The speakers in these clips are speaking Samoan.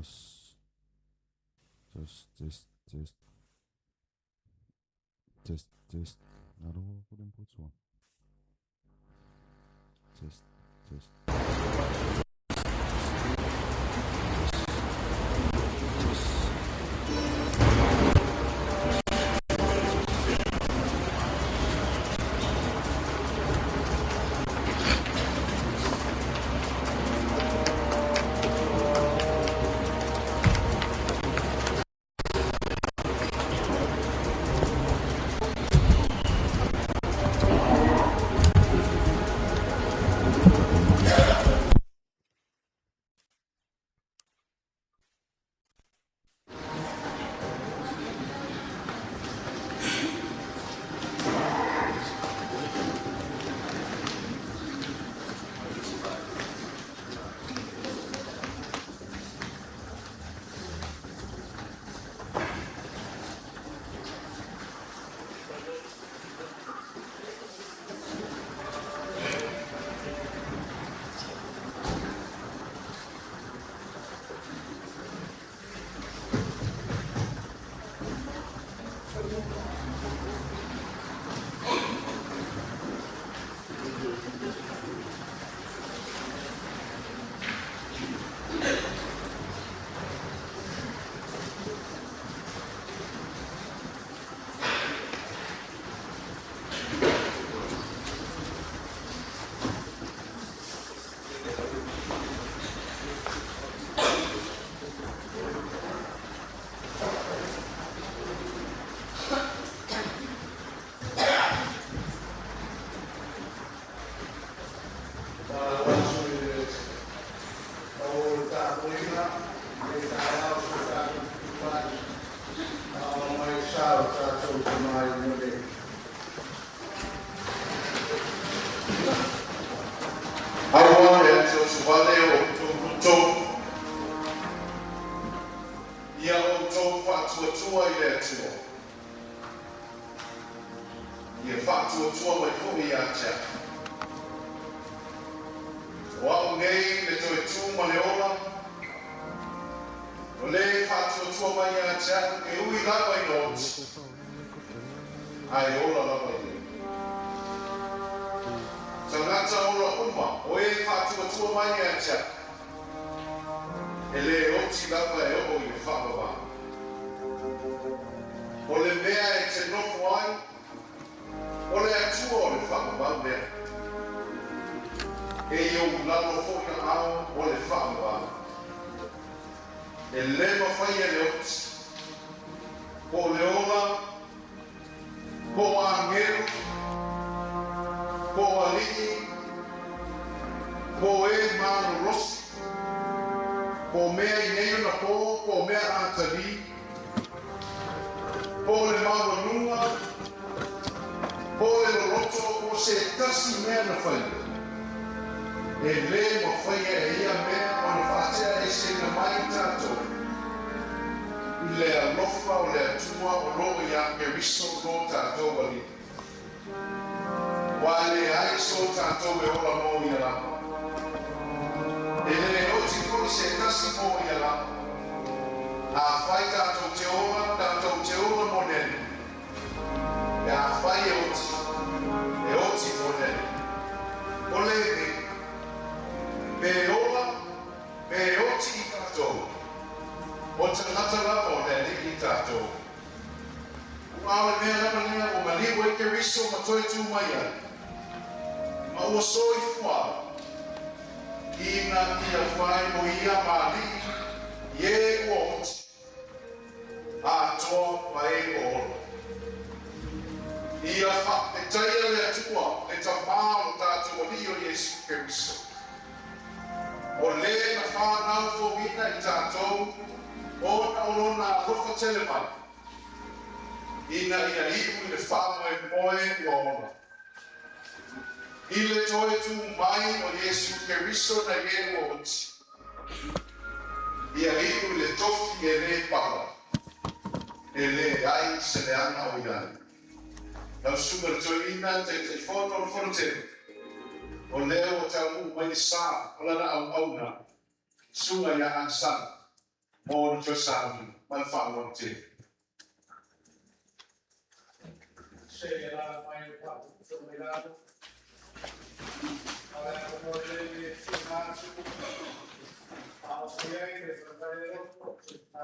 Test test test test test test. Alo 1. Test test. Faaisu i le pau o le tapuaiga i lenei taeao i so tatou fetufaai a o aumai le sa o tatou tama i luga nei. Aua le atuatuvale o outou loto, ia outou faatuatua i le Atua, ia faatuatua mai foi ia te au. O au nei le toe tu ma le ola, o le faatuatua mai ia te au e ui lava ina oti, ae ola lava ia. Tagata ola uma o e faatuatua mai ia te au, e le oti lava e oo i le faavavau. O le mea e te nofo ai, o le Atua o le faavavau lea. E i ou lalo foi aao o le faavavau. E le mafai e le oti, po o le ola, po o agelu, po o alii, po o e malolosi, po o mea i nei ona po, po o mea atalii, po o le maualuga, po o le loloto, po o se tasi mea na faia, e le mafaia e ia mea ona faateaeseina mai i tatou i le alofa o le Atua o lo o iā Keriso lo tatou Alii. Ua leai so tatou e ola mo ia lava. E le oti foi se tasi mo ia lava. Afai tatou te ola, tatou te ola mo le Alii. E afai e oti, e oti mo le Alii. O lenei, pe ola, pe oti i tatou, o tagata lava o le Alii i tatou. Ua o le mea lava lea ua maliu ai Keriso ma toe tū mai ai, ma ua soifua ina ia whai mo ia ma alii i e ua oti, atoa ma e ua ola. Ia faafetaia le Atua, le Tamā o lo tātou Alii o Iesu Keriso, o le na whānau fouina i tātou ona o lona alofa tele mai, ina ia iu i le faamoemoe ua ola. I le toe tū mai o Iesu Keriso nai e ua oti, ia iu i le tofi e lē pala, e leai se leaga o i ai. Lau Susuga i le Toeaina, Taitaifono o le Fono Tele, o lea ua taunuu mai le sa o lana auauna, Susuga ia Ann Sala. Mo le toe sauni ma le faaaloalo tele. Se e alaala mai le faafogafoga mai lalo. A o le avanoa lenei e tuuina atu faaofi ai le faavae a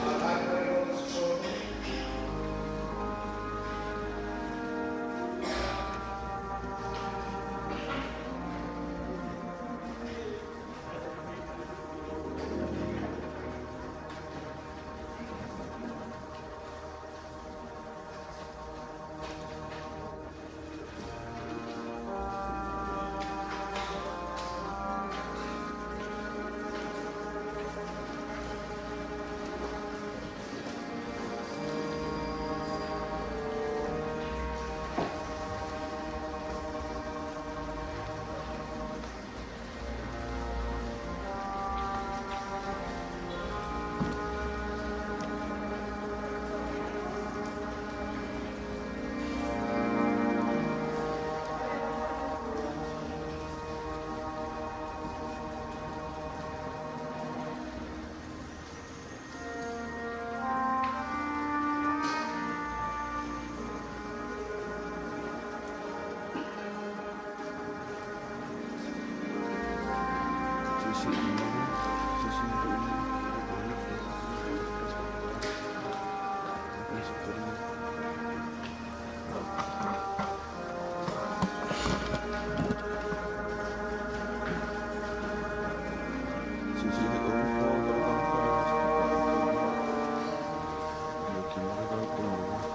Alaalaai mai lona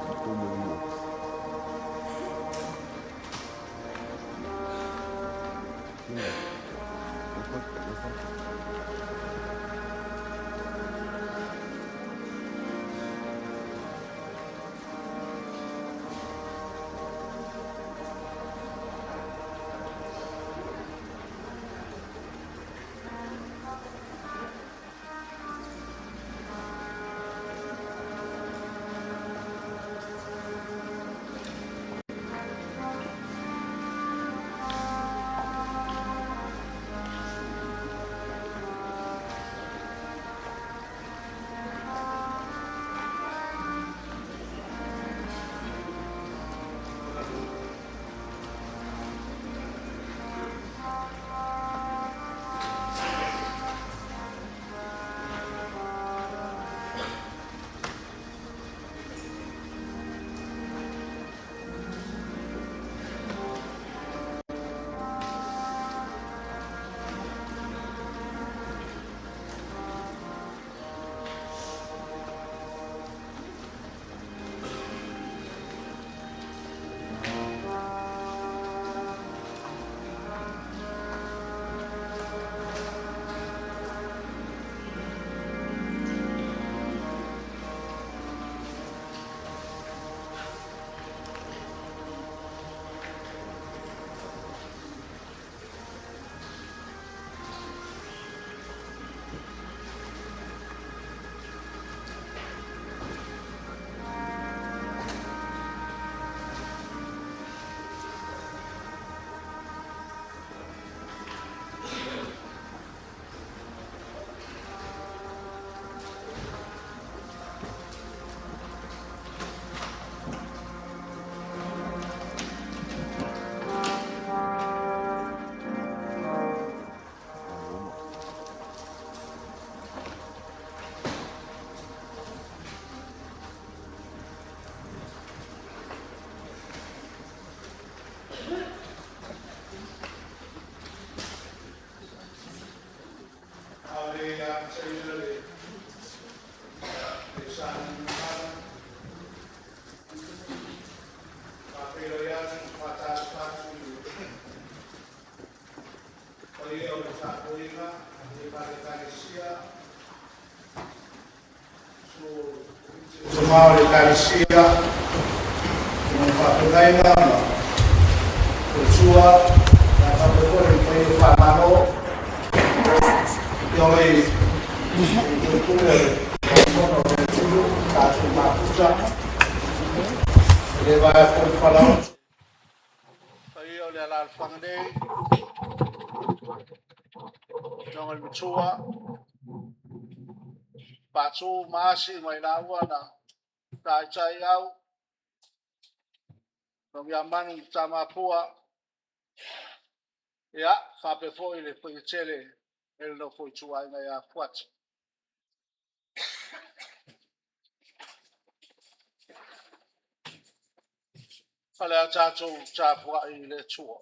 totonu. Tuma o le Ekalesia, susuga i faafeagaiga ma faletua, faapea foi le paia faale-Malo, afioga i Faipule o le Fono o le atunuu, tatou mafuta, e le vaea foi le falaotu. Paia o le alaalafaga nei, afioga i le Matua, Patu ma Asi ma i laua na Taitaiau, Togiamanu ma Tamapua, ia faapea foi le paia tele i le nofo a ituaiga ia Fuata. O le a tatou tapuai i le Atua.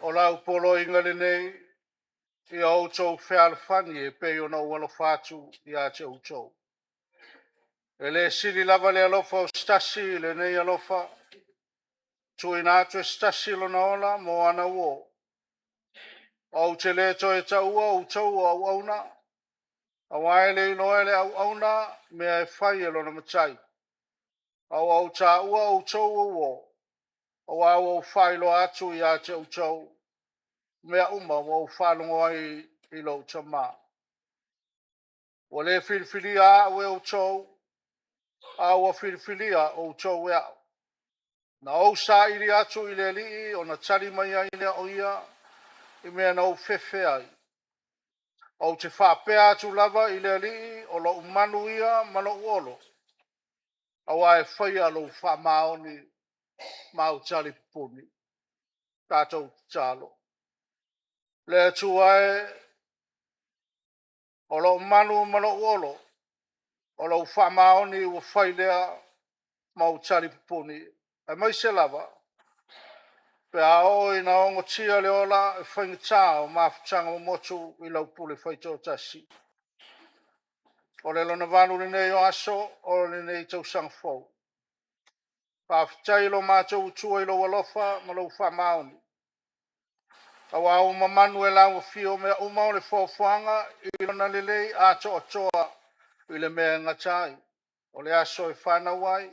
O lau poloaiga lenei, ia outou fealofani e pei ona ou alofa atu ia te outou. E le sili lava le alofa o se tasi i lenei alofa, tuuina atu e se tasi lona ola mo ana uo. Ou te le toe taua outou o auauna, aua e le iloa e le auauna mea e fai e lona matai. A ua ou taua outou o uo, aua ua ou faailoa atu ia te outou mea uma ua ou faalogo ai i lou Tama. Ua le filifilia au e outou, a ua filifilia outou e au. Na ou saili atu i le Alii ona tali mai ai lea o ia i mea na ou fefe ai. Ou te faapea atu lava i le Alii, o lou manu ia ma lou olo, aua e faia lou faamaoni ma au talipupuni. Tatou tatalo. Le Atua e, o lou manu ma lou olo, o lou faamaoni ua fai lea ma ou talipupuni, aemaise lava pe a oo ina ogotia le ola e faigata o mafutaga momotu i lau pule faitoatasi. O le lona 8 lenei o aso o lenei tausaga fou. Faafetai i lo matou Atua i lou alofa ma lou faamaoni, aua ua mamanu e lau afio mea uma o le foafoaga i lona lelei atoatoa i le mea e gata ai, o le aso e fanau ai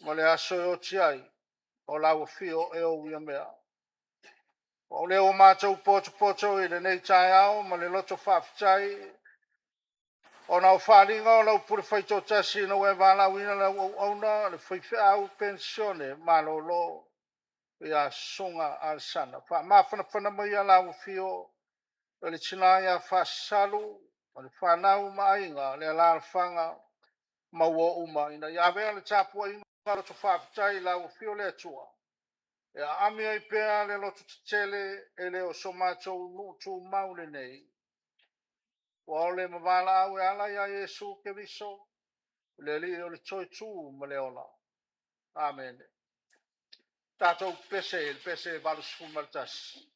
ma le aso e oti ai, o lau afio e ou ia mea. O lea ua matou potopoto i lenei taeao ma le loto faafetai, ona o faaaliga o lau pule faitoatasi ina ua e valaauina lau auauna le faifeau penisione malolo ia Susuga Alesana. Faamafanafana maia lau afio i le tina ia Fasalu, o le fanau ma aiga, le alaalafaga ma uo uma ina ia avea le tapuaiga loto faafetai i lau afio le Atua e aami ai pea le loto tetele e le o so matou nuu tumau lenei. Ua o le mavalaau e ala ia Iesu Keriso, le Alii o le toe tu ma le ola. Amene. Tatou pese i le pese 81.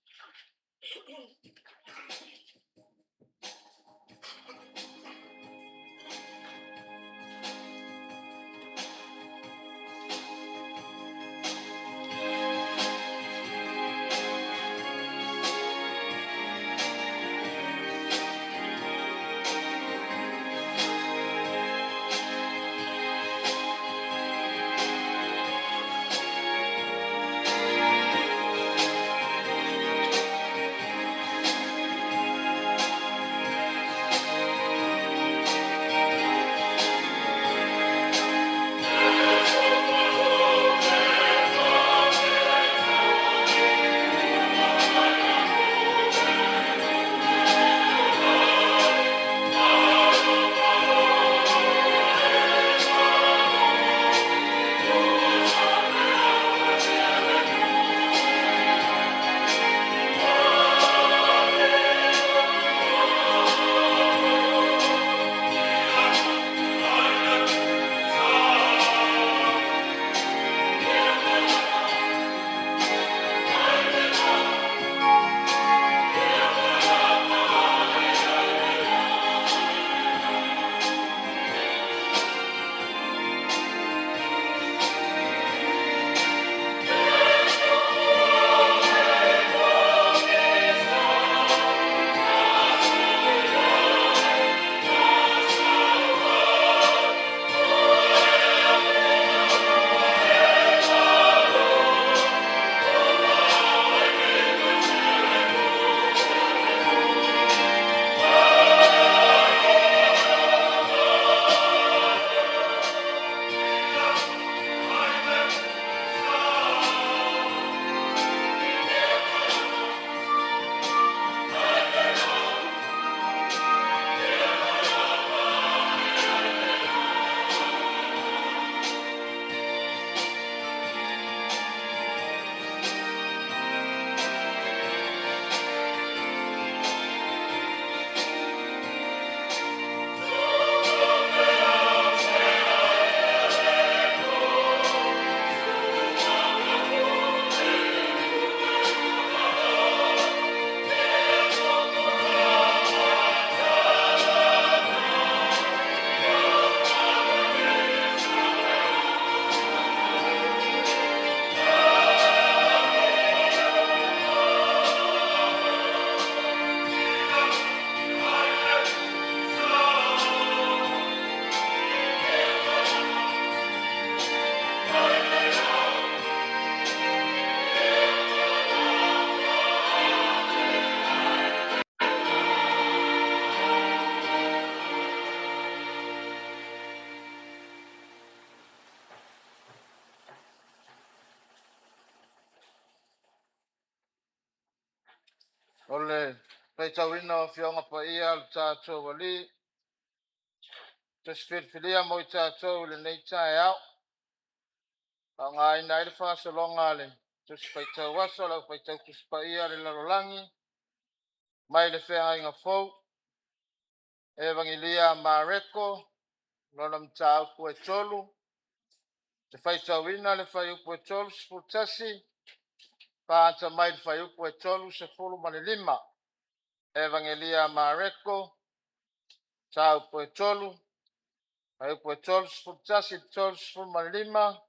O le faitauina o Afioaga Paia a le tatou Alii, Tusi Filifilia mo i tatou i lenei taeao, faaaogaina ai le faasologa a le Tusi Faitau Aso a le Au Faitau Tusi Paia a le Lalolagi mai le Feagaiga Fou, Evagelia a Mareko, lona mataupu e 3, te faitauina le fuaiupu e 31 faata mai le fuaiupu e 35. Evagelia a Mareko, mataupu e 3, fuaiupu e 31 i le 35,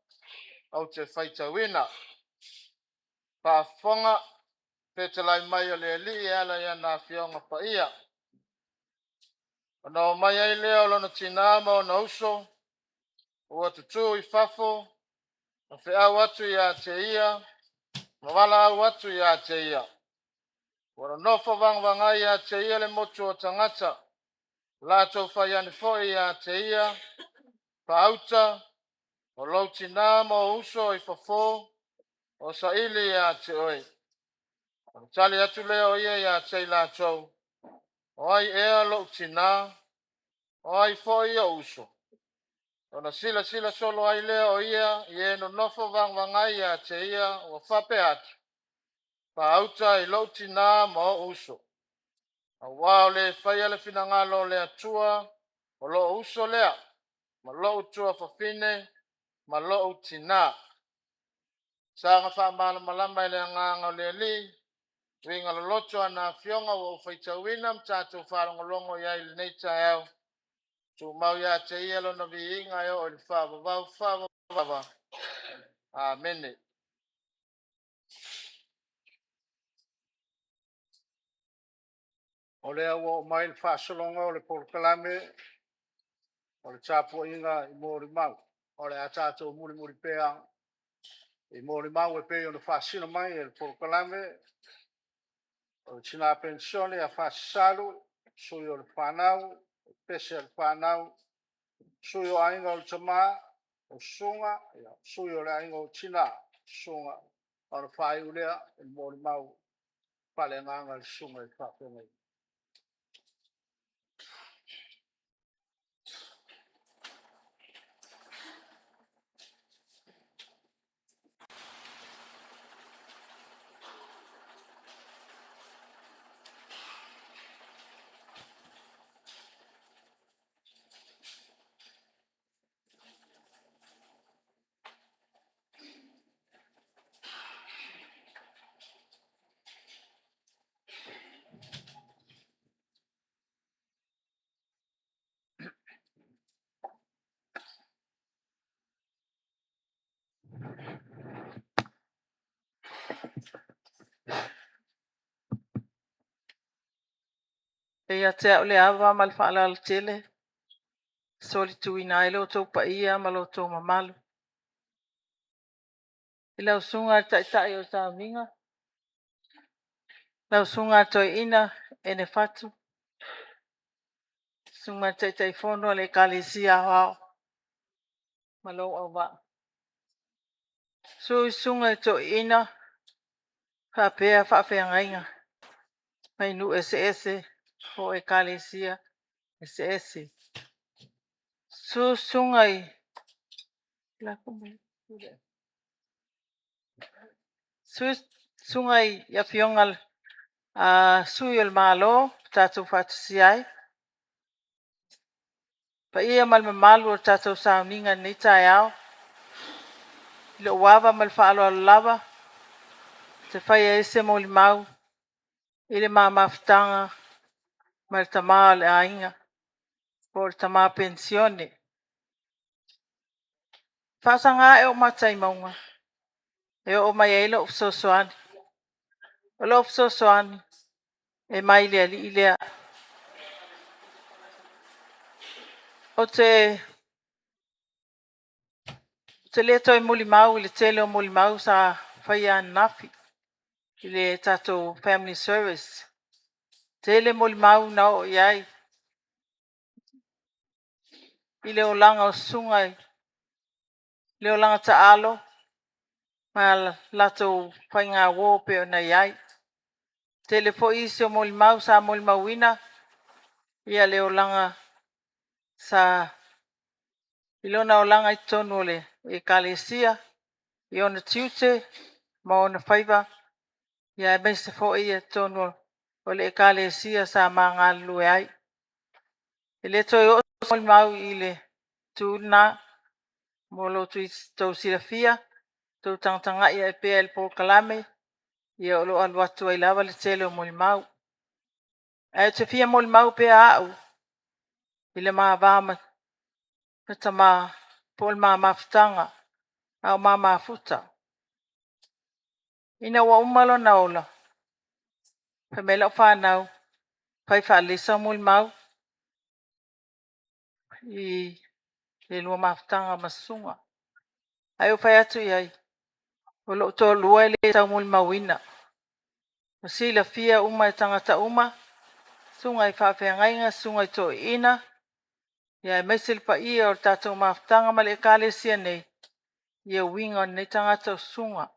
ou te faitauina. Faafofoga fetalai mai o le Alii e ala i ana afioga paia. Ona oo mai ai lea o lona tinā ma ona uso, ua tutū i fafo, ma feau atu ia te ia, ma valaau atu ia te ia. Ua nonofo vagavagai ia te ia le motu o tagata, latou fai ane foi ia te ia, faauta, o lou tinā ma ou uso i fafo, o saili ia te oe. Ona tali atu lea o ia ia te i latou, o ai ea lou tinā, o ai foi ou uso? Ona silasila solo ai lea o ia i e nonofo vagavagai ia te ia ua faapea atu, “Faauta i lou tinā ma o'u uso, auā o le faia le finagalo o le Atua, o lo'u uso lea, ma lo'u tuafafine, ma lo'u tinā.” Saga faamalamalama e le Agaga o le Alii, uiga loloto o ana afioga ua ou faitauina ma tatou faalogologo i ai i lenei taeao. Tumau ia te ia lona viiga e oo i le faavavau, faavavau. Amene. O lea ua oo mai le faasologa o le polokalame o le tapuaiga i molimau. O le a tatou mulimuli pea i molimau e pei ona faasino mai e le polokalame o le Tina Penisione a Faasalu, sui o le fanau, pese a le fanau, sui o aiga o le tama, o susuga, sui o le aiga o tina, susuga, ona faaiu lea i le molimau faaleagaga a le susuga i le faafeagaiga. E ia te au le ava ma le faaaloalo tele e solituina ai lo outou paia ma lo outou mamalu. I lau Susuga i le Taitai o le Sauniga, lau Susuga i le Toeaina Ene Fatu, Susuga i le Taitaifono o le Ekalesia Aoao ma lou auvaa. Susu i Susuga i Toeaiina faapea faafeagaiga mai nuu eseese po o Ekalesia eseese. Susu Susuga i Afioga Sui o le Malo ua tatou faatasi ai, paia ma le mamalu o le tatou sauniga i lenei taeao. I lou ava ma le faaaloalo lava ou te faia ai se molimau i le ma mafutaga ma le tama o le aiga po o le tama penisione. E faasaga ae ou mata i mauga e oo mai ai lou fesoasoani. O lou fesoasoani e mai le Alii lea. Ou te le toe molimau i le tele o molimau sa faia ananafi i le tatou family service. Tele molimau na oo i ai i le olaga o susuga i le olaga taalo ma latou faigauo e pei ona i ai. Tele foi isi o molimau sa molimauina ia le olaga sa i lona olaga i totonu o le Ekalesia i ona tiute ma ona faiva, aemaise foi totonu o le Ekalesia sa ma galulue ai. E le toe oo se molimau i le itu lena mo lo outou silafia, outou tagatagai ai pea i le polokalame o lo o alu atu ai lava le tele o molimau. Ae ou te fia molimau pea au i le ma va ma tama po o le ma mafutaga a o ma mafuta. Ina ua uma lona ola, fai mai lau fanau, fai faalelei sau molimau i le lua mafutaga ma Susuga. Ae ou fai atu i ai, o lou toalua e le tau molimauina, ua silafia uma e tagata uma, susuga i faafeagaiga, susuga i toeaiina, aemaise le paia o le tatou mafutaga ma le Ekalesia nei, ia uiga o lenei tagata o Susuga.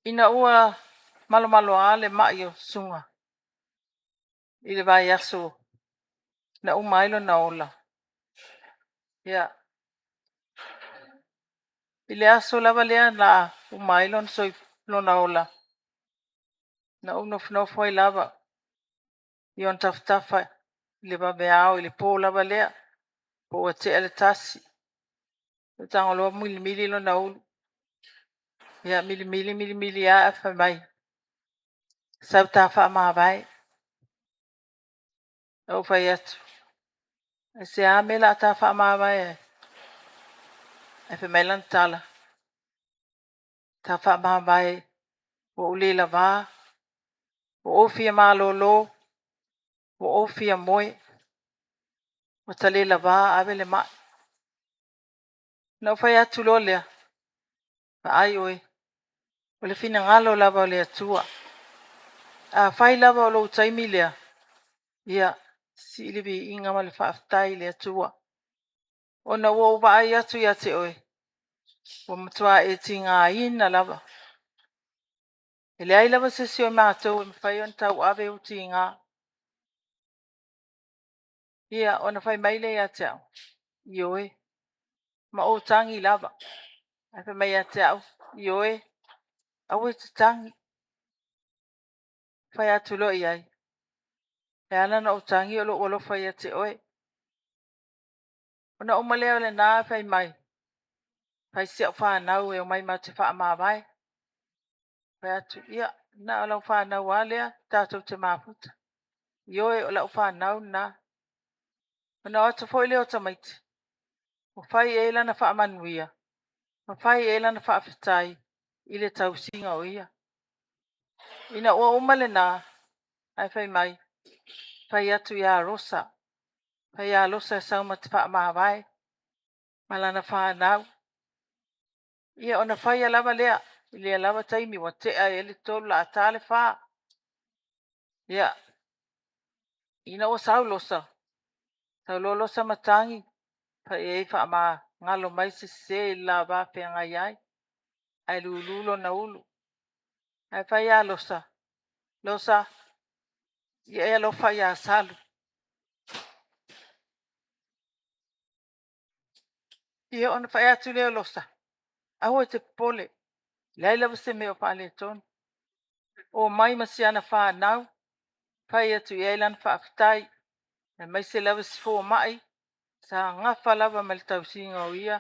Ina ua malomaloa le mai o Susuga i le vaiaso na uma ai lona ola. Ia, i le aso lava lea na uma ai lona lona ola, na ou nofonofo ai lava i ona tafatafa i le vaveao i le po lava lea, po ua tea le 1. Ou tago loa milimili lona ulu. Ia milimili milimili lava ae fai mai, sau ta faamavae. Ou fai atu, aisea mea o le a ta faamavae ai? Ae fai mai lana tala, ta faamavae ua ou le lavā, ua ou fia malolo, ua ou fia moe, ua ta le lavā ave le mai. Ona ou fai atu loa lea, vaai oe, o le finagalo lava o le Atua. Afai lava o lou taimi lea, ia sii le viiga ma le faafetai i le Atua. Ona ua ou vaai atu ia te oe, ua matua e tigaina lava. E leai lava se isi o matou e mafai ona tauave ou tiga. Ia, ona fai mai lea ia te au, ioe, ma ou tagi lava. Ae fai mai ia te au, ioe, aua e te tagi. Fai atu loa i ai, e ala ona ou tagi o lou alofa ia te oe. Ona uma lea o lena fai mai, fai si au fanau e omai matou te faamavae. Fai atu, ia, na o lau fanau lava lea tatou te mafuta. Ioe, o lau fanau lena. Ona o atu foi lea o tamaiti, ua fai i ai lana faamanuia, ma fai i ai lana faafetai i le tausiga o ia. Ina ua uma lena, ae fai mai, fai atu ia Rosa, fai ia Rosa e sau ma te faamavae ma lana fanau. Ia ona faia lava lea, i lea lava taimi ua tea ai le 3 o le a ta le 4. Ia, ina ua sau Losa, sau loa Losa ma tagi, fai i ai faamagalo mai se sese i le la va feagai ai, ae lulu lona ulu. Ae fai ia Losa, Losa, ia e alofa ia Salu. Ia ona fai atu lea o Losa, aua e te popole, leai lava se mea o faaletonu. Omai ma si ana fanau, fai atu i ai lana faafetai, aemaise lava si fomai sa gafa lava ma le tausiga o ia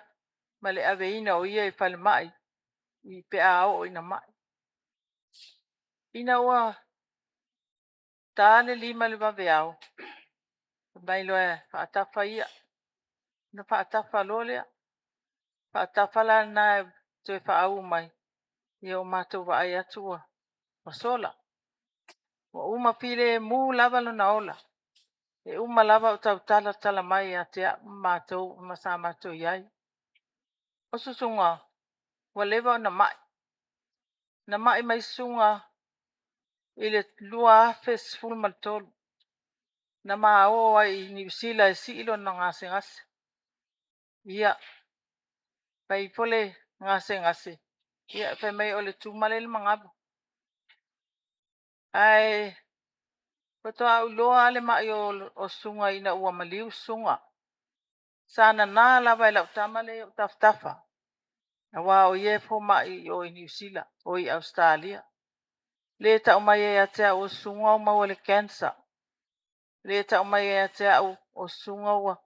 ma le aveina o ia i falemai pe a oo ina mai. Ina ua ta le 5 i le vaveao, fai mai loa e faatafa ia. Ona faatafa loa lea. Faatafa la lena toe faauu mai, ia ua matou vaai atu ua sola. Ua uma filemu lava lona ola. E uma lava o tautalatala mai ia te au ma matou ma sa matou i ai. O Susuga ua leva ona mai. Na mai mai Susuga i le 2013. Na ma o ai i Niu Sila e sii lona gasegase. Ia, fai ifo le gasegase, ia fai mai o le tuma lea i le manava. Ae faatoa ou iloa lava le mai o Susuga ina ua maliu Susuga. Sa nana lava e lau tama lea i ou tafatafa, aua o ia e fomai i o i Niu Sila, o i Ausetalia. Le tau mai ai ia te au o Susuga ua maua i le cancer. Le tau mai ai ia te au o Susuga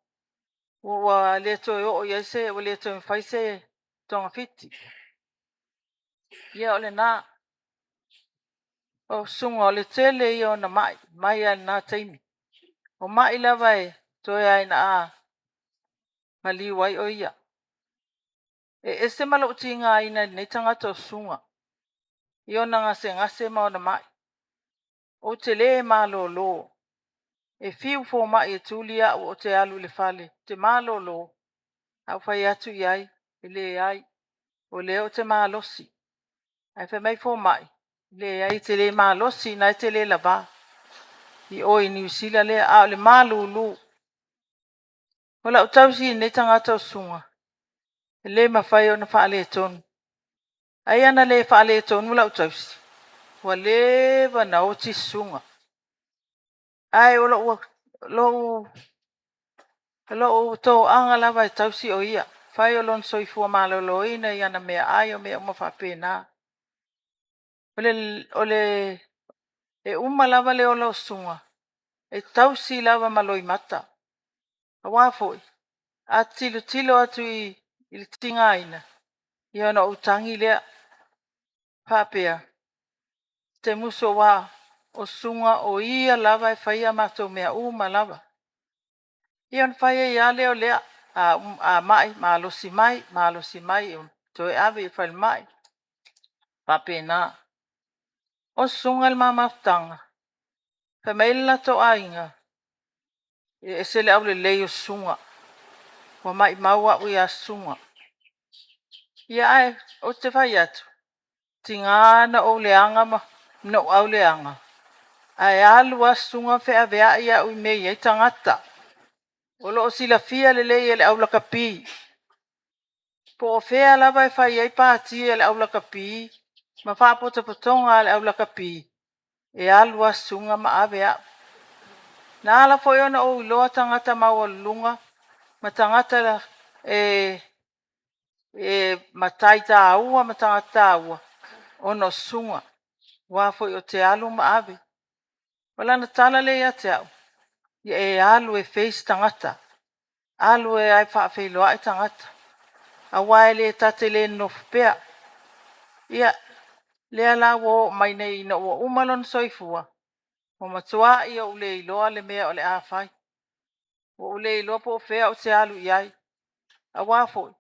ua le toe oo i ai se, ua le toe mafai se togafiti. Ia o lena. O Susuga o le tele ia o ona mai, mai lava i lena taimi. O mai lava e toe lava ina a maliu ai o ia. E ese ma lou tigaina i lenei tagata o Susuga, i ona gasegase ma ona mai. Ou te le malolo. E fiu fomai e tuli au ou te alu i le fale, ou te malolo, ae ou fai atu i ai, e leai, o lea ou te malosi. Ae fai mai fomai, leai e te le malosi, o lena e te le lavā i o i Niu Sila lea, a o le malulu. O lau tausi i lenei tagata o Susuga, e le mafai ona faaletonu. Ai ana le faaletonu lau tausi, ua leva ona oti Susuga. Ae o lou O lou toaga lava e tausi o ia, fai o lona soifua maloloina i ana meaai o mea uma faapena. O le e uma lava le ola o Suga, e tausi lava ma loimata. Aua foi, a tilotilo atu i le tigaina, ia ona ou tagi lea faapea, te musu aua o Suga o ia lava e faia matou mea uma lava. Ia ona fai ai lava lea o lea, a mai malosi mai, malosi mai toe ave i le falemai, faapena. O Susuga i le ma mafutaga, fai mai le latou aiga, e ese le aulelei o Susuga, ua maumau au ia Susuga. Ia ae ou te fai atu, tiga na ou leaga ma ou auleaga, ae alu lava Susuga feaveai au i mea e i ai tagata. O lo o silafia lelei e le au lakapi, po o fea lava e fai ai pati a le au lakapi ma faapotopotoga a le au lakapi, e alu lava Susuga ma ave au. Na ala foi ona ou iloa tagata maualuluga ma tagata e matai taua ma tagata taua, ona o Susuga, aua foi ou te alu ma ave. O lana tala lea ia te au, ia e alu e face tagata, alu e faafeiloai tagata, aua e ta te le nonofo pea. Ia, lea la ua oo mai nei ina ua uma lona soifua, ua matuai ou le iloa le mea o le a fai. Ua ou le iloa po o fea ou te alu i ai, aua foi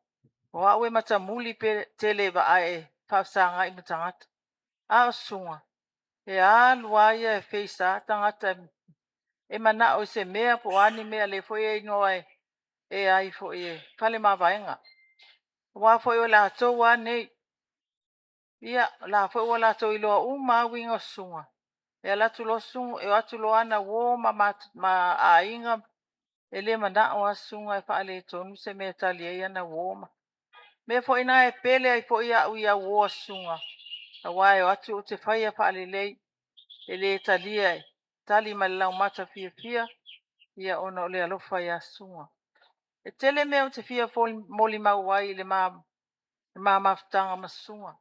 o au e matamuli tele e faafesagai ma tagata. A o Susuga, e alu lava ia e face lava tagata e manao i se mea po o a ni mea, o lea foi e igoa e ai foi e fale mavaega. Aua foi o latou lava nei, ia, o la foi ua latou iloa uma lava uiga o Susuga. E alu atu loa Susuga, e o atu loa ana uo ma aiga, e le manao lava Susuga e faaletonu se mea e tali ai ana uo. O le mea foi lena e pele ai foi au i au uo a Susuga, aua e o atu ou te faia faalelei, e le talia, e tali ma le laumata fiafia, ia ona o le alofa ia Susuga. E tele mea ou te fia molimau ai i le ma mafutaga ma Susuga,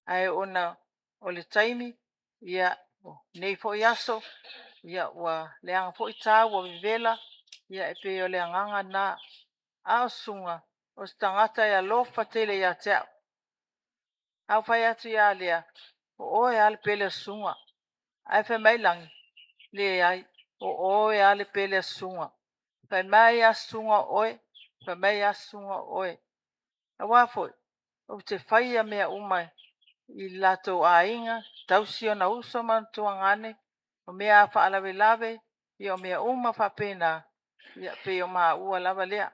ae ona o le taimi, ia, o lenei foi aso, ua leaga foi ta ua vevela, ia e pei o le agaga lena. A o Susuga, o se tagata e alofa tele ia te au. A ou fai atu ia Lea, o oe lava le pele a Susuga. Ae fai mai Lagi, leai, o oe lava le pele a Susuga. Fai mai lava Susuga o oe, fai mai lava Susuga o oe. Aua foi, ou te faia mea uma i le latou aiga, tausi ona uso ma ona tuagane, o mea a faalavelave, ia o mea uma faapena, ia pei o maua lava lea.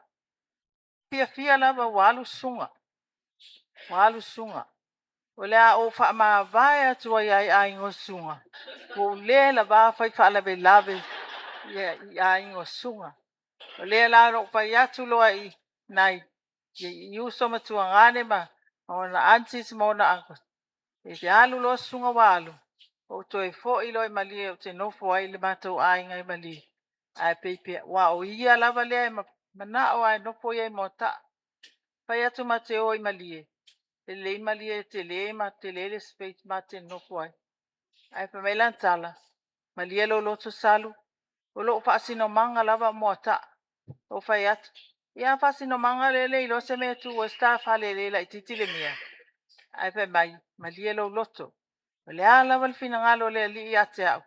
Fiafia lava ua alu Susuga, ua alu Susuga. O le a ou faamavae atu ai lava i aiga o Susuga, ua ou le lava fai faalavelave i aiga o Susuga. O lea la na ou fai atu loa i nai uso ma tuagane ma ona aunties ma ona uncles, e alu loa Susuga ua alu, ou toe foi loa i Malie ou te nofo ai i le matou aiga i Malie, ae pei aua o ia lava lea e manao lava e nofo ia i Moataa. Fai atu ma te o i Malie, e lelei Malie e tele ma tele le space ma te nonofo ai. Ae fai mai lana tala, malie lou loto Salu, o lou faasinomaga lava o Moataa. Ou fai atu, ia a faasinomaga lea e le iloa se mea e tu ai se ta fale e le laitiiti le mea. Ae fai mai, malie lou loto, o le a lava le finagalo o le Alii ia te au,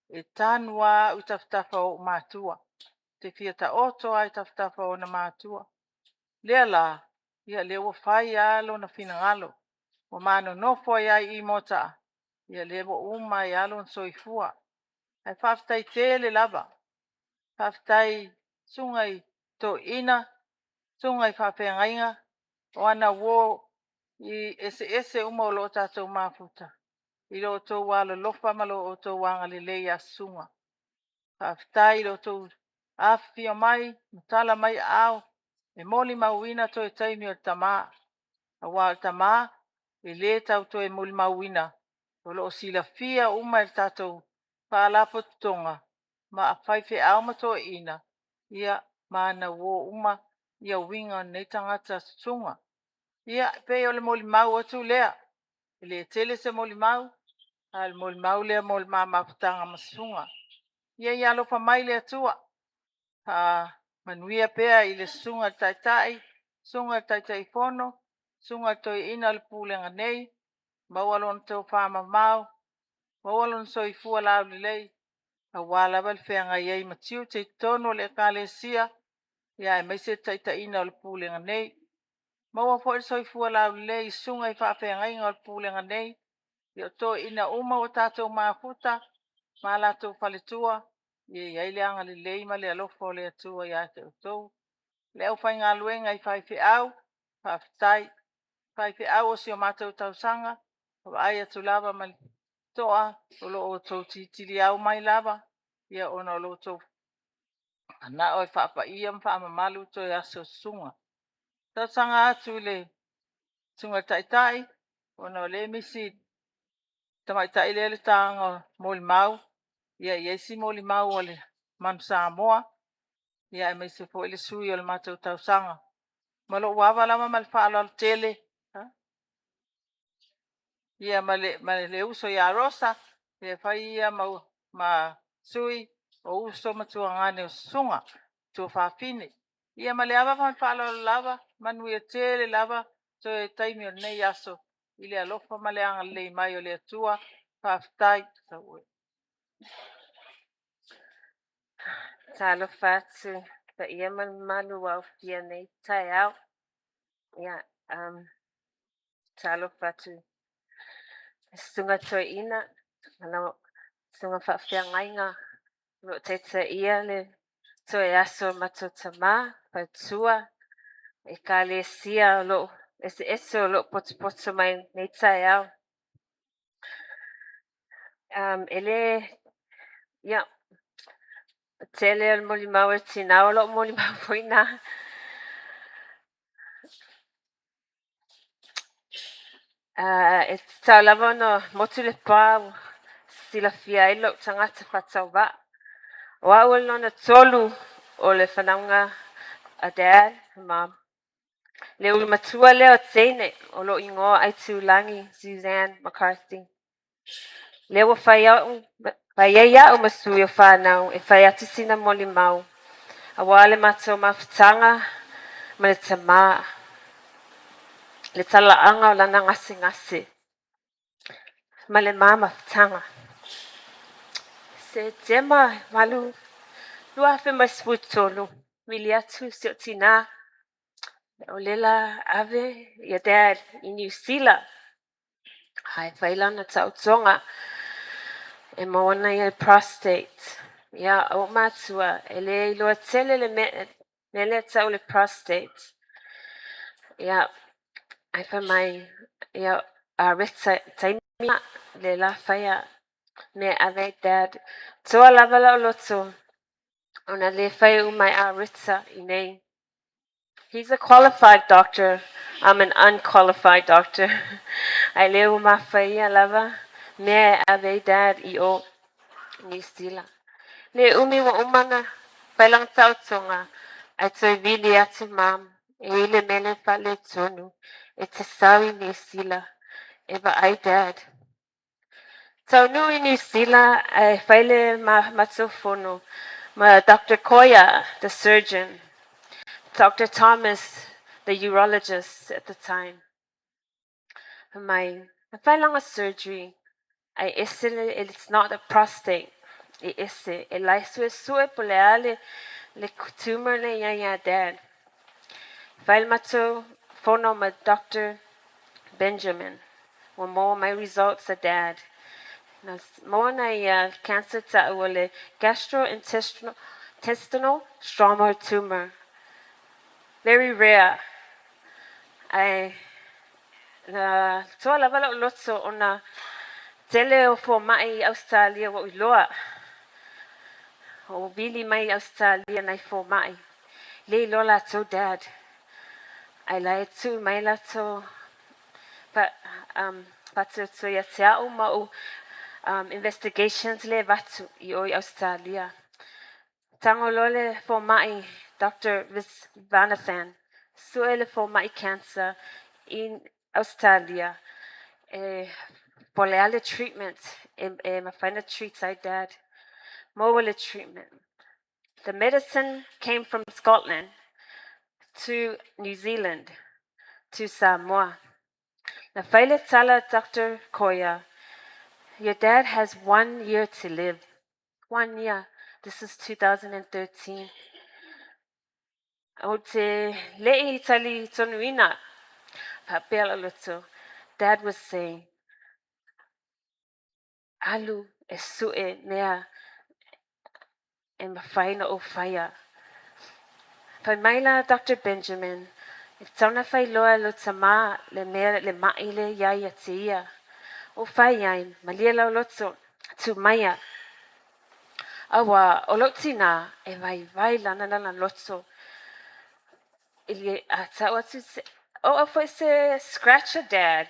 e tanu lava au i tafatafa o ou matua. Ou te fia taoto lava i tafatafa o ona matua. Lea la, ia lea ua fai lava lona finagalo, ua ma nonofo ai lava i i Moataa, ia lea ua uma ai lava lona soifua. Ae faafetai tele lava, faafetai i susuga i toeaiina, susuga i faafeagaiga, o ana uo eseese uma o lo o tatou mafuta, i lo outou alolofa ma lo outou agalelei ia Susuga. Faafetai i lo outou afifio mai ma tala mai aao e molimauina toe taimi o le tama. Aua o le tama, e le tau toe molimauina, o lo o silafia uma e le tatou Faalapotopotoga ma faifeau ma toeaiina, ia. ma ana uō uma ia uiga o lenei tagata susuga. Ia, e pei o le molimau atu lea, e le tele se molimau, a o le molimau lea mo le ma mafutaga ma susuga. Ia ia alofa mai le Atua, faamanuia pea i le susuga i le Taitai, susuga i le Taitaifono, susuga i le Toeaina o le Pulega nei, maua lona tofamamao, maua lona soifua laulelei, aua lava le feagai ai ma tiute i totonu o le Ekalesia, aemaise le taitaiga o le Pulega nei. Maua foi le soifua laulelei i susuga i faafeagaiga o le Pulega nei, o toeaiina uma ua tatou mafuta ma latou faletua, ia i ai le agalelei ma le alofa o le Atua ia te outou. Le aufaigaluega i faifeau, faafetai. Faifeau o si o matou tausaga, vaai atu lava ma le totoa o lo o outou tilitiliau mai lava ona o lo outou manao e faapaia ma faamamalu toe aso o susuga. Talosaga atu i le susuga i le Taitai, ona o lea e misi le tamaitai lea le taina o molimau, ia e i ai si molimau a le Manu Samoa, aemaise foi le sui o le matou tausaga. Ma lou ava lava ma le faaaloalo tele, ia ma le uso ia Rosa, e fai ia ma sui o uso ma tuagane o susuga, tuafafine. Ia ma le ava ma le faaaloalo lava, manuia tele lava toe taimi o lenei aso i le alofa ma le agalelei mai o le Atua. Faafetai. Talofa atu i le paia ma le mamalu ua aofia i lenei taeao. Ia, talofa atu i susuga toeaina ma lau susuga faafeagaiga o lo o taitaia le toe aso o matou tama, faletua, ekalesia o lo o eseese o lo o potopoto mai i lenei taeao. E le, ia, tele o le molimau a le tina, o lou molimau foi lena. E tatau lava ona motu le pa ua silafia ai lou tagata faatauvaa. O au o le lona tolu o le fanauga a Dad ma Mom. Le ulu matua lea o teine o lou igoa Aitulagi Suzanne McCarthy. Lea ua fai au, fai ai au ma sui o fanau e fai atu sina molimau aua le matou mafutaga ma le tamā, le talaaga o lana gasegase ma le ma mafutaga. Setema 8, 2013, vili atu si o tinā, o lela ave ia Dad i Niu Sila. Ae fai lana taotoga e maua ana ia prostate. Ia, o matua, e le iloa tele le mea lea tau le prostate. Ia, ai fai mai, ia, a Rita, taimi le la faia mea ave ai Dad. Toa lava lau loto, ona le fai uma a Rita i nei. He's a qualified doctor. I'm an unqualified doctor. Ai le ua mafai lava mea e ave ai Dad i o Niu Sila. Le umi ua uma na fai lana taotoga, ai toe vili atu Mom e i le mele faaletonu e te sau i Niu Sila e vaai Dad. Taunuu i Niu Sila ae fai le matou fono ma Dr. Koya, the surgeon, Dr. Thomas, the urologist at the time. Mai, na fai lana surgery, ai ese le, it's not a prostate, e ese, e lai sue sue po le a le tumor le ia ia Dad. Fai le matou fono ma Dr. Benjamin. Ua maua mai results a Dad. Na maua na ia cancer ta'u o le gastrointestinal intestinal stromal tumor. Very rare. Ai na toa lava lau loto ona tele o fomai i Australia ua iloa. O vili mai Australia nai fomai. Le iloa latou Dad. Ai la e tu mai latou pa, patuatu ia te au ma u investigations le vatu i o i Australia. Tango loa le fomai. Doctor Visvanathan, sue le fomai cancer i Ausetalia e po o le a le treatment e mafai ona treat ai Dad. Maua le treatment. The medicine came from Scotland to New Zealand to Samoa. Na fai le tala Doctor Koia, your dad has one year to live. One year. This is 2013. Ou te leʻi talitonuina, faapea lou loto, Dad was saying, alu e sue mea e mafai ona ou faia. Fai mai la Doctor Benjamin, e tatau ona faailoa e lou tama le mea le maʻi lea i ai ia te ia. Ou fai ai, malie lau loto, tu maia. Auā, o lou tinā, e vaivai lana lana loto i le a tau atu se, oo foi se scratch a Dad,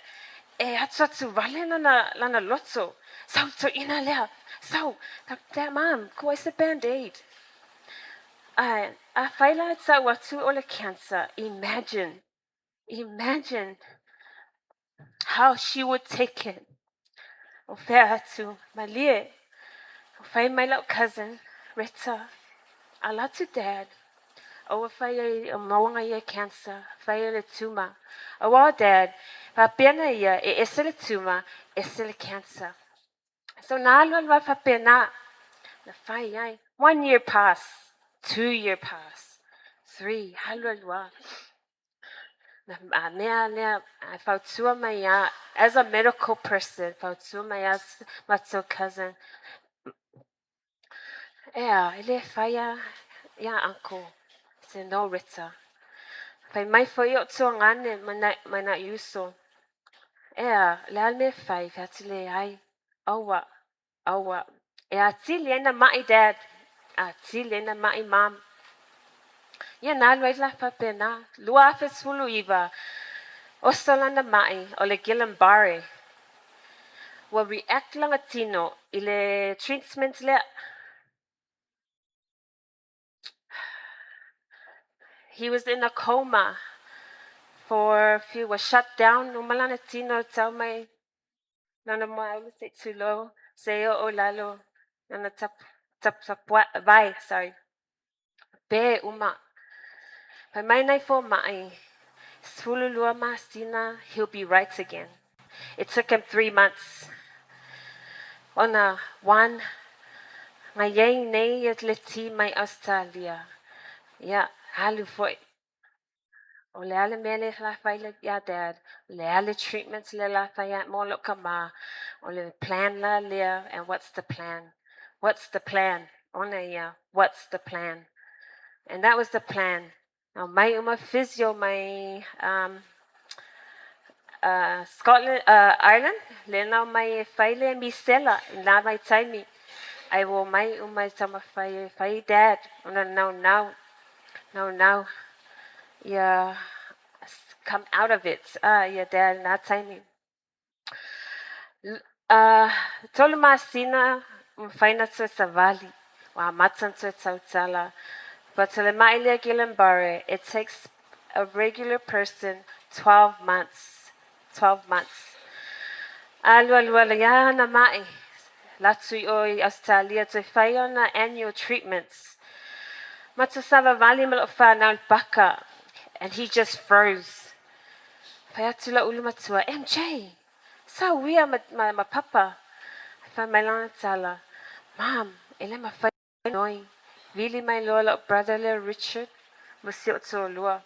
e atuatu wale lana loto. Sau toeaina lea, sau, Dad, Mom, ko ai se band-aid. Ae, afai la e tau atu o le cancer, imagine, imagine how she would take it. O fea atu, malie, o fai mai lau cousin, Reta, ala atu Dad, aua fai ai o maua ia cancer, fai ai le tumor. Aua o Dad, faapea na ia, e ese le tumor, ese le cancer. So na alu alu ai faapena, na fai ai, one year pass, 2 year pass, three, alu alu a. Na a mea lea a fautua mai a, as a medical person, fautua mai a matou cousin, ea, e le faia ia uncle, se no Rita. Fai mai foi o tuagane mai na uso. Ea, le a le mea fai, fai atu le ai, aua, aua. E atili ai na mai Dad, atili ai na mai Mom. Ia na alu ai la faapena, 2019, oso lana mai o le Guillain-Barre. Ua react lana tino i le treatment lea. He was in a coma for a few, was shut down, uma lana tino tau mai, lana moaulu se tulo, se o o lalo, lana tap, tap, tap, vai, sorry. Pe uma. Fai mai nai fomai, 12 masina, he'll be right again. It took him 3 months. Ona, one, ngai ai nei e le ti mai Australia. Ia, alu foi. O le a le mea le la fai le ia Dad, o le a le treatments le la fai a mo lo ka ma, o le plan la lea, and what's the plan? What's the plan? Ona ia, what's the plan? And that was the plan. Now, mai uma physio mai Scotland, Ireland, le nau mai e fai le misela i nā mai taimi. Ai wo mai uma e tama fai e fai Dad, ona nau nau, nau nau, ia come out of it, ia Dad nā taimi. 3 masina mawhai na toe savali, wa amata na toe tautala. But le mai lea Guillain-Barre, it takes a regular person 12 months. 12 months. Alu alu ala ia na mai. Latu i o i Australia toe fai ona annual treatments. Mata savavali ma loo whanau baka. And he just froze. Fai atu la ulu matua, MJ, sa uia ma papa. Fai mai lana tala, Mom, e le mawhai noi. Vili mai loa lau brother le Richard, ma si o tōlua.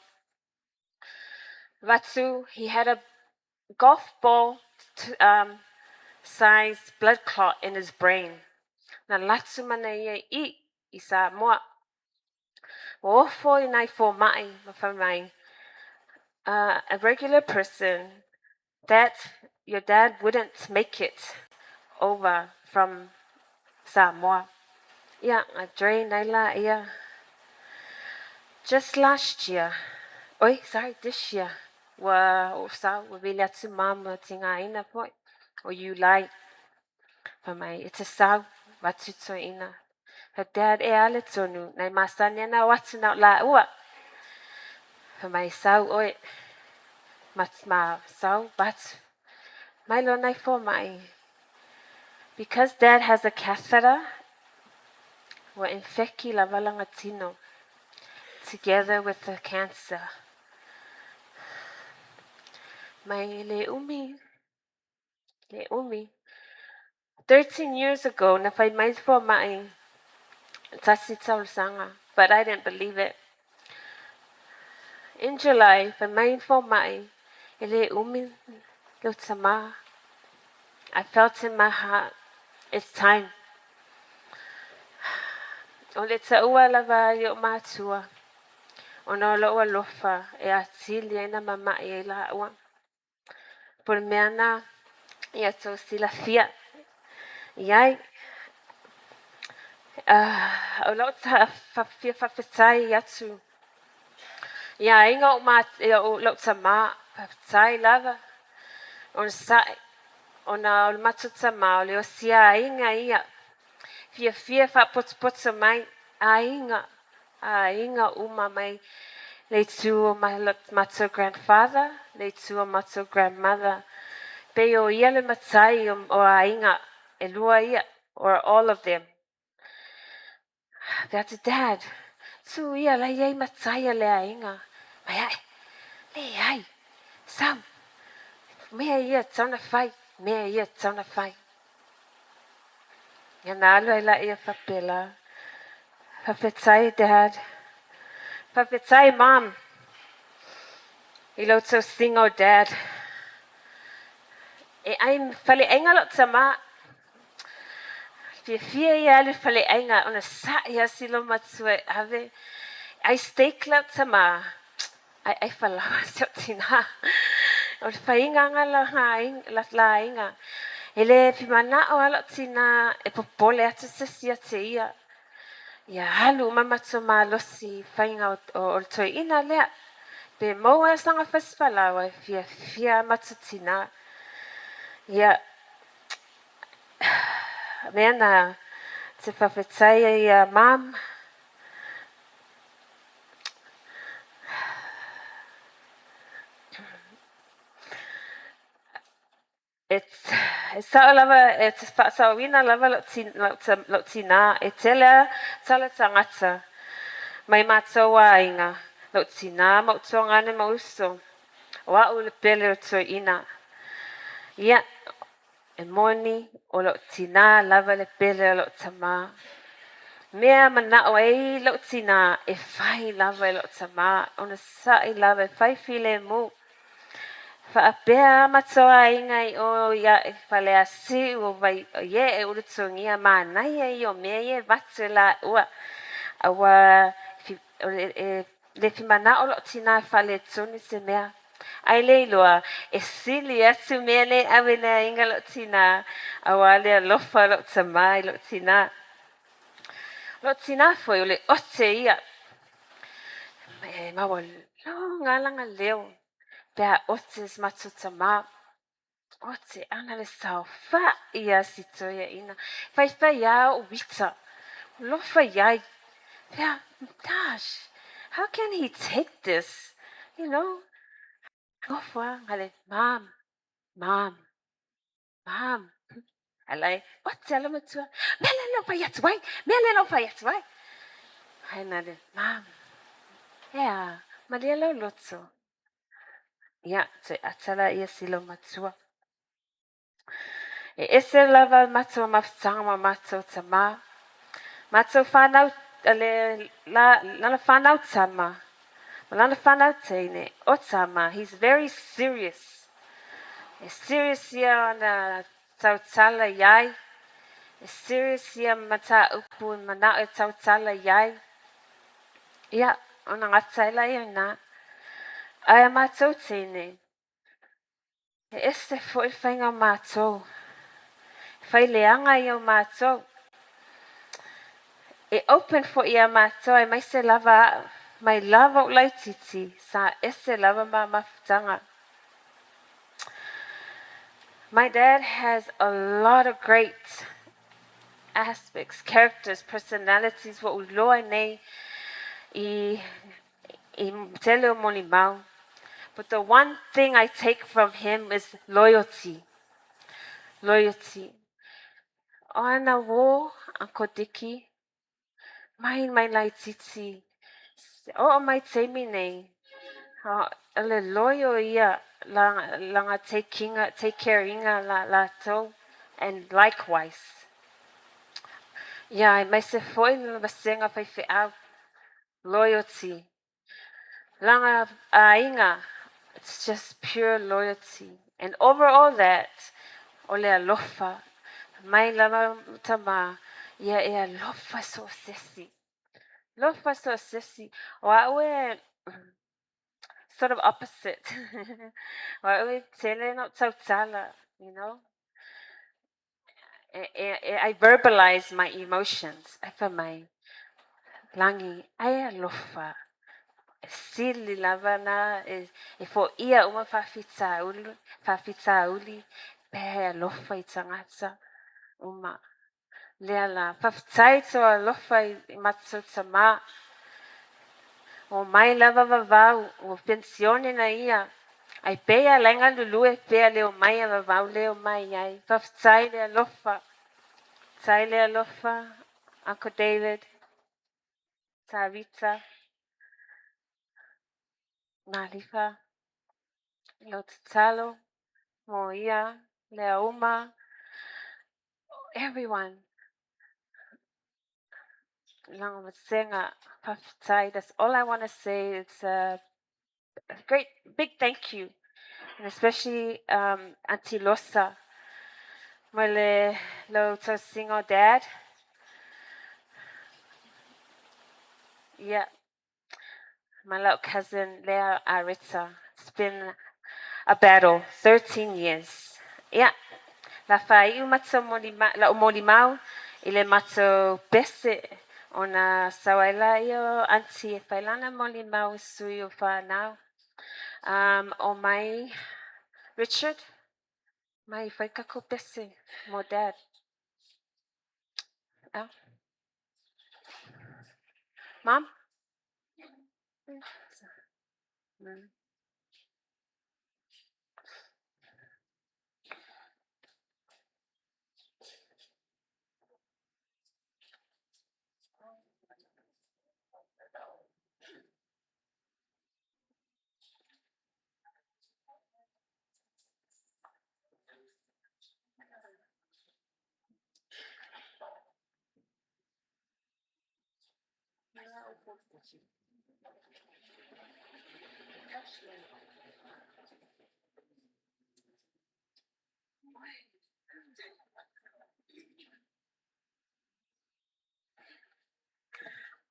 Vatu, he had a golf ball sized blood clot in his brain. Na latu mana ia i Samoa. Wa ofo i nai fomai, ma fai mai. A regular person, that your dad wouldn't make it over from Samoa. Ia, nga drain ai la ia. Just last year, oi, sorry, this year, ua o sa, ua vili atu mama ti ngā ina foi, o Iulai. Fai mai, e te sau, watu toeaina. Faapea e a le tonu, nai masani ana o atu na o laua. Fai mai sau oe, ma, ma sau batu. Mai loa nai fomai. Because dad has a catheter, ua infeki lava lana tino together with the cancer. Mai le umi, le umi. 13 years ago, na fai mai fomai tasi tausaga, but I didn't believe it. In July, fai mai fomai, e le umi lou tamā. I felt in my heart, it's time. O le taua lava i o matua, ona o lou alofa e atili ai na mama'i ai laua. Po le mea na ia tou silafia i ai. O lau fia faafetai atu i aiga o ma, o lou tamā, faafetai lava onosai ona o le matou tamā o le osi aiga ia. Fiafia faapotopoto mai aiga, aiga uma mai le itu o matou grandfather, le itu o matou grandmother. Pe o ia le matai o aiga, e lua ia, or all of them. Fai atu, Dad, tu ia la iai matai a le aiga. Mai ae, leai, sau, mea ia tatau ona fai, mea ia tatau ona fai. Ia na alu ai laia faapela. Faafetai, Dad. Faafetai, Mom. I lo tou single dad. E ai faleaiga lou tamā. Fiafia ia alu faleaiga ona sa'i a si lo matua e ave. Ai steak lou tamā. Ai ai falaoa si o tina. O le faiga la la la aiga. E le fimana'o a lou tina e popole atu se sia te ia. Ia alu uma matou malosi faiga o le toeaina lea. Pe maua saga fasi falaoa e fiafia matou tina. Ia, mea na te faafetai ai ia Mom. E sao lava, e te faasaoina lava lou tina, e tele a tala tagata mai matou aiga, lou tina ma ou tuagane ma uso, o au le pele o toeaina. Ia, e moni o lou tina lava le pele o lou tamā. Mea mana'o ai lou tina e fai lava e lou tamā, ona sa'i lava e fai filemu. Faapea matou aiga i o ia e Faleasiu o vai o ie e Ulutogia manaia ia o mea ia e avatu e laua. Aua o le, e, le fimana'o lou tina e faaletonu se mea. Ai le iloa, e sili atu mea le ave le aiga lou tina, auā le alofa o lou tamā i lou tina. Lou tina foi o le ote ia. E maualuga lana leo, pe a ote si matou tamā. Ote ana le saofa'i a si toeaina. Faifai a o uita. Lofa iai. Pea, gosh, how can he take this? You know? Nofo ngale, Mom, Mom, Mom. Alai, ote ala matua. Mea le lau fai atu ai, mea le lau fai atu ai. Hai na le, Mom, ea, malia lau loto. Ia, toe atala ia si lau matua. E ese lava matou mafutaga ma matou tamā. Matou whanau, le, la, lana whanau tama. Ma lana whanau teine, o tama, he's very serious. E serious ia ona tautala iai. E serious ia mataupu mana'o e tautala iai. Ia, ona gata ai laia ina. Ae a matou teine, e ese foi le faiga o matou. Fai leaga ia o matou. E open foi ia matou aemaise lava a'u, mai lava ou laitiiti, sa ese lava ma mafutaga. My dad has a lot of great aspects, characters, personalities ua ou iloa ai nei i tele o molimau. But the one thing I take from him is loyalty. Loyalty. O ana uō, Uncle Dickie, mai laitiiti, oo mai taimi nei, o le loyal ia laga take care iga latou and likewise. Ia, aemaise foi le vasega faifeau, loyalty. Laga aiga, it's just pure loyalty. And over all that, o le alofa, mai lava tamā, ia e alofa so o sesi. Alofa so o sesi. O a'u e sort of opposite. O a'u e tele ona ou tautala. I verbalize my emotions. Ae fai mai, Lagi, ai alofa. E sili lava na e foia uma faafitauli, pe e alofa i tagata uma. Lea la, faafetai tou alofa i matou tamā. O mai lava vavau, ua penisione na ia. Ae pei a lai galulue pea le omai a vavau le omai ai. Faafetai le alofa. Faafetai le alofa, Uncle David, Tarita, Malifa, lau tatalo, mo ia, lea uma, everyone. Laga vasega, faafetai. That's all I want to say. It's a great big thank you. And especially Auntie Losa, mo le lau tausiga o Dad. Yeah, my little cousin Lea Arita. It's been a battle, 13 years. Yeah. La faaiu matou la'u molimau i le matou pese ona sau ai laia o aunty e fai lana molimau i sui o fanau. O mai Richard, mai fai takou pese mo Dad. Oh. Mom?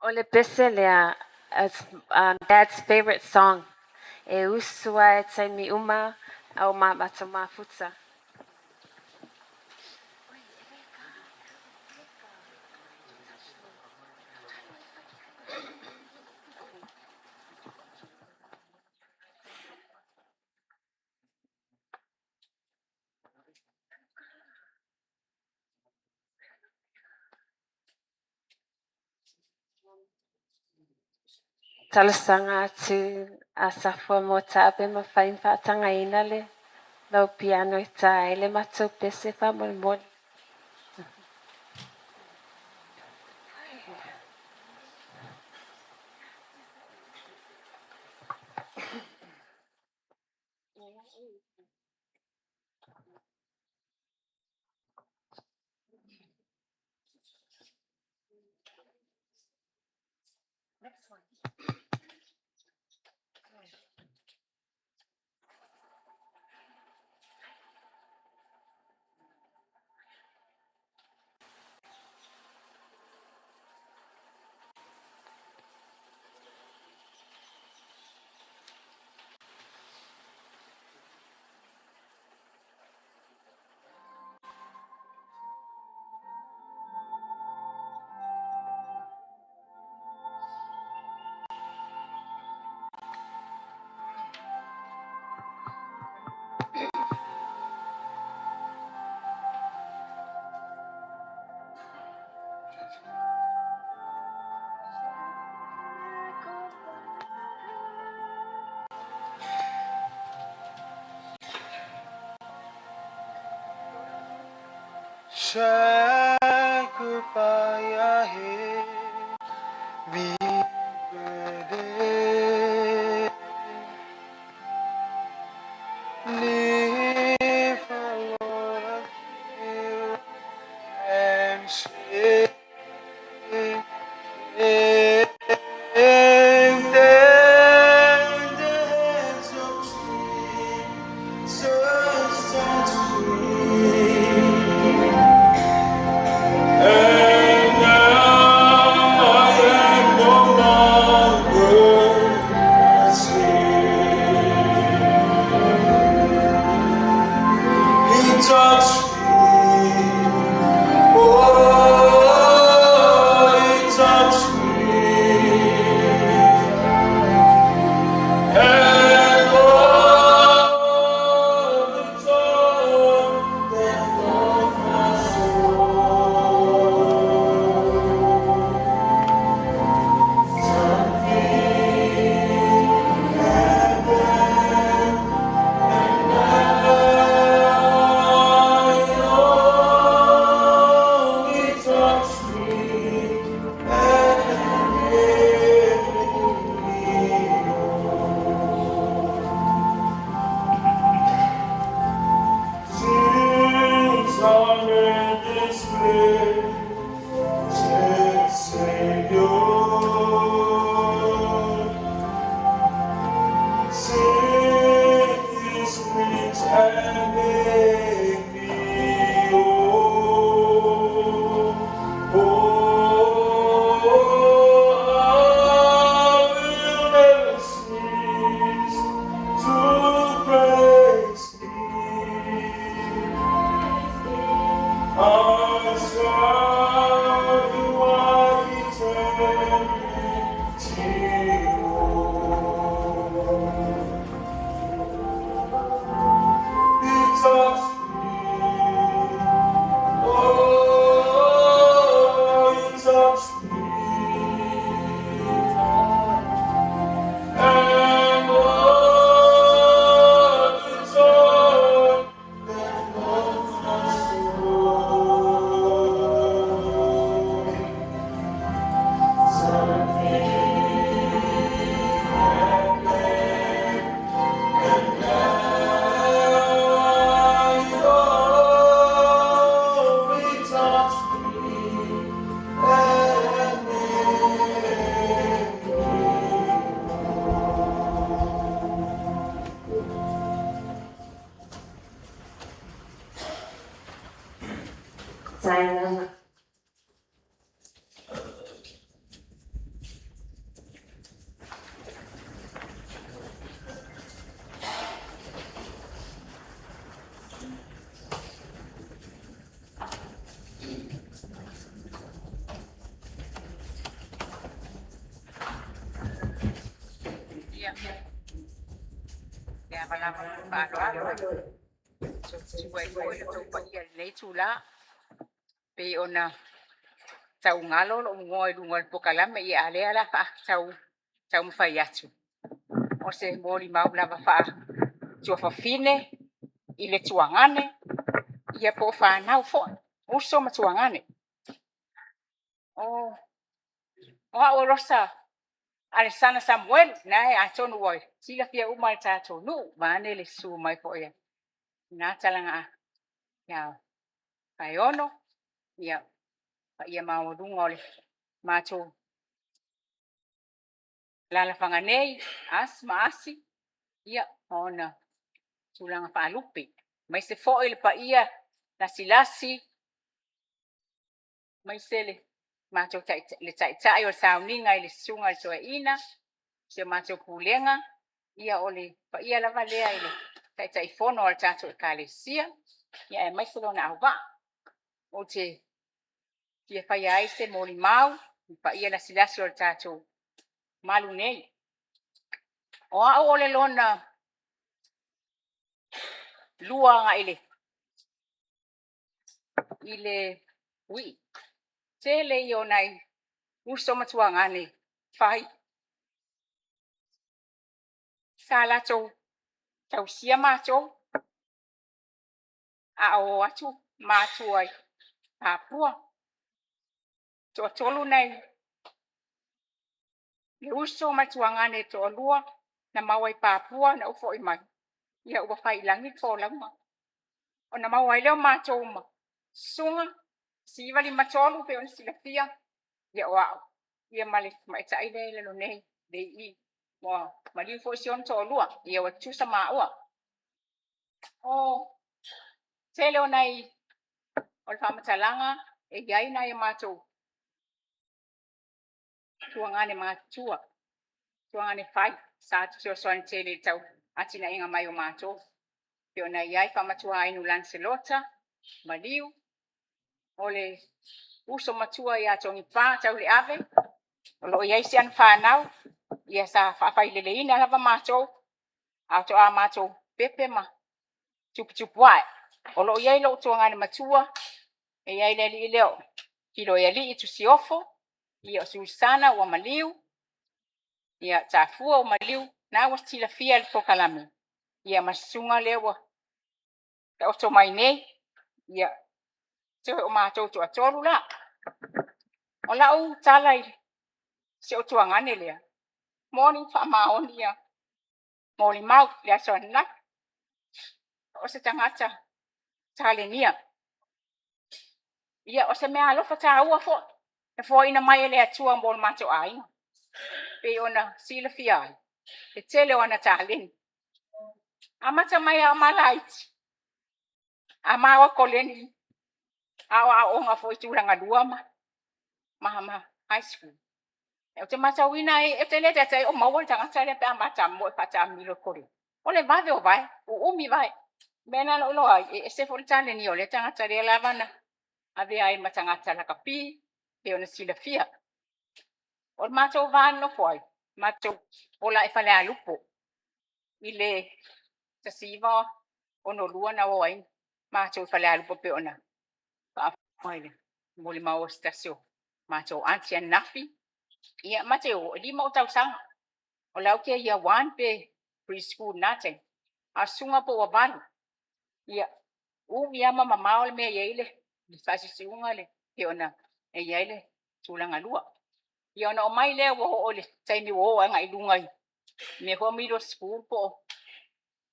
O le pese lea, it's Dad's favorite song. E usu ai taimi uma au ma matou mafuta. Talosaga atu a Safua mo Taape ma fai ma faatagaina le lau piano e tā ai le matou pese faamolemole. Shackled by a heavy burden, live alone here and shame. Then the hands of Jesus touched me. And now I am no longer a slave. He touched me. Oh, he touched me. And all the joy that of my soul. Something happened, and I know he touched me and made me whole. Since I met this blessed Savior, set His wings and make me whole. Oh, I will never cease to praise Thee. I serve you while eternity rolls. He touched me. Oh, he touched me. And what the joy that of my soul. Something happened, and I know he touched me and made me Silent. Ia, le ava lava ma le faaaloalo e tuua ai foi lo outou paia i lenei itula, pei ona tau galo lou igoa i luga o le polokalame, a o lea o le a tau taumafai atu. O se molimau lava faa-tuafafine i le tuagane, ia po o fanau foi, uso ma tuagane. O au o Rosa Alesana Samuelu, na e atonu ua silafia uma e le tatou nuu, vaeane le susu mai foi a lena talaga ia Paeono, ia paia maualuga o le matou alaalafaga nei, Asi ma Asi, ia ma ona tulaga faalupe. Aemaise foi le paia lasilasi, aemaise le matou le taitai o le sauniga i le susuga i le toeaina, si a matou pulega, ia o le paia lava lea i le Taitaifono a le tatou Ekalesia, ia aemaise lona auvaa. Ou te fia faia ai se molimau i le paia lasilasi o le tatou malu nei. O au o le lona lua agai i le uii. Tele ia o nai uso ma tuagane fai sa latou tausia matou a o o atu matua. Papua. Toatolu nai le uso ma le tuagane e toalua na maua i Papua na ou foi mai, ia ua fai i lagi le folauga. Ona maua ai lea o matou ma susuga 1953 pei ona silafia, ia o a'u ia ma le tamaitai lea i lalo nei le i ua maliu foi si ona toalua, ia ua tutusa maua. O tele o nai o le faamatalaga e i ai nai a matou tuagane matutua, tuagane fai sa fesoasoani tele i le tau atinaeina mai o matou. Pei ona i ai Faamatuainu Lancelota Maliu, o le uso matua ia Togipa Tauleave, o lo o i ai si ana fanau, ia sa faafaileleina lava matou a faatoa matou pepe ma tuputupu ae. O lo o i ai lou tuagane matua, e i ai le alii lea o Filoialii Tusiofo, ia o Susana ua maliu, ia Tafua ua maliu, na ua silafia e le polokalame, ia ma susuga lea ua taoto mai nei, ia toe o matou toatolu la. O lau tala i si ou tuagane lea, moni ma faamaoni ia molimau i le aso ananafi. O se tagata talenia. Ia o se meaalofa taua foi na foaiina mai e le Atua mo le matou aiga. Pei ona silafia ai le tele o ana taleni. Amata mai lava o ma laiti, a ma o i koleni aoaoga foi tulaga lua ma high school, ou te matauina ai, ou te le taitai o maua le tagata lea pe a ma tamomoe faataamilo i le koleni, o le vave o vae, uumi vae. O le mea lena na ou iloa ai e ese foi le talenia o lea tagata, lea lava na avea ai ma tagata lakapi pei ona silafia. O le matou va nonofo ai, matou ola ae i Falealupo i le 1962 na o ai matou i Falealupo pei ona faafofoga i le molimau a se tasi o matou aunty ananafi. Ia ma te o e 5 ou tausaga, o la ou te Year 1 pe pre-school i na taimi, a o le susuga po ua 8. Ia, umi lava ma mamao le mea e i ai le faasiusiuga pei ona i ai le tulaga lua. Ia ona oo mai lea ua oo i le taimi ua oo agai i luga i mea foi ia middle school po o…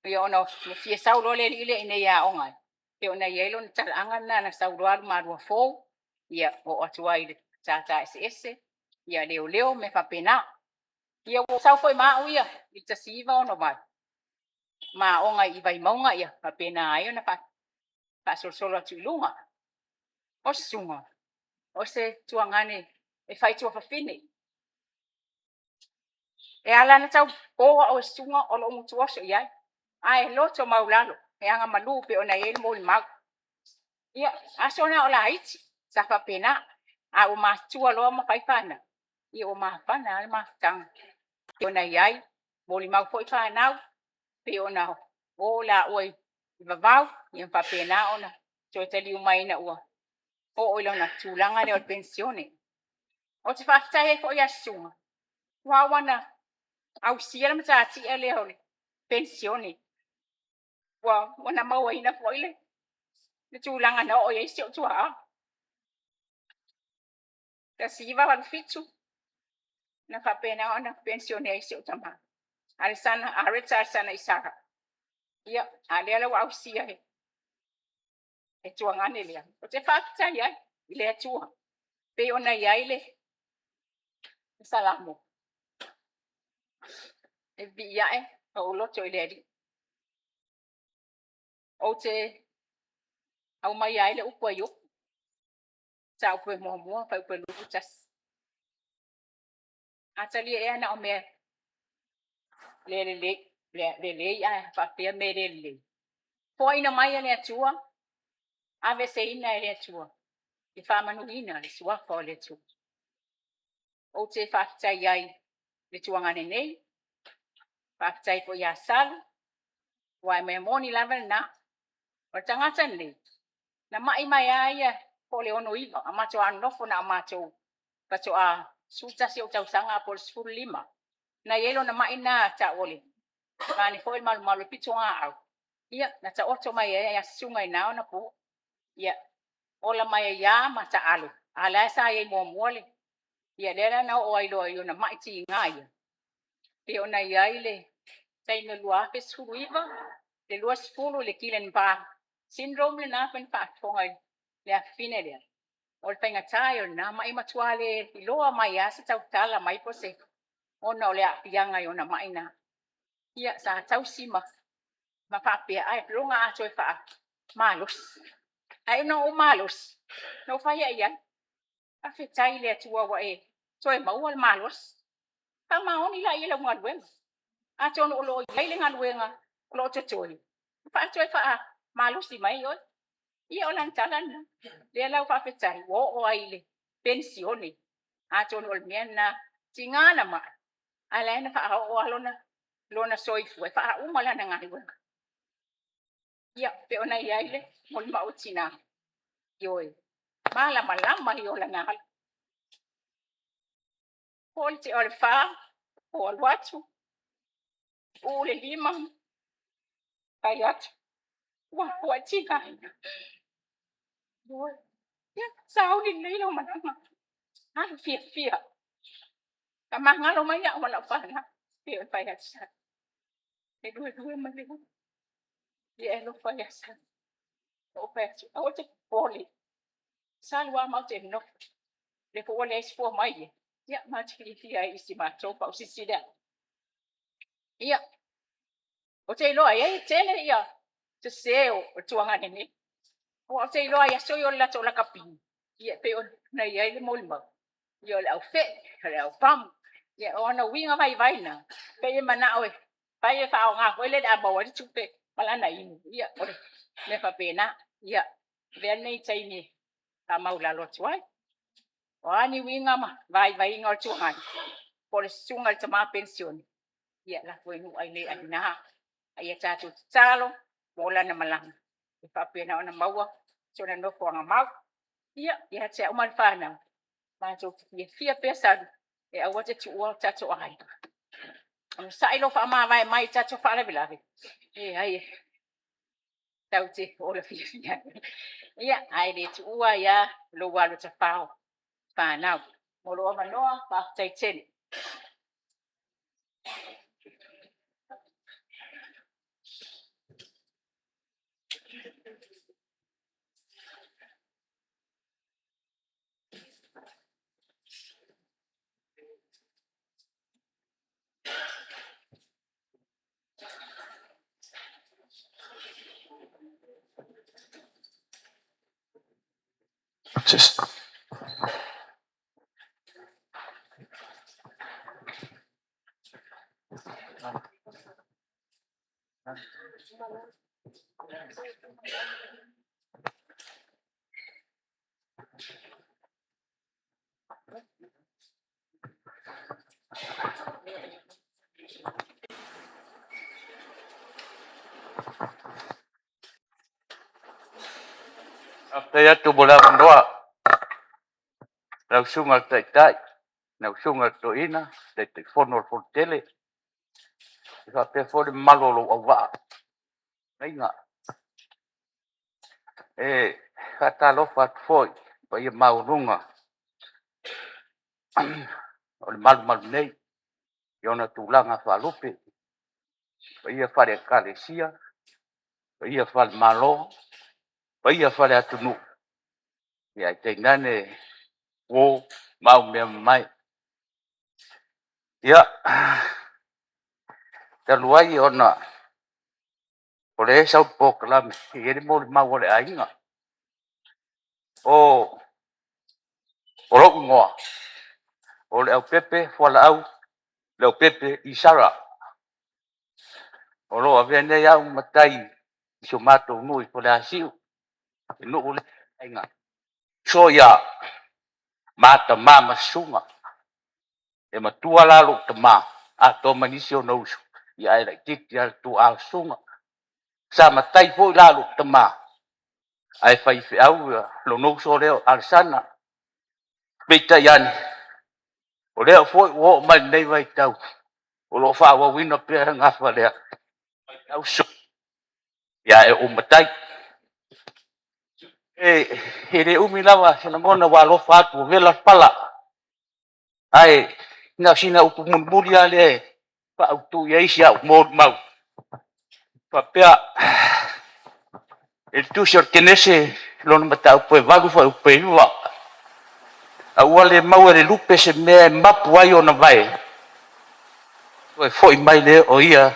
ia ona ua fia sau loa le alii lea i inei e aoga ai, pei ona i ai lona talaaga lena na sau loa alu malua fou, ia oo atu ai i le Matata Eseese, ia leoleo ma mea faapena. Ia ua sau foi ma au ia i le 1968 ma aoga i Vaimauga ia faapena ai ona faasolosolo atu i luga. O Susuga, o se tuagane e fai tuafafine. E ala ona tau po au e Susuga o lou gutu oso i ai, ae loto maualalo, e agamalu pei ona i ai le molimau. Ia, aso na o laiti sa faapena, a ua matutua loa ma fai fanau, ia ua mafana lava le mafutaga pei ona i ai. Molimau foi fanau pei ona o laua i vavau ia ma faapena ona toe taliu mai ina ua oo i lona tulaga lea o le penisione. Ou te faafetai ai foi ia Susuga aua ua na ausia le matatia lea o le penisione, ua na mauaina foi le tulaga na oo i ai si ou tuaa. 1987 na faapena ona penisione ai si ou tama Alesana, Alesana Isara. Ia, a o lea la ua ausia e le tuagane lea, ou te faafetai ai i le Atua pei ona i ai le Salamo, e vivii ae lou loto i le Alii. Ou te aumaia ai le upu a Iopu, Mataupu 1 fuaiupu e 21. A talia ea na o mea le lelei ae faapefea mea e le lelei? Foaiina mai e le Atua, aveeseina e le Atua, ia faamanuina le suafa o le Atua. Ou te faafetai ai i le tuagane nei, faafetai foi ia Salu, aua e mea moni lava lena, o le tagata lenei, na mai mai lava ia po o le 69 a matou nonofo na o matou faatoa 11 ou tausaga po o le 15, na i ai lona mai lena tau o le vaeane foi le malumalu o le pitogaau, ia na taoto mai ai ia Susuga i na ona po. Ia Ola mai ai lava ma taalo, a o la e sa i ai muamua le ia lea la na oo ai loa i ona mai tiga ia, pei ona i ai le taimi o le 2019, le 20 i le Guillain-Barre Syndrome lena pei ona faafofoga i le afafine lea, o le faigata ia o lena mai, e matua le iloa mai lava se tautala mai po o se ona o le aafiaga i ona mai na. Ia sa tausi ma faapea, ae loga atoa e faamalosi. Ae ina ua ou malosi, na ou fai lava i ai, faafetai i le Atua ua e toe maua le malosi, faamaoni laia i lau galuega. Atonu o lo o i ai le galuega o lo o totoe, toe faamalosi mai ai oe. Ia o lana tala lena. Lea la ua faafetai ua oo lava i le penisione, atonu o le mea lena, tiga ona mai, a o la e na faaoo lava lona soifua e faauma lana galuega. Ia, pei ona i ai le molimau a le tina, ioe, malamalama ia o lana alu. Po le tea o le 4 ou alu atu, uu le lima, fai atu, ua tigaina. Ia, sauni lelei lau malaga, alu fiafia, faamagalo mai au ma lau fanau, pei ona fai atu, e 22 ma le ia e alofa ia Sala. Ou fai atu, aua e te popole, masalo lava matou te nonofo, o lea foi ua leai se fua mai ia, ia matou te fiafia ai i si matou pausisi lea. Ia, ou te iloa ai e tele ia sese o le tuagane nei. Aua ou te iloa i aso ia o le latou lakapi, ia e pei ona i ai le molimau, ia o le aufee, o le aupamu, ia o ona uiga vaivai na, pei e manao e fai e faaaoga foi lele a maua ai le tupe ma lana inu, ia o le mea faapena. Ia, avea lenei taimi e faamaualalo atu ai. O a ni uiga ma vaivaiga o le tuagane, po o le susuga i le tama penisione, ia lafo i nuu ailei aina, a ia tatou tatalo mo lana malaga ia faapena ona maua si ona nofoaga mau. Ia, ia te au ma le fanau, matou te fiafia pea Salu e aua e te tuua o tatou aiga. Onosai lou faamavae mai i tatou faalavelave, e leai, tatou te ola fiafia ai. Ia, ae le tuua ai lava lou alu tafao i fanau. Mo lou avanoa, faafetai tele. Test. Faafetai atu mo le avanoa lau Susuga i le Taitai, lau Susuga i le Toeaina, Taitaifono o le Fonotele faapea foi le mamalu o lou auvaa. E faatalofa atu foi i le paia maualuga o le malumalu nei i ona tulaga faalupe, paia faale-Ekalesia, paia faale-Malo, paia faale-atunuu, ae tainane uo ma au mea mamae. Ia, talu ai ona o lea e sau i le polokalame e i ai le molimau a le aiga. O lou igoa o Leaupepe Fualaau Leaupepe Isara, o lo o avea nei au ma matai i si o matou nuu i Faleasiu, le nuu lea o le uso ia ma tama ma susuga. E matua la lou tama atoa ma nisi ona uso, ae laitiiti lava le tuaa o Susuga. Sa matai foi la lou tama, ae faifeau lona uso lea o Alesana. Peitai ane, o lea foi ua oo mai lenei vaitau, o lo o faaauauina pea le gafa lea faifeau, ae ou matai. E le umi lava se lagona ua alofa atu ua vela le pala, ae na o sina upu mulimuli lava lea e faaautu i ai si au molimau. Faapea, i le tusi a le Kenese lona mataupu e 8 fuaiupu e 9, a ua le maua e le lupe se mea e mapu ai ona vae, toe foi mai lea o ia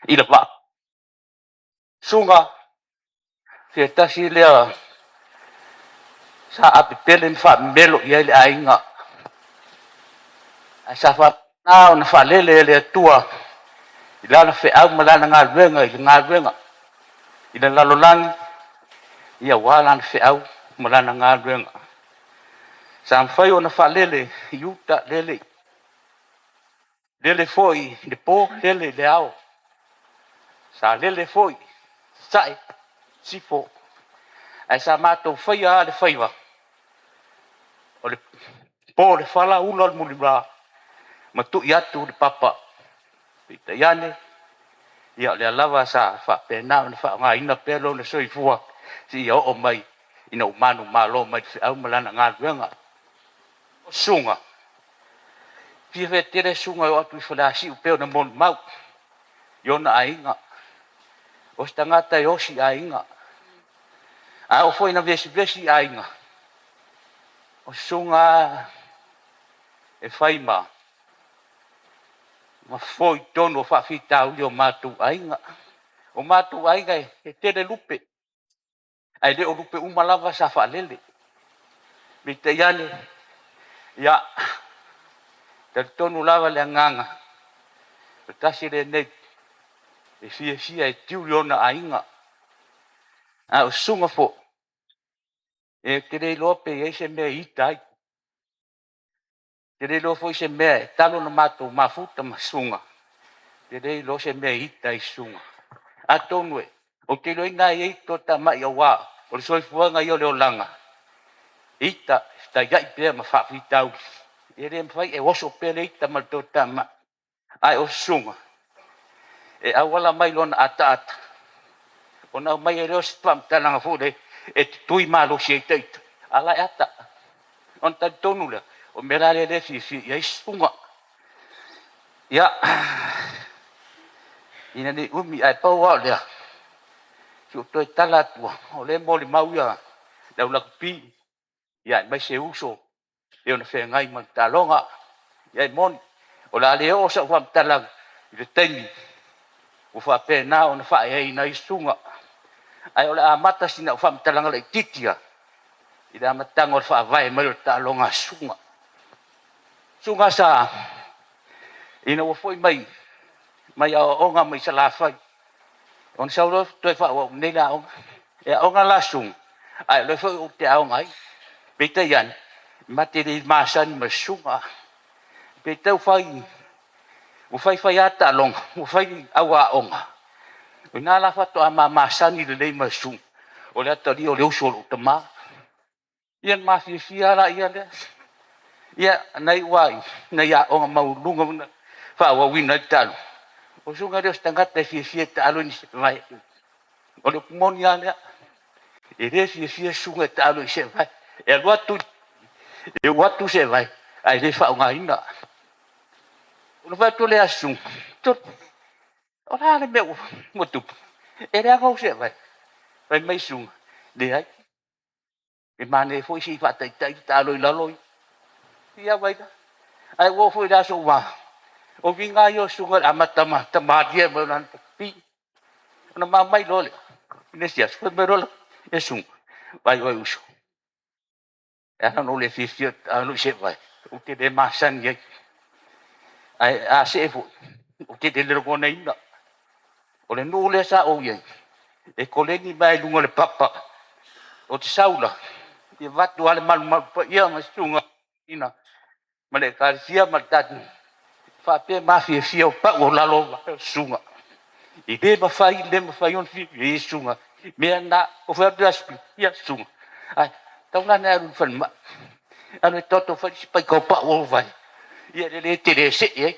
i le vaa. Susuga, se tasi lea sa apepele ma faamemelo i ai le aiga, ae sa faapena ona faalele e le Atua i lana feau ma lana galuega i le galuega i le lalolagi, ia aua lana feau ma lana galuega. Sa mafai ona faalele i uta, lele, lele foi i le po, lele i le ao. Sa lele foi i sasae, sisifo, ae sa matou faia lava le faiva, o le po o le fala, ula le mulila ma tui atu le papa. Peitai ane, ia o lea lava sa faapena ona faaaogaina pea lona soifua seia oo mai ina ua manumalo mai le feau ma lana galuega. O Susuga, fiafia tele Susuga e oo atu i Faleasiu e pei ona molimau i ona aiga. O se tagata e osi i aiga. A oo foi ina vesivesi i aiga, o Susuga e fai ma fofo i totonu o faafitauli o matou aiga. O matou aiga e tele lupe, ae le o lupe uma lava sa faalele. Peitai ane, ia, talitonu lava le agaga, o le tasi lenei e fiafia e tiui ona aiga. A o Susuga foi, ou te le iloa pe i ai se mea e ita ai. Ou te le iloa foi se mea talu ona matou mafuta ma Susuga, ou te le iloa se mea e ita ai i Susuga. Atonu ou te iloaina lava e i ai toatamai aua o le soifuaga ia o le olaga, e ita, e fetaiai pea ma faafitauli. E le mafai, e oso pea le ita ma le toatamai. Ae o Susuga, e auala mai lona ataata ona aumai ai lea o se faamatalaga foi lea e tutui malosi ai ita, a o la e ata. Ona talitonu lea, o le mea la lea e fiafia i ai Susuga. Ia, ina ne i umi, ae pau lava o lea, se i ou toe tala atu lava, o lea e molimau le au lakapi, aemaise uso e pei ona feagai ma le taaloga. Ia e moni, o le a le oo sau faamatalaga i le taimi ua faapena ona faaeaina ai susuga, ae o le a amata sina au faamatalaga laitiiti lava i le amataga o le faavae mai o le taaloga a susuga. Susuga sa, ina ua foi mai mai aoaoga mai Salafai, ona sau loa toe faaauau i inei le aoga. E aoga la Susuga, ae o lea foi ou te aoga ai. Peitai ane, ma te le masani ma Susuga. Peitai ua fai ua fai fai lava taaloga, ua fai au aoga, o i ina la faatoa ma masani lelei ma Susuga, o le atalii o le uso a lou tama. Ia ona mafiafia lava lea. Ia na iu lava i aoga maualuluga na faaauauina ai le taaloga, o Susuga e le o se tagata e fiafia e taalo i ni vae. O le upu moni lava lea. E le fiafia Susuga e taalo i se vae. E alu atu, e uu atu se vae, ae le faaaogaina. Ona fai atu lea a Susuga, o le a le mea ua tupu? E leaga ou seevae? Fai mai Susuga, leai. E manaia foi se i faataitai le taalo i lalo ia vai la. Ae ua oo foi i le aso ua o uiga lava ia o Susuga i le amata tamalie mai o lana pi. Ona ma omai loa lea i le isi aso, fai mai loa le susuga, vaai oe uso, e ala ona ou le fiafia ou te taalo i seevae, ou te le masani ai. Ae a see foi, ou te le lagonaina. O le nuu lea sa ou i ai, e koleni mai lava i luga o le papa. Ou te sau la, e avatu lava le malumalu paia ma susuga ina ma le ekalesia ma le tatou faapea mafiafia o pau o lalo o susuga. E le mafai, le mafai ona fiafia i susuga. Mea na, ou fai atu ia ia susuga, ai, tau la ina e alu i le falemai. Alu e toto fai si paika o pau o vai. Ia lelei e te le see ai.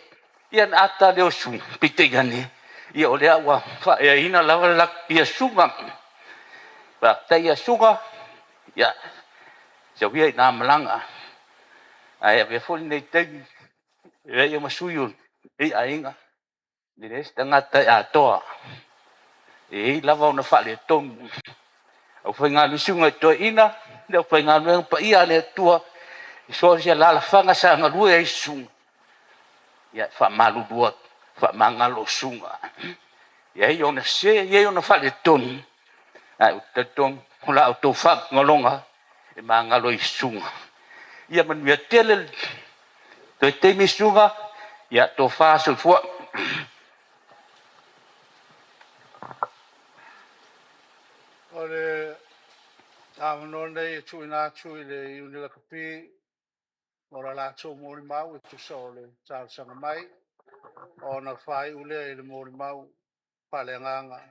Ia na ata lea o susuga, peitai ane, ia o lea ua faaeaina lava le ia susuga. Faafetai ia susuga. Ia, sau ia ina malaga, ae avea foi lenei taimi e avea ia ma sui o lenei aiga, e leai se tagata e atoa, e i ai lava ona faaletonu. Aufaigaluega, susuga i toeaiina, le aufaigaluega paia a le Atua i so o se alaalafaga sa galue ai susuga, ia e faamalulu atu, faamagalo susuga. E i ai ona sese, e i ai ona faaletonu, ae ou te talitonu o la outou faamagaloga e magalo ai susuga. Ia manuia tele le toe taimi susuga, ia tofa soifua. O le avanoa lenei e tuuina atu i le Iuni Lakapi mo la latou molimau e tusa o le talosaga mai, ona faaiu lea i le molimau faaleagaga.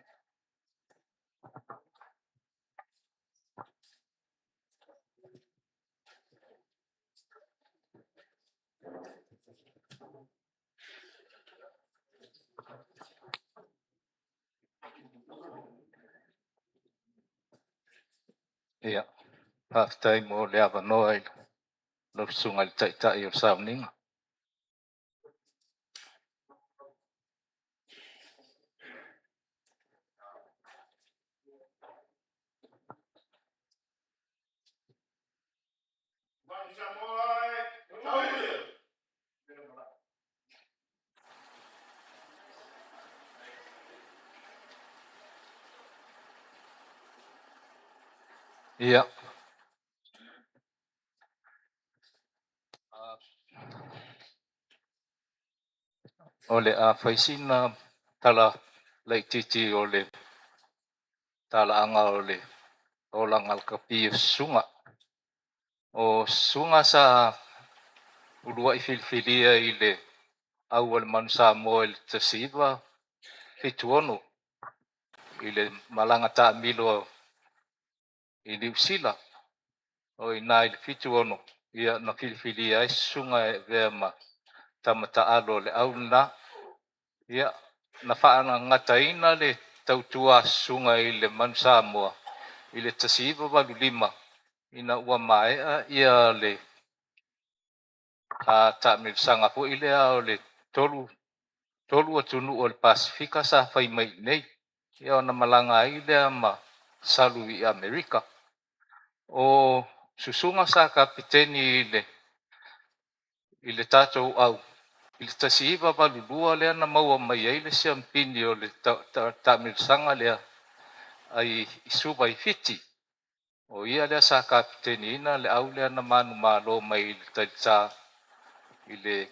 Ia, faafetai mo le avanoa i lau Susuga i le Taitai o le Sauniga. Ia, o le a fai sina tala laitiiti o le talaaga o le olaga lakapi o Susuga. O Susuga sa uluai filifilia i le au a le Manu Samoa i le 1976 i le malaga taamilo i Niu Sila. O i ina i le 76 ia na filifilia ai Susuga e avea ma tama taalo o le au lena. Ia, na faagataina le tautua a Susuga i le Manu Samoa i le 1985 ina ua maea ia le taamilosaga foi lea o le tolu atunuu o le Pasefika sa fai mai i inei, ia ona malaga ai lea ma salu i Amerika. O Susuga sa kapeteni i le tatou au i le 1982 lea na maua mai ai le siamupini o le taamilosaga lea ai i Suva i Fiti. O ia lea sa kapeteniina le au lea na manumalo mai i le Talita i le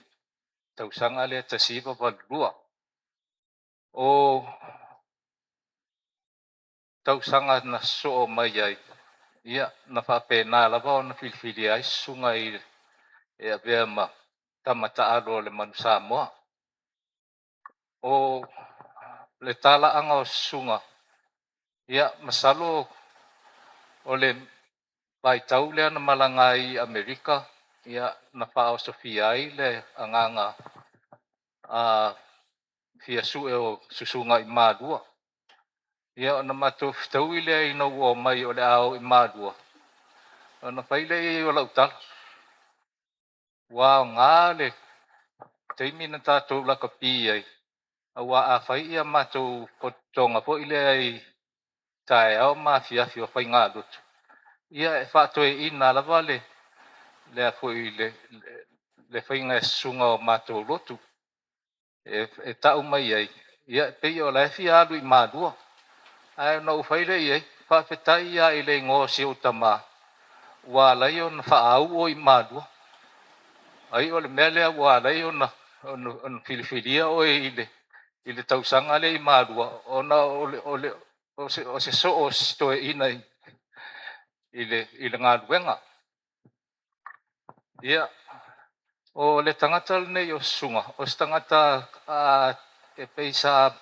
tausaga lea 1982. O tausaga na sosoo mai ai, ia na faapena lava ona filifilia ai susuga i e avea ma tama taalo o le Manu Samoa. O le talaaga o susuga, ia masalo o le vaitau lea na malaga ai i Amerika, ia na faaosofia ai le agaga fia sue o susuga i Malua. Ia ona matou fetaui lea ina ua omai o le a o i Malua, ona fai lea i ai o lau tala, ua aoga le taimi na tatou lakapi ai, aua a fai ia matou pototoga foi lea i taeao ma afiafi o faigalotu, ia e faatoeaina lava le foi le faiga e susuga o matou lotu e tau mai ai, ia e pei o la e fia alu i Malua. Ae ona ou fai lea i ai, faafetai lava i le igoa o si ou tama ua ala ai ona faaau oe i Malua. Ai o le mea lea ua ala ai ona filifilia oe i le tausaga lea i Malua, ona o se soo o si toeaina i le galuega. Ia, o le tagata lenei o Susuga, o se tagata e pei sa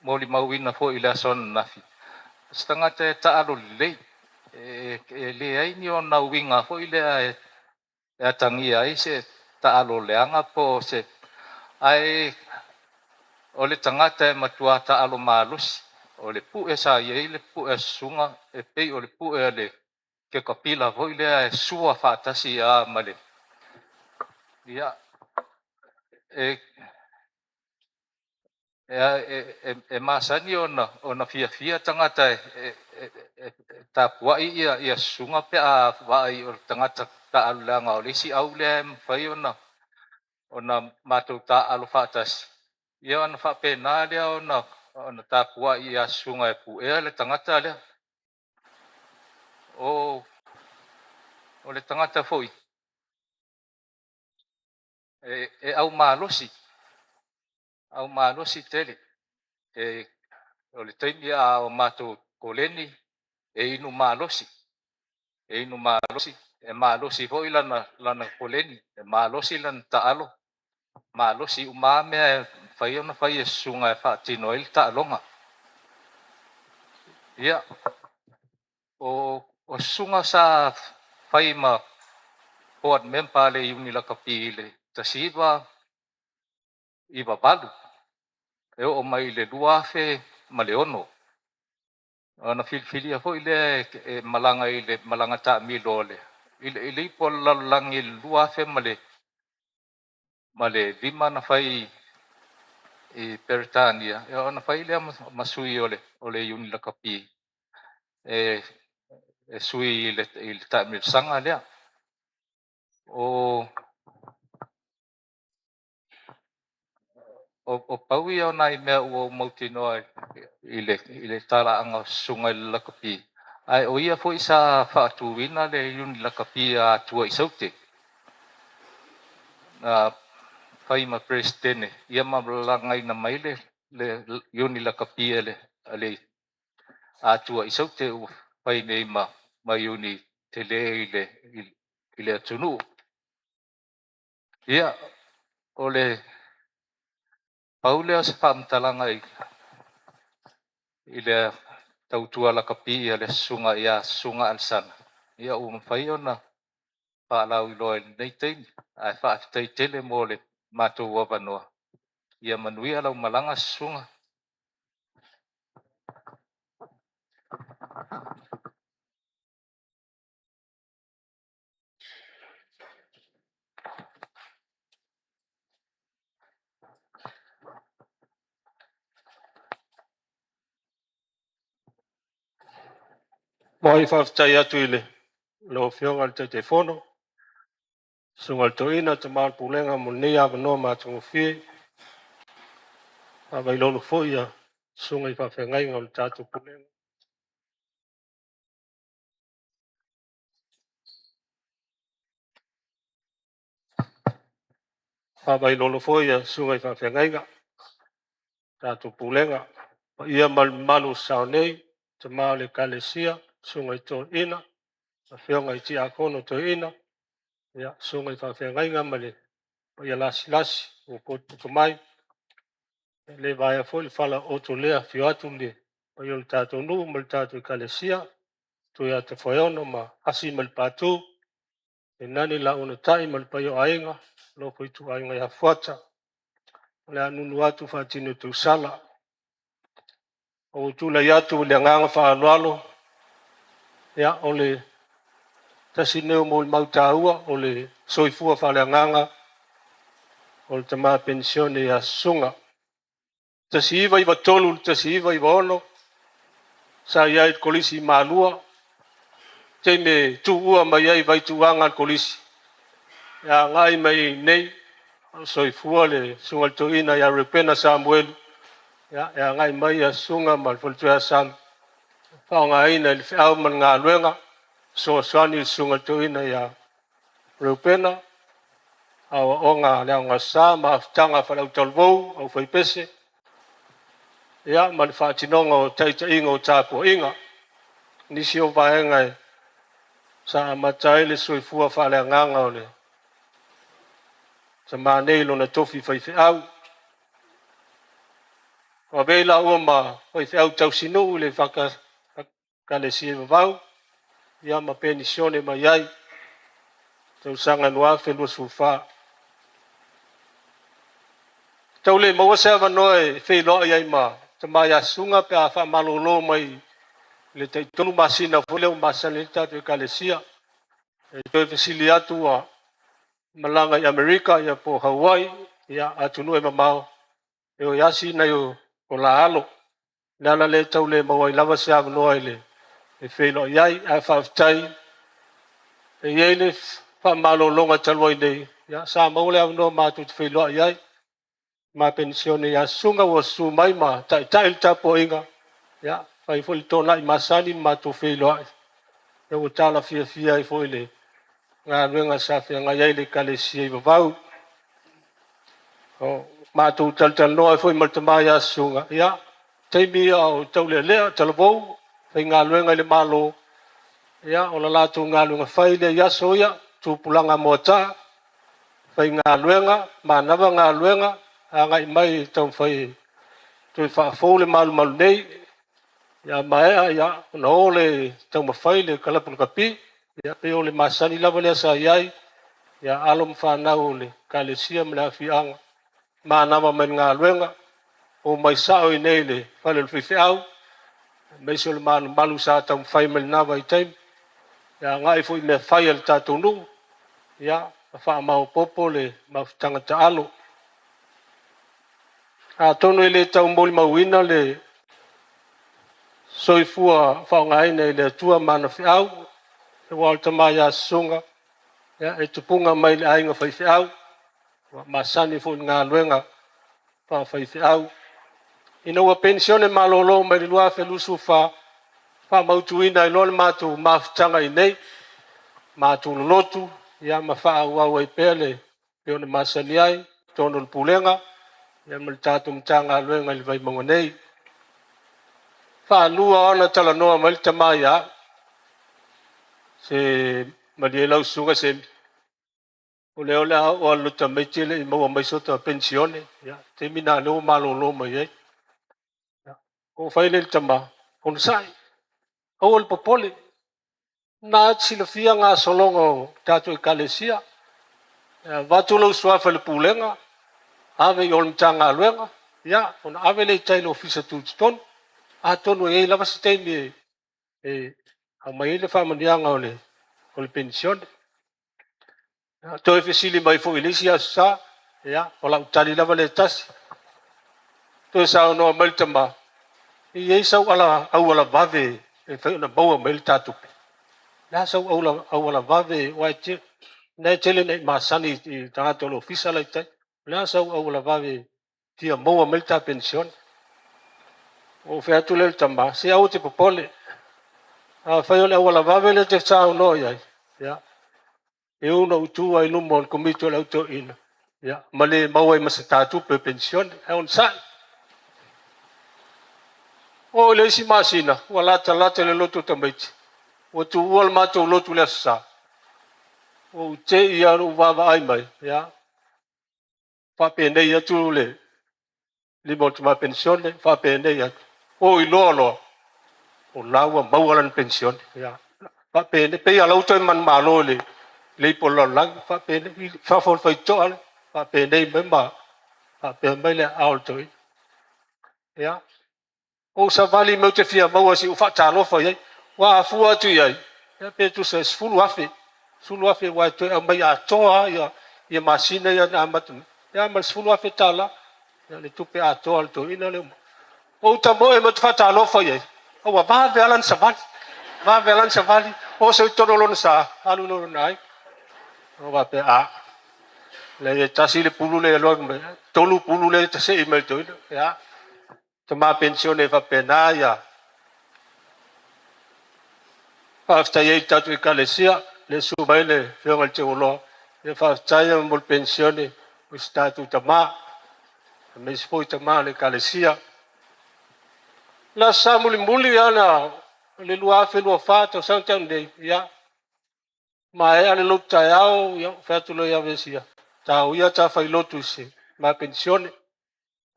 molimauina foi i le aso ananafi, o se tagata e taalo lelei, e leai ni ona uiga foi lea e atagia ai se taalo leaga po o se... Ae o le tagata e matua taalo malosi. O le pue sa i ai le pue a Susuga e pei o le pue a le kekapila foi lea e sua faatasi a ma le ia e e masani ona fiafia tagata e tapuai ia susuga pe a vaai o le tagata taaalo, leaga o le isi au lea e mafai ona matou taaalo faatasi. Ia ona faapena lea ona tapuai ia susuga e puea le tagata lea. O le tagata foi e aumalosi tele. O le taimi a o matou koleni e inu malosi, e inu malosi, e malosi foi lana koleni, e malosi lana taalo, malosi uma lava mea e mafai ona fai e susuga e faatino ai le taaloga. Ia, o susuga sa fai ma board member a le Iuni Lakapi i le 1998 e oo mai i le 2006. Ona filifilia foi lea e malaga i le malaga taamilo i le ipu o le lalolagi i le 2005 na fai i Peretania, ona fai lea ma sui o le Iuni Lakapi e sui i le taamilosaga lea. O pau ia o nai mea ua ou mautinoa i le talaaga o susuga i le lakapi, ae o ia foi sa faatuina le Iuni Lakapi a Atua i Saute. Na fai ma Peresetene ma lalagaina mai le Iuni Lakapi a le Atua i Saute ua fai nei ma iuni tele i le atunuu. Ia, o le pau lea o se faamatalaga i le tautua lakapi a le susuga ia Susuga Alesana, ia ua mafai ona faalauiloa i lenei taimi, ae faafetai tele mo le matou avanoa. Ia manuia lau malaga susuga. Manuia. Faafetai atu i lau Afioga i le Taitaifono, susuga i le Toeaina, Tama a le Pulega mo lenei avanoa matagofie. E faavailolo foi ia susuga i faafeagaiga o le tatou Pulega. Faavailolo foi ia susuga i faafeagaiga o le tatou Pulega, paia ma le mamalu o sao nei, tama o le Ekalesia, susuga i toeaina, afioga i Tiakono Toeaina, ia, susuga i faafeagaiga ma le paia lasilasi ua potopoto mai. E le vaea foi le falaooto lea, afio atu le paia o le tatou nuu ma le tatou Ekalesia, Matua ia Tofaeono ma Asi ma le Patu, tainane Lauu na tai ma le paia o aiga, nofo ituaiga ia Fuata. O le a nuunuu atu faatini o tausala. Ua ou tulai atu i le agaga faaaloalo, ia, o le tasi lenei o molimau taua o le soifua faaleagaga o le tama penisione ia Susuga. 1993 i le 1996 sa i ai i le Kolisi i Malua, taimi e tuua mai ai Vaituuaga le Kolisi, e agai mai nei, o soifua le susuga i le toeaina ia Reupena Samuelu, ia, e agai mai ia Susuga ma le faletua ia Salu, faaaogaina i le feau ma le galuega, fesoasoani i le susuga i le toeaina ia Reupena, aoaoga a le Aoga Sa ma afutaga faaleautalavou, aufaipese, ia, ma le faatinoga o taitaiga o tapuaiga. Nisi o vaega sa amata ai le soifua faaleagaga o le tama nei lona tofi faifeau. Ua avea i laua ma faifeau tausinuu i le Ekalesia i Vavau, ia ma penisione mai ai, tausaga 2024. Tau le maua se avanoa e feiloai ai ma tama ia Susuga pe a faamalolo mai. Le tai-3 masina foi lea ua masani ai le tatou Ekalesia. E toe fesili atu ua malaga i Amerika ia po o Hawaii, ia atunuu e mamao, e o e asi nai o la alo. O le ala lea e tau le maua ai lava se avanoa e feiloai ai. Ae faafetai, e i ai le faamalologa talu ai nei, ia sa maua le avanoa matou te feiloai ai. Ma penisione ia Susuga ua susu mai ma taitai le tapuaiga, ia fai foi le toonai masani ma matou feiloai, ia ua tala fiafia ai foi le galuega sa feagai ai le Ekalesia i Vavau. O matou talatalanoa ai foi ma le tama ia Susuga, ia, taimi ia o taulealea, talavou, faigaluega i le Malo, ia, o le latou galuega fai lea i aso ia, tupulaga moataa, faigaluega, manava galuega, agai mai e taumafai e toe faafou le malumalu nei, ia maea, ia, ona o le taumafai le kalapu lakapi, ia pei o le masani lava lea sa i ai, ia alo ma fanau o le Ekalesia ma le afioaga, manava mai le galuega, omai sao i nei le fale o le faifeau, aemaise o le malumalu sa taumafai mai lena vaitaimi, ia agai foi i mea fai a le tatou nuu, ia faamaopoopo le mafutaga taalo. Atonu e le tau molimauina le soifua faaaogaina e le Atua ma ana feau, aua o le tama ia Susuga, ia, e tupuga mai le aiga faifeau, ua masani foi i le galuega faafaifeau. Ina ua penisione malolo mai le 2024, faamautuina ai loa le matou mafutaga i inei, matou lolotu, ia ma faaauau ai pea le pei ona masani ai, totonu o le Pulega, ia ma le tatou Matagaluega i le Vaimauga nei. Faalua ona talanoa mai le tama ia au, se malie lau susuga Semi, o lea o le a oo lava i le lotu tamaiti e le i maua mai sota penisione, ia, taimi lena o lea ua malolo mai ai. Ia, ou fai lea i le tama, onosai, aua le popole, na te silafia gasologa o tatou Ekalesia, e avatu lou suafa i le pulega, ave i o i le Matagaluega, ia, ona ave lea i tai i le Ofisa Tutotonu. Atonu e i ai lava se taimi e aumai ai le faamanuiaga o le penisione. Toe fesili mai foi i le isi aso Sa, ia, o lau tali lava lea e tasi. Toe saunoa mai le tama, e i ai sau auala vave e mafai ona maua mai ai le ta tupe? O le a sau auala vave, aua e tele ina e masani i tagata o le ofisa la i tai. O le a sau auala vave e fia maua mai le ta penisione? Ou fai atu lea i le tama, se aua te popole. Afai o le auala vave lea e te saunoa i ai, ia, e ui ina ou tu ai i luma o le komiti o le au toeaina, ia, ma le maua ai ma se ta tupe penisione, ae onosai. Oo i le isi masina, ua latalata i le lotu o tamaiti, ua tuua le matou lotu i le Aso Sa, ua ou te i lava na ou vaavaai mai, ia, faapenei atu le lima o le tama penisione, faapenei atu. Ua ou iloa loa, o la ua maua lana penisione. Ia, faapenei, pei lava o la ua toe manumalo i le ipu o le lalolagi, faapenei, i fafo o le faitotoa lea, faapenei mai ma faapea mai le aao o le toeaina. Ia, ou savali mai ou te fia maua se i ou faatalofa i ai. Ua afua atu i ai, ia pe tusa e $10,000, $10,000 aua e toe aumai atoa lava ia masina ia na amata mai, ia ma le $10,000 ia le tupe atoa a le toeaina lea. Ou tamoe mai ou te faatalofa i ai, a ua vave lava lana savali, vave lava lana savali, oso i totonu o lona sa, alu loa i lona aiga. Ou faapea, a, leai e tasi le pulu lea e alu atu mai, 3 pulu lea e tasei mai le toeaina. Ia, tama penisione e faapena ia. Faafetai ai i le tatou Ekalesia, lea susu mai le afioga i le Teuoloa, ia faafetai mo le penisione o si tatou tama, aemaise foi tama o le Ekalesia. Le Aso Sa mulimuli lava o le 2024 tausaga talu nei, ia, maea le lotu taeao, ia, ou fai atu loa ia Vesia, tau ia ta fai lotu i se ma penisione.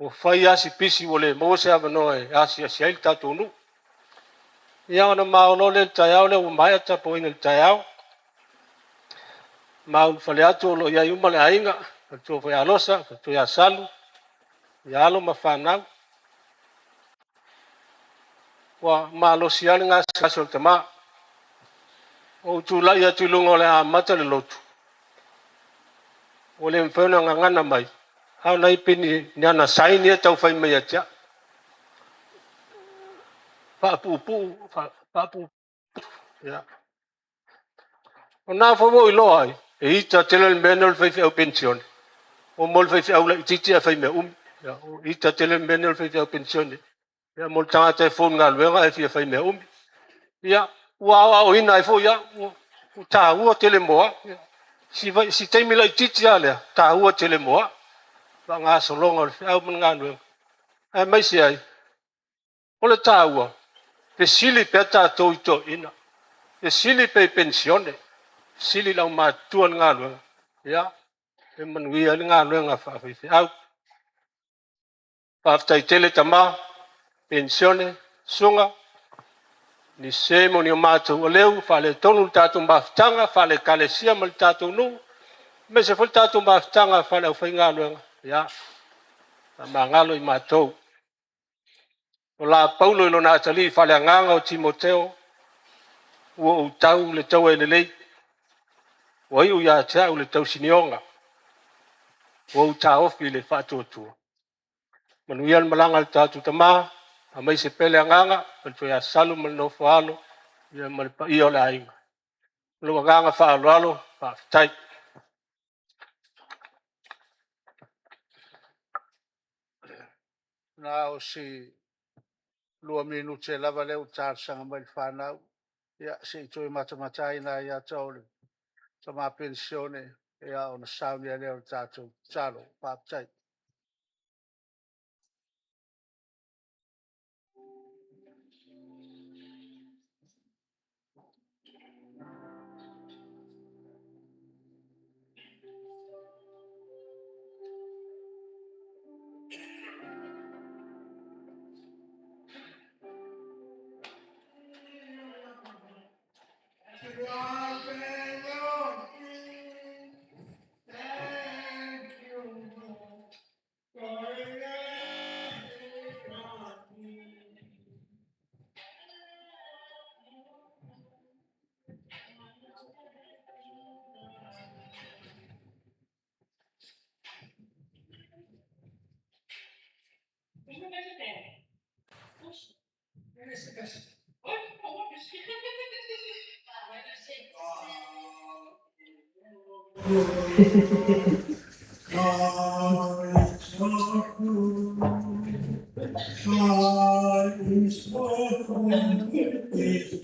Ua fai lava si pisi ua le maua se avanoa e asiasi ai le tatou nuu. Ia ona maolo lea i le taeao lea ua maea le tapuaiga i le taeao. Ma ulufale atu o lo o i ai uma le aiga, faletua foi Alosa, faletua ia Salu, ia alo ma fanau. Ua malosi lava le gasegase o le tama. Ua ou tulai atu i luga o le a amata le lotu, ua le mafai ona gagana mai, a o nai pei ni ana sign ia e tau fai mai ia te au. Faapuupuu, faapuupuu. Ia. O lena foi ua ou iloa ai, e ita tele le mea lenei o le faifeau penisione, mo le faifeau laitiiti ae fai mea umi. Ia, ita tele le mea lenei o le faifeau penisione. Ia, mo le tagata e fou i le galuega ae fia fai mea umi. Ia, ua aoaoina ai foi au, ua taua tele mo au. Ia, si taimi laitiiti lava lea, taua tele mo au. Faagasologa o le feau ma le galuega, aemaise ai, o le taua, fesili pea tatou i toeaiina, fesili pea i penisione, fesili i le aumatutua i le galuega, ia, e manuia ai le galuega faafaifeau. Faafetai tele tama, penisione, susuga, ni sese ma ni o matou aleu, faaletonu le tatou mafutaga faale-Ekalesia ma le tatou nuu, aemaise foi le tatou mafutaga faale-aufaigaluega, ia, faamagalo i matou. O la Paulo i lona atalii faaleagaga o Timoteo, ua ou tau le taua e lelei, ua iu ia te au le tausinioga, ua ou taofi le faatuatua. Manuia le malaga a le tatou tama, aemaise pea le agaga, faletua ia Salu ma le nofo a alo, ia ma le paia o le aiga. Ma lou agaga faaaloalo, faafetai. Na o si 2 minute lava lea ua talosaga mai le fanau, ia se i toe matamata ai lava o le tama penisione ona saunia ai lea o le tatou tatalo. Faafetai. Happy birthday to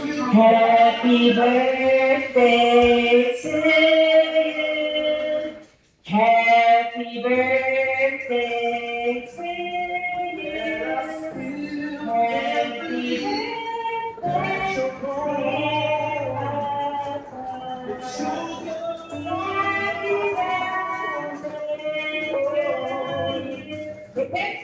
you. Happy birthday to you. Happy birthday, dear Papa. Happy birthday to you. Hip hip. Hip hip.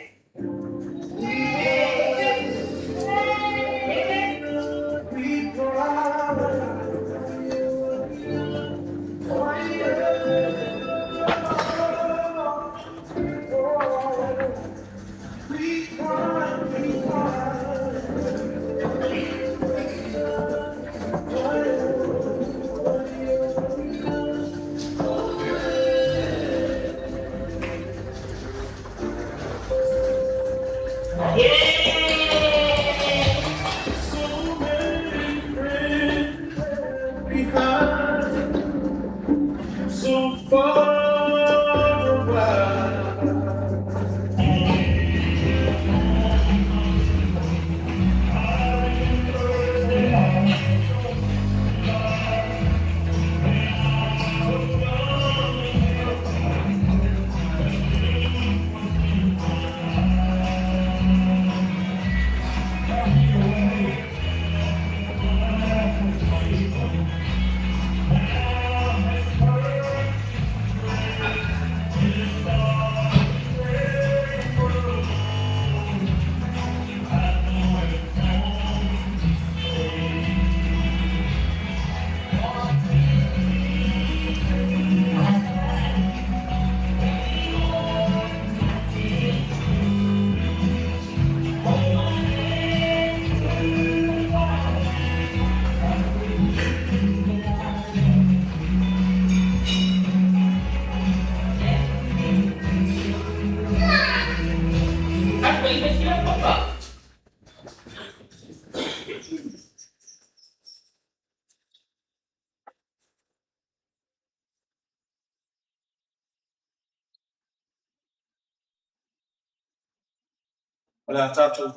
O le a tatou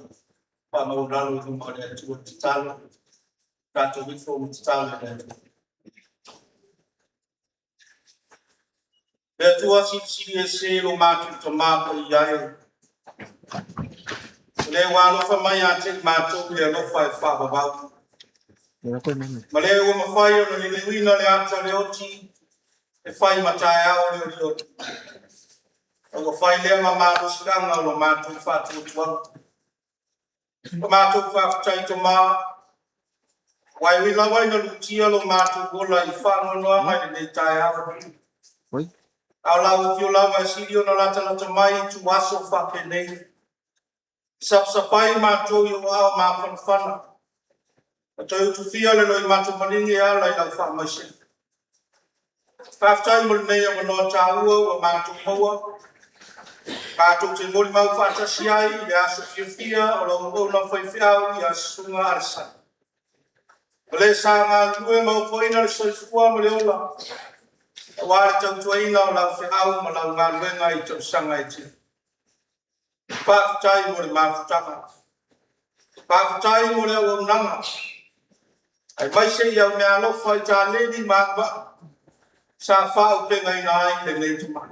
faamaualalo i luma o le Atua i tatalo, tatou ifo ma tatalo i le Atua. Le Atua Silisili Ese lo matou Tamā Paia e, o le ua alofa mai ia te i matou i le alofa e faavavau, ma le ua mafai ona liliuina le ata o le oti e fai ma taeao le olioli, a ua fai lea ma malosiaga o lo matou faatuatuaga. O matou faafetai Tamā, aua e ui lava ina lutia lo matou ola i faanoanoaga i lenei taeao, a o lau afio lava e sili ona latalata mai i ituaso faapenei, sapsapai matou i ou aao mafanafana, ma toe utufia le loimata maligi e ala i lau faamaisega. Faafetai mo lenei avanoa taua ua matou maua, matou te molimau faatasi ai i le aso fiafia o lau auauna faifeau ia Susuga Alesana. O le sa galulue ma ofoina le soifua ma le ola, aua le tautuaina o lau feau ma lau galuega i tausaga e tele. Faafetai mo le mafutaga. Faafetai mo le auaunaga. Aemaise i au meaalofa i taleni ma agavaa sa faaaupegaina ai lenei tamai.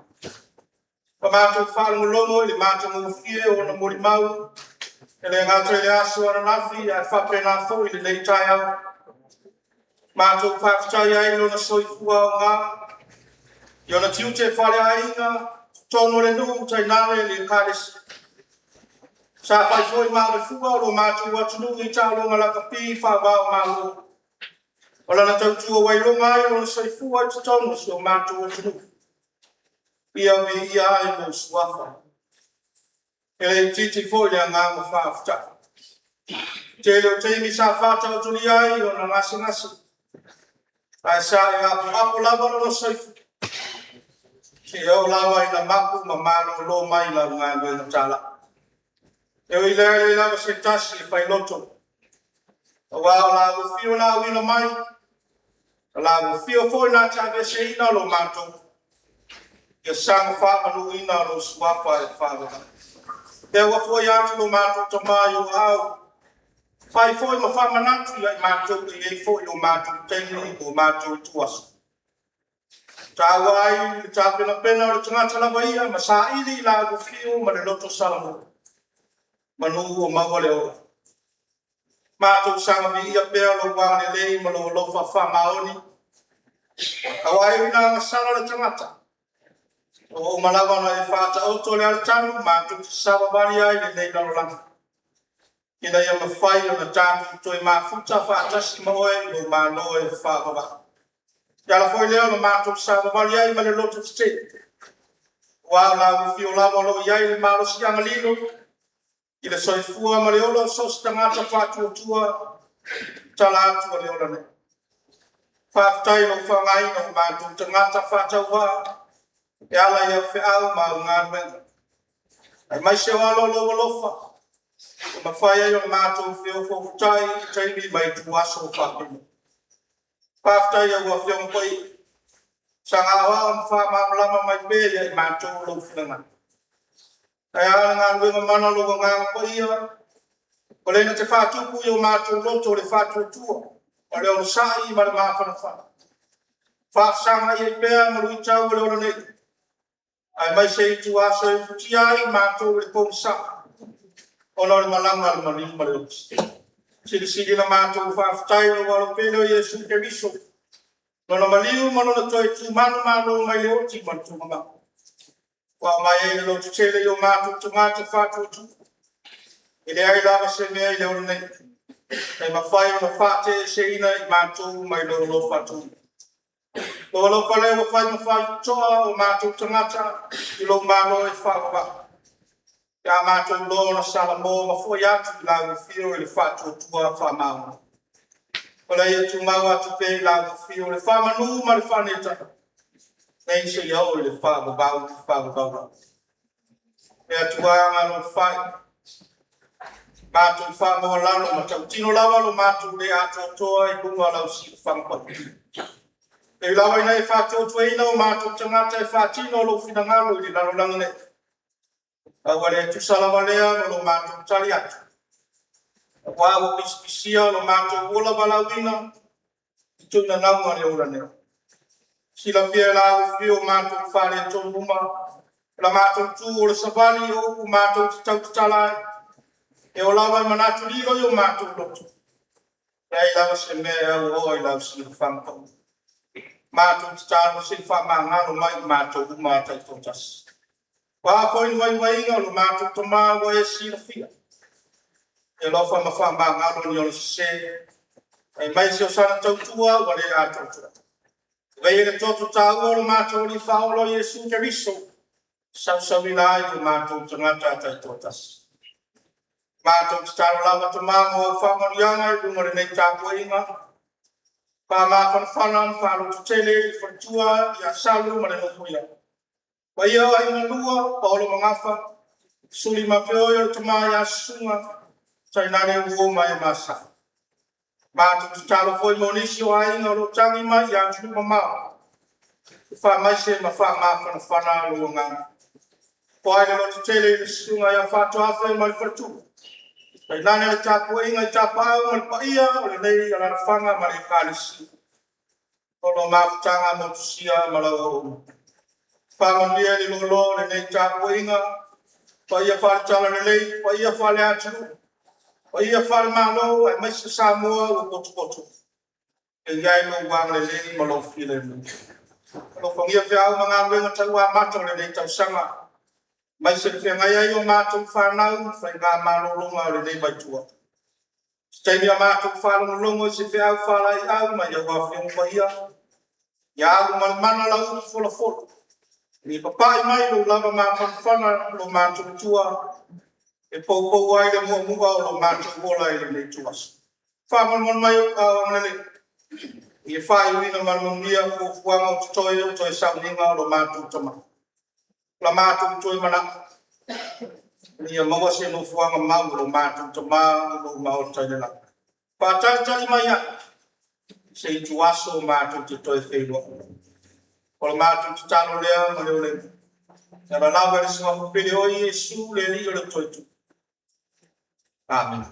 Ma matou faalogologo i le matagofie o ona molimau, e le gata i le aso ananafi ae faapena foi lenei taeao. Matou faafetai ai i lona soifua aoga, i ona tiute faaleaiga, totonu o le nuu tainane le Ekalesia. Sa fai foi ma avefua o lo matou atunuu i taaloga lakapi faava-o-Malo. O lana tautua ua iloga ai lona soifua i totonu o si o matou atunuu. Ia viia ai lou suafa. E le itiiti foi le agaga faafetai. Tele o taimi sa faataotolia ai ona gasegase, ae sa e apoapo lava lona soifua, seia oo lava ina mapu ma malolo mai lau galuega talai. E ui i lea, e leai lava se tasi e failoto, aua o lau afio na auina mai, o lau afio foi na te aveeseina lo matou, ia saga faamanuina lou suafa e faavavau. Lea ua foi atu lo matou Tamā i ou aao, fai foi ma faamanatu ia i matou e i ai foi lo matou taimi mo matou ituaso. Taua ai le tapenapena o le tagata lava ia ma saili i lau afio ma le loto salamo. Manu ua maua le ola. Matou saga viia pea lou agalelei ma lou alofa faamaoni, aua e ui ina agasala le tagata, ua uma lava ona e faataoto le alatanu matou te savavali ai lenei lalolagi, ina ia mafai ona tatou toe mafuta faatasi ma oe i lou Malo e faavavau. E ala foi lea ona matou savavali ai ma le loto tetele, aua o lau afio lava o lo o i ai le malosiaga lilo i le soifua ma le ola o so o se tagata faatuatua tala atu o le ola nei. Faafetai i lou faaaogaina o matou tagata faatauvaa e ala i au feau ma au galuega, aemaise o ala o lou alofa ua mafai ai ona matou feofoofotai i taimi ma ituaso faapenei. Faafetai i au Afioga Paia, saga aoao ma faamalamalama mai pea ia i matou lou finagalo. Ae a le galuega mana o lou Agaga Paia, o lea na te faatupu i o matou loto le faatuatua, o le onosai ma le mafanafana. Faafesagai ai pea ma luitau o le ola nei, aemaise ituaso e uputia ai matou i le pogisa, ona o le malaga a le maliu ma le oti. Silisili na matou faafetai i lou alo pele o Iesu Keriso, lona maliu ma lona toe tumanumalo mai le oti ma le tugamaga. Ua aumai ai le lototele i o matou tagata faatuatua. E leai lava se mea i le ola nei e mafai ona faateeseina i matou mai lou alofa tumu. Lou alofa lea ua fai ma faitotoa o matou tagata i lou Malo e faavavau. Ia matou iloa ona salamo ma foi atu i lau afio i le faatuatua faamaoni. O lea ia tumau atu pea i lau afio le faamanu ma le faaneetaga, nei seia oo i le faavavau faavavau lava. Le Atua agaalofa e, matou faamaualalo ma tautino lava lo matou le atoatoa i luga o lau siufaga paia. E ui lava ina e faatuatuaina o matou tagata e faatino lou finagalo i le lalolagi nei, A ua le tusa lava lea ma lo matou tali atu, aua ua pisipisia lo matou ola valaauina i tuinanauga o le ola nei. Silafia e lau afio o matou faaletonu uma, la matou tu o le savali o upu matou te tautatala ai, e oo lava i manatu lilo i o matou loto, leai lava se mea e auaoa i lau silafaga paia. Matou tatalo se i faamagalo mai i matou uma taitoatasi. O a foi ni vaivaiga o lo matou tama ua e silafia, e alofa ma faamagalo ni ona sese, aemaise o sana tautua ua le atoatoa. Avea le toto taua o lo matou Alii Faaola o Iesu Keriso, sausauina ai o matou tagata taitoatasi. Matou tatalo lava Tama mo au faamanuiaga i luga o lenei tapuaiga, faamafanafana ma faalototele i le faletua ia Salu ma le nofo ia. Paia o Aiga e Lua, Paolo ma Gafa, Suli ma Feoi o le tama ia Susuga, tainane uo ma e ma sa. Matou tatalo foi mo nisi o aiga o lo o tagi mai i atunuu mamao, e faamaise ma faamafanafana lou agaga. Po ai le lototele i le susuga ia Faatoafe ma le faletua, tainane le tapuaiga i Tapaau ma le paia o lenei alalafaga ma le Ekalesia. O lo mafutaga motusia ma lau auauna. Faamanuia i le loaloa o lenei tapuaiga, paia faale-Talalelei, paia faale-atunuu, paia faale-Malo, aemaise Samoa ua potopoto e i ai lou agalelei ma lou filemu. Alofagia feau ma galuega tauamata o lenei tausaga, aemaise le feagai ai o matou fanau ma faiga malologa o lenei vaitua. Se taimi a matou faalogologo i se feau faalaeiau mai au Afioga Paia, ia alu ma le mana lau upu folafola, ia papai mai lou lava mafanafana lo matou Matua, e poupou ai le muamu'a o lo matou ola i lenei ituaso. Faamolemole mai ou ao agalelei, ia faaiuina ma le manuia fuafuaga o totoe o toe sauniga o lo matou tama. La matou toe manatu, ina ia maua se nofoaga mau o lo matou tama i lou maota i le lagi. Faatalitali mai ai se ituaso matou te toe feiloai. O le matou tatalo lea ma le olei, e ala lava i le suafa pele o Iesu le Alii o le Toetu'u. Amene.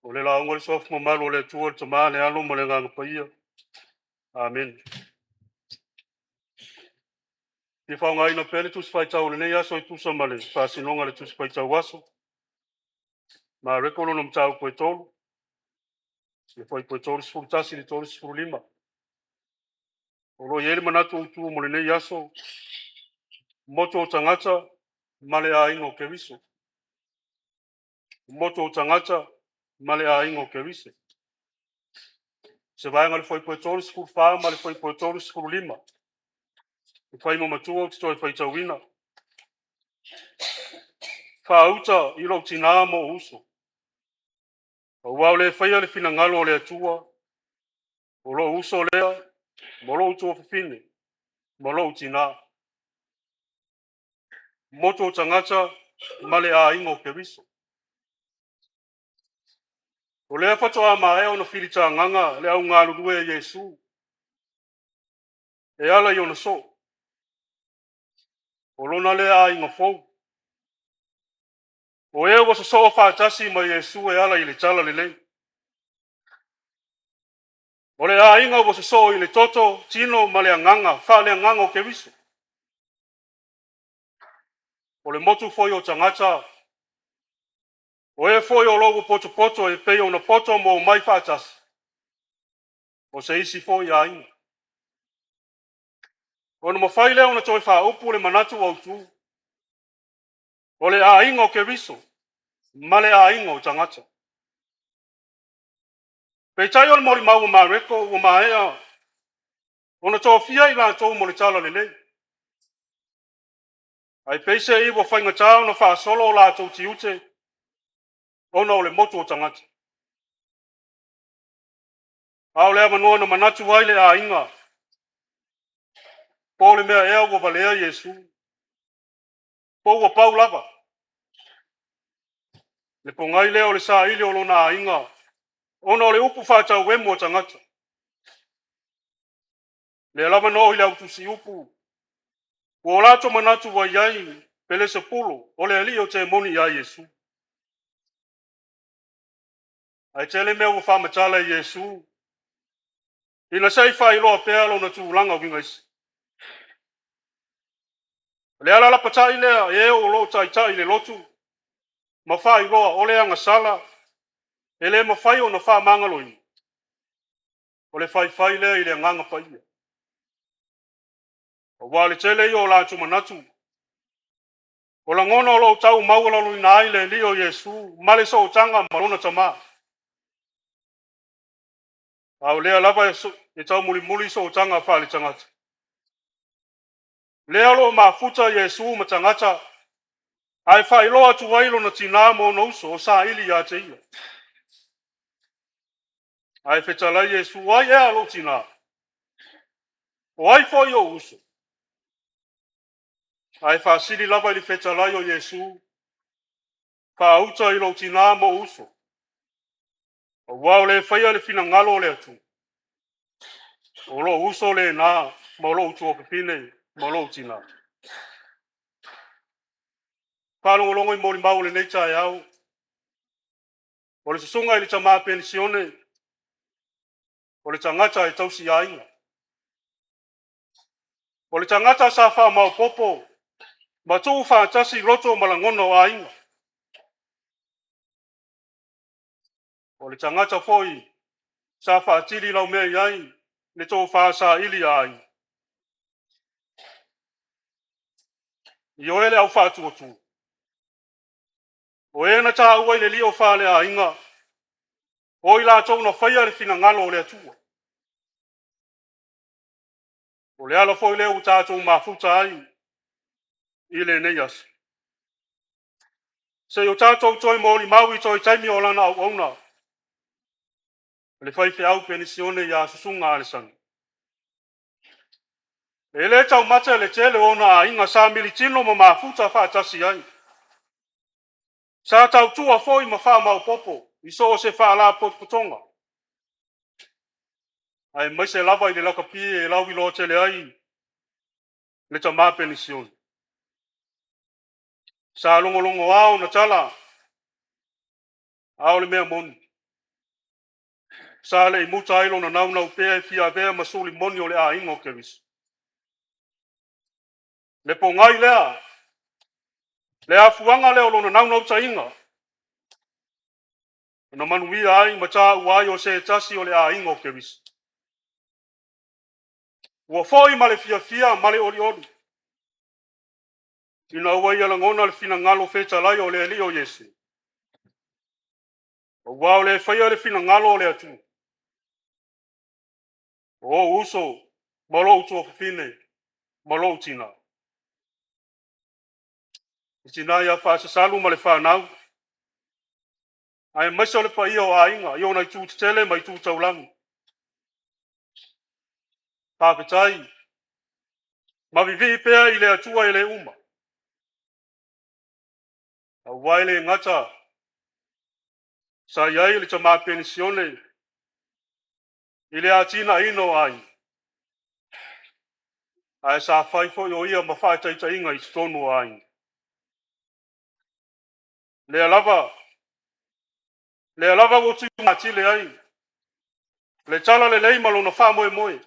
O le lauga i le suafa mamalu o le Atua, le Tama, le Alo ma le Agaga Paia. Amene. Fia faaaogaina pea le tusi faitau o lenei aso e tusa ma le faasinoga o le tusi faitau aso. Mareko lona mataupu e 3, le fuaiupu e 31 i le 35. O lo o i ai le manatu autu mo lenei aso, motu o tagata ma le aiga o Keriso. Motu o tagata ma le aiga o Keriso. Se vaega o le fuaiupu e 34 ma le fuaiupu e 35. E fai ma matua ou te toe faitauina. Faauta i lou tinā ma ou uso. Aua o le faia le finagalo o le Atua, o lou uso lea, ma lou tuafafine, ma lou tinā. Motu o tagata ma le aiga o Keriso. O lea faatoa maea ona filitagaga le au galulue a Iesu e ala i ona soo. O lona lea aiga fou. O e ua sosoo faatasi ma Iesu e ala i le tala lelei. O le aiga ua sosoo i le toto, tino ma le agaga faaleagaga o Keriso. O le motu foi o tagata, o e foi o lo o ua potopoto e pei ona poto ma omai faatasi, o se isi foi aiga. Ona mafai lea ona toe faaupu le manatu autu, o le aiga o Keriso ma le aiga o tagata. Peitai o le molimau a Mareko ua maea ona tofia i latou mo le tala lelei. Ae peiseai ua faigata ona faasolo o latou tiute ona o le motu o tagata. A o le avanoa na manatu ai le aiga, po o le mea ea ua valea Iesu, po ua pau lava le pogai lea o le saili o lona aiga ona o le upu faatauemu a tagata. Lea lava na oo i le autusiupu ua o latou manatu ua i ai Pelesepulu o le alii o temoni ia Iesu. Ae tele mea ua faamatala e Iesu ina se i faailoa pea lona tulaga uiga ese. O le ala lapatai lea e o lo o taitai i le lotu ma faailoa o le agasala e le mafai ona faamagaloina, o le faifai lea i le Agaga Paia. Aua o le tele ia o latou manatu, o lagona o lo o tau maualaloina ai le Alii o Iesu ma le sootaga ma lona Tama. A o lea lava e taumulimuli sootaga faaletagata. Lea o lo o mafuta Iesu ma tagata, ae faailoa atu ai lona tina ma ona uso o saili ia te ia. Ae fetalai Iesu, ai ea lou tina? O ai foi ou uso? Ae faasili lava i le fetalai o Iesu, faauta i lou tina ma ou uso, aua o le faia le finagalo o le Atua, o lou uso lena ma lou tuafafine ma lou tina. Faalogologo i molimau o lenei taeao, o le susuga i le tama penisione, o le tagata e tausi aiga. O le tagata sa faamaopoopo ma tuufaatasi loto ma lagona o aiga. O le tagata foi sa faatili laumea i ai le tofa saili a aiga. Ioe le au faatuatua, o e na taua i le lio faaleaiga, o i latou na faia le finagalo o le Atua. O le ala foi lea ua tatou mafuta ai i lenei aso. Se i o tatou toe molimau i toe taimi o lana auauna, le faifeau penisione ia Susuga Alesana. E le taumate le tele o ona aiga sa militino ma mafuta faatasi ai. Sa tautua foi ma faamaopoopo i so o se faalapotopotoga, aemaise lava i le lakapi e lauiloa tele ai le tama penisione. Sa logologoa ona tala, a o le mea moni, Sa le i muta ai lona naunau pea e fia avea ma suli moni o le aiga o Keriso. Le pogai lea, le afuaga lea o lona naunautaiga, na manuia ai ma taua ai o se tasi o le aiga o Keriso. Ua foi ma le fiafia ma le olioli, ina ua ia lagona le finagalo fetalai o le Alii o Iesu, aua o le faia le finagalo o le Atua. O ou uso ma lou tuafafine ma lou tina, le tina ia Faasusalu ma le fanau, aemaise o le paia o aiga i ona itu tetele ma itu taulagi. Faafetai ma vivii pea i le Atua e le uma, aua e le gata sa i ai le tama penisione i le atinaeina o aiga, ae sa fai foi o ia ma faataitaiga i totonu o aiga. Lea lava ua tumatile ai le talalelei ma lona faamoemoe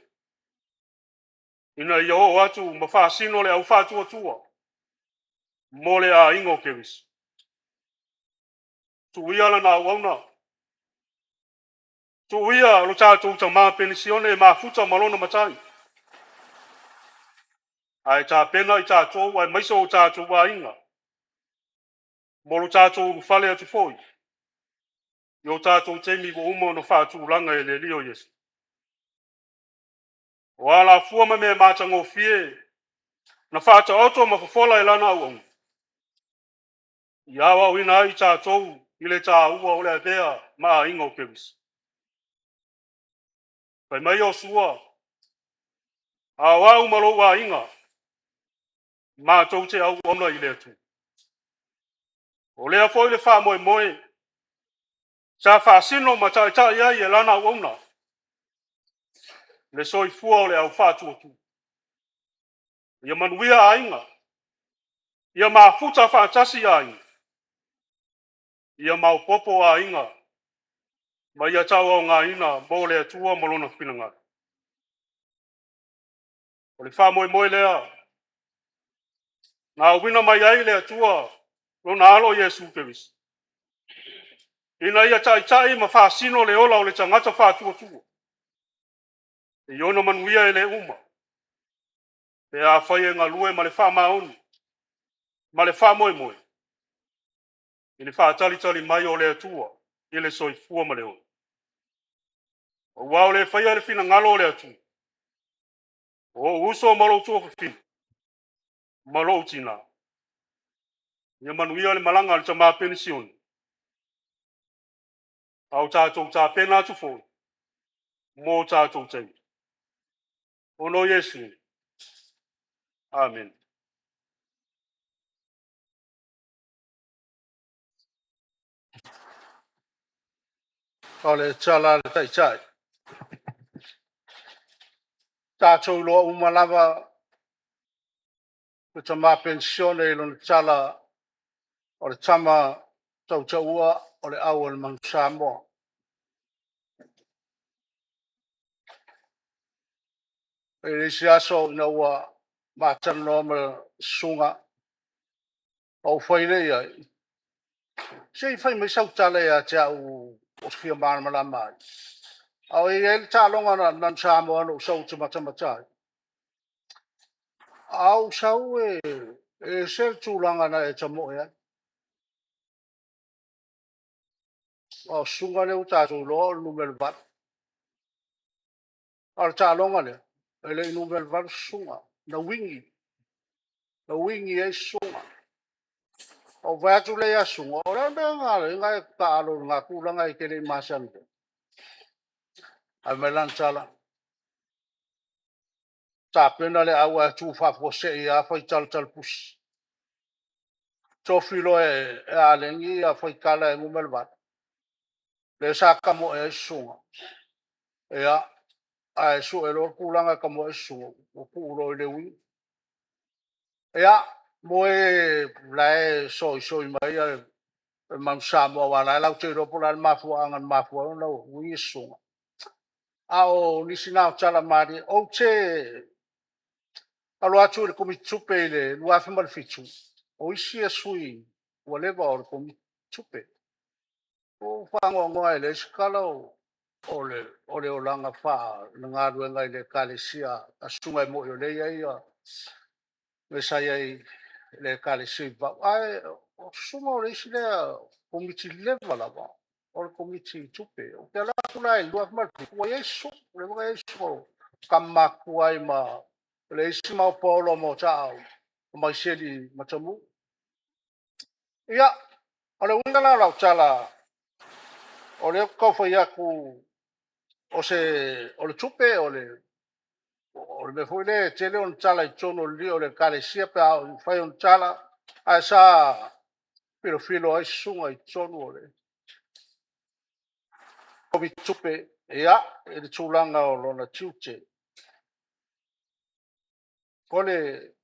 ina ia oo atu ma faasino le au faatuatua mo le aiga o Keriso. Tuuia lana auauna, tuuia lo tatou tama penisione e mafuta ma lona matai, ae tapena i tatou aemaise o tatou aiga mo lo tatou ulufale atu foi i o tatou taimi ua uma ona faatulaga e le Alii o Iesu. O alafua ma mea matagofie na faataoto ma fofola e lana auauna, ia aoaoina ai i tatou i le taua o le avea ma aiga o Keriso. Fai mai Iosua, a o au ma lou aiga, matou te auauna i le Atua. O lea foi le faamoemoe sa faasino ma taitai ai e lana auauna le soifua o le au faatuatua. Ia manuia aiga, ia mafuta faatasi aiga, ia maopoopo aiga ma ia tauaogaina mo le Atua ma lona finagalo. O le faamoemoe lea na auina mai ai le Atua lona alo o Iesu Keriso, ina ia taitai ma faasino le ola o le tagata faatuatua i ona manuia e le uma, pe afai e galue ma le faamaoni ma le faamoemoe i le faatalitali mai o le Atua i le soifua ma le ola. Aua o le faia le finagalo o le Atua, o ou uso ma lou tuafafine ma lou tina, ia manuia le malaga a le tama penisione, a o tatou tapena atu foi mo tatou taimi. Ona o Iesu. Amene. O le tala a le Taitai, tatou iloa uma lava le tama penisione i lona tala o le tama tautaua o le au a le Manu Samoa. I le isi aso ina ua maatalanoa ma le susuga, ou fai lea i ai, se i fai mai sau tala ia te au ou te fia malamalama ai. A o i ai le taaloga na Manu Samoa na ou sau ou te matamata ai. A ou sau e ese le tulaga na e tamoe ai. O susuga lea ua tatou iloa o le numera 8. A o le taaloga lea, e le i numera 8 susuga, na uigi ai susuga. Ou vaai atu lea ia susuga, o le a le mea na ala ai ona e taaalo i lena tulaga e te le i masani ai? Ae fai mai lana tala, tapena le au ae tu faafuasei lava fai tala talapusi. Tofi loa e Alegi ia Faikala e numera 8, lea sa tamoe ai susuga, ia, ae sue loa le tulaga e tamoe ai susuga, ua tuu loa i le uigi. Ia, mo e la e soisoi mai le Manu Samoa, aua o la e latou te iloa po o le a le mafuaaga na mafua ai ona wini susuga. A o nisi na o tala malie, ou te alo atu i le Komiti Tupe i le 2007, o isi ia sui ua leva o le Komiti Tupe. Ua ou faanoanoa e leai se tala o le olaga faale-galuega i le Ekalesia a Susuga, e moni o lea e i ai le sa i ai i le Ekalesia i Vavau, ae o Susuga o le isi lea Komiti leva lava, o le Komiti Tupe. Ou te alu atu la i le 2007 ua i ai Susuga, ua leva ona i ai Susuga o tama matutua ai ma le isi Maopaolo ma o Maiseli Matamu. Ia, o le uiga la o lau tala, o lea ou te tau fai atu o se o le tupe o le mea foi lea e tele ona tala i totonu o le lio o le Ekalesia pe a oo ina fai ona tala, ae sa filofilo ai susuga i totonu o le Komiti Tupe, ia, i le tulaga o lona tiute. O le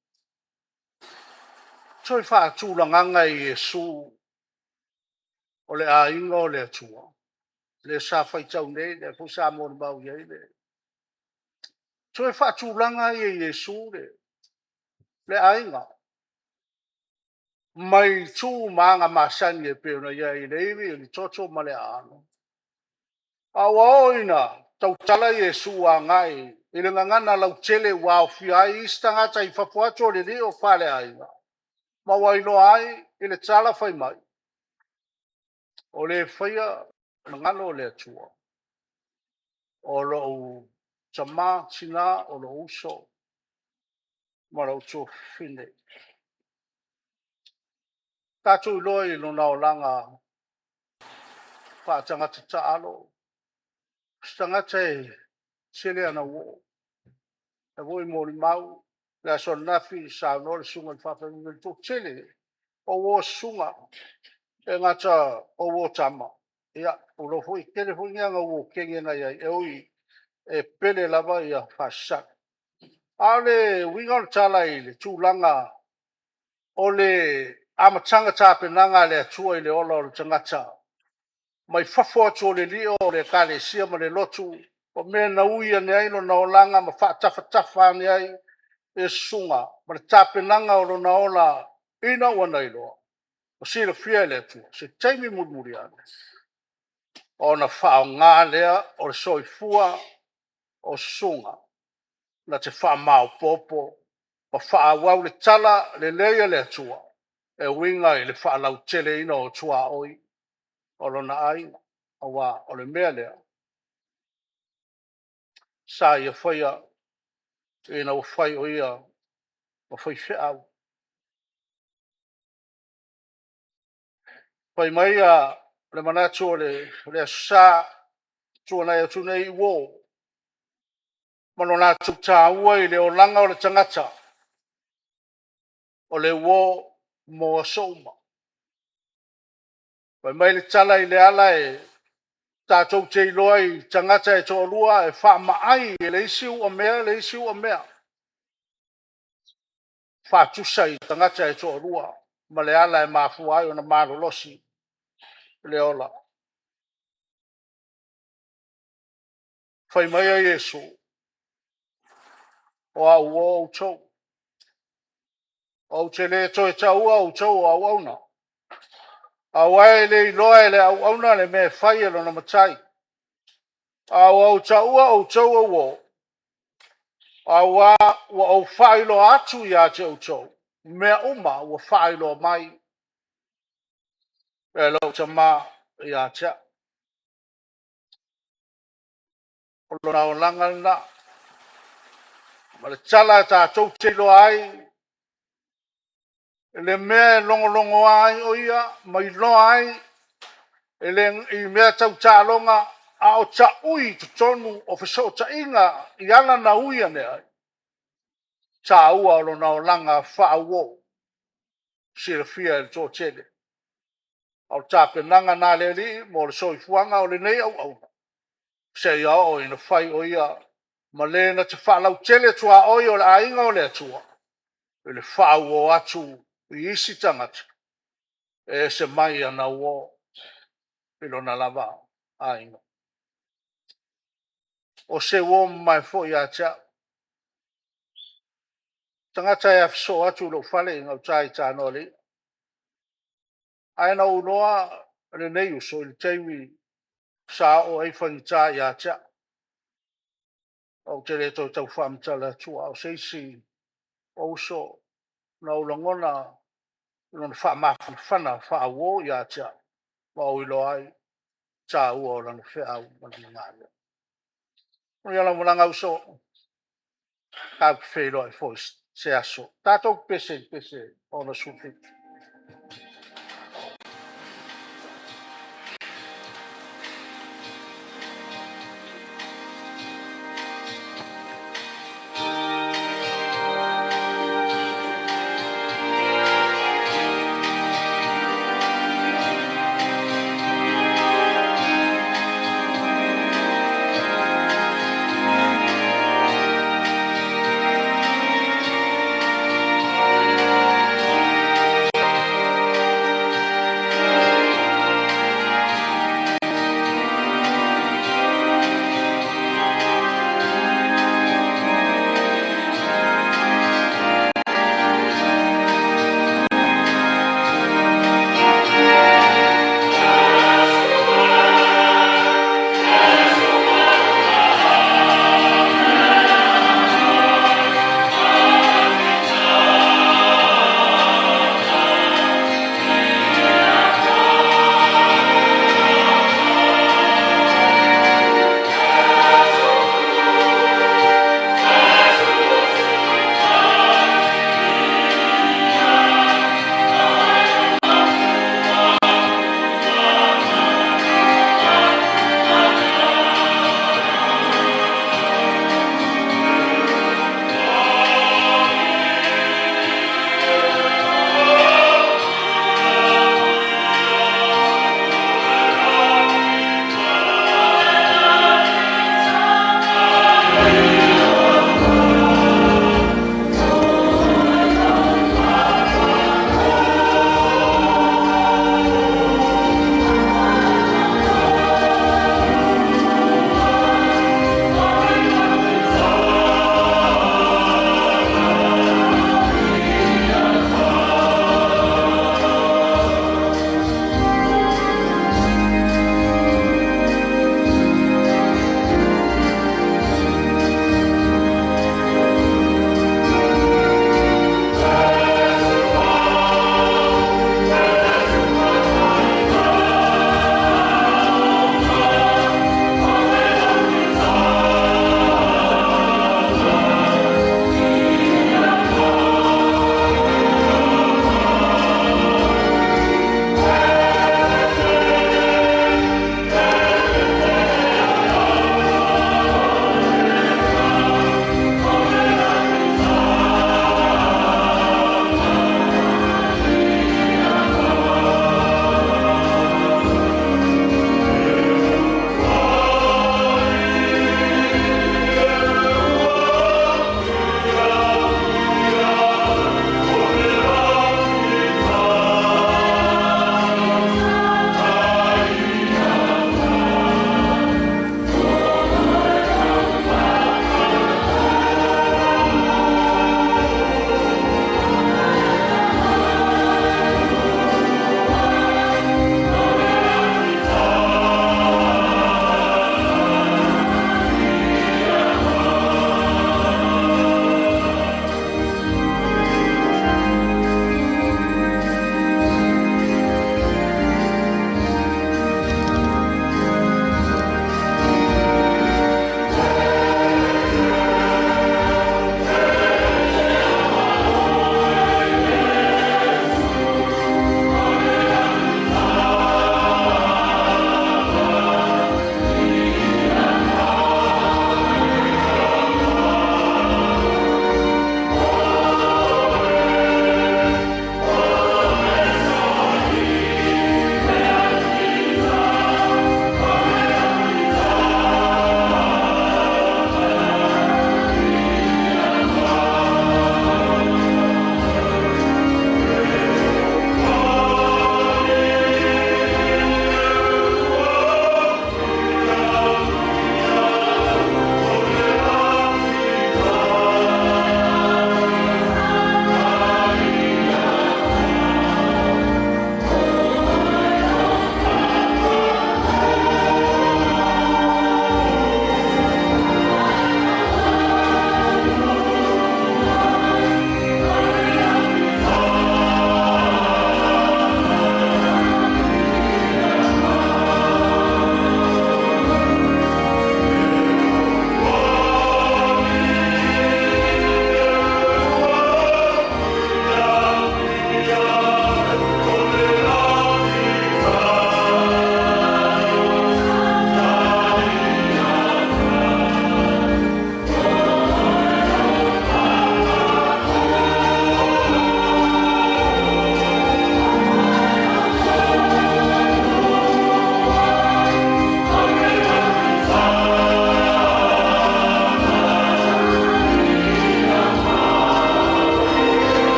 toe faatulagaga e Iesu o le aiga o le Atua, lea sa faitau nei, lea foi sa molimau i ai le toe faatulaga ai e Iesu le aiga, mai tu ma aga masani e pei ona i ai i le ivi, le toto ma le aano. A ua oo ina tautala Iesu agai i le gagana lautele ua aofia ai isi tagata i fafo atu o le lio faaleaiga, ma ua iloa ai i le tala fai mai, o le faia finagalo o le Atua, o lou tama, tina, o lou uso ma lou tuafafine. Tatou iloa i lona olaga faatagata taalo, o se tagata e tele ana uo. E foi molimau le aso ananafi, saunoa le susuga i le faafeagaiga i le toatele o uo a susuga, e le gata o uo a tama, ia tulou foi, e tele foi ni ana uo teine na i ai, e ui e pele lava Faasasae. A o le uiga o le tala i le tulaga o le amataga tapenaga a le Atua i le ola o le tagata, mai fafo atu o le lio o le Ekalesia ma le lotu, o mea na ui ane ai lona olaga ma faatafatafa ane ai ia susuga ma le tapenaga o lona ola ina ua na iloa, ua silafia e le Atua, se taimi mulimuli ane ona faaaoga lea o le soifua o susuga na te faamaopoopo ma faaauau le tala lelei a le Atua e uiga i le faalauteleina o tuaoi o lona aiga, aua o le mea lea sa ia faia ina ua fai o ia ma faifeau. Fai mai le manatu o le Aso Sa tuanai atu nei i uo ma lo latou taua i le olaga o le tagata, o le uo mo aso uma. Fai mai le tala i le ala e tatou te iloa i tagata e toalua e faamaai e le isi uamea le isi uamea, faatusa i tagata e toalua ma le ala e mafua ai ona malolosi le ola. Fai mai a Iesu, o au uo outou, ou te le toe taua outou o auauna, aua e le iloa e le auauna le mea e fai e lona matai, a ua ou taua outou o uo, aua ua ou faailoa atu ia te outou mea uma ua faailoa mai e lou Tama ia te au. O lona olaga lena. Ma le tala tatou te iloa ai le mea e logologoa ai o ia ma iloa ai e le, i mea tau taaloga, a o taui i totonu o fesootaiga i ala na ui ane ai, taua o lona olaga faauo, silafia e le toatele. A o le tapenaga lena a le Alii mo le soifuaga o lenei auauna, seia oo ina fai o ia ma le na te faalautele tuaoi o le aiga o le Atua i le faauo atu i isi tagata e ese mai ana uo i lona lava aiga. O se uo mamae foi ia te au. Tagata e afisoo atu i lou fale i gauta i Tanoa le I'a. Ae na ou iloa lenei uso i le taimi sa oo ai fagita ia te au. Ou te le toe tau faamatala atua, o se isi o uso na ou lagona lona faamafanafana faauo ia te au, ma ou iloa ai le taua o lana feau ma lana galuega. Manuia lau malaga uso, tatou te feiloai foi i se aso. Tatou pepese i le pese 67.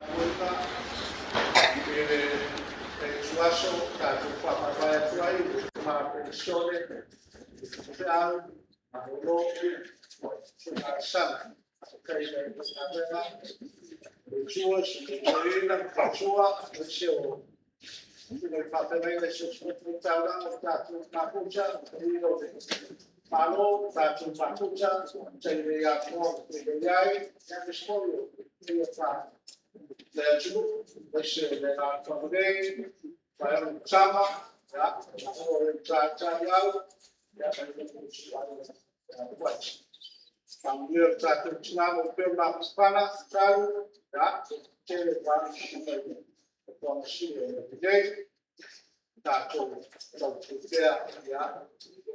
I le tuaso tatou faavaevae atu ai le ma penisione feau malolo sugasala kaina i galuega le tua se toeina fatua se o le faafeagaiga i so o taulaga o tatou mafuta i o le malo tatou mafuta taile ia moa le iai ia me foi o ia fa le atunuu aemaise o le agaga faale sama ia o le tatali au ia mai Famulia o tatou tina mo peo mafufala talu ia tele valu o togasile o le tatou tautupea ia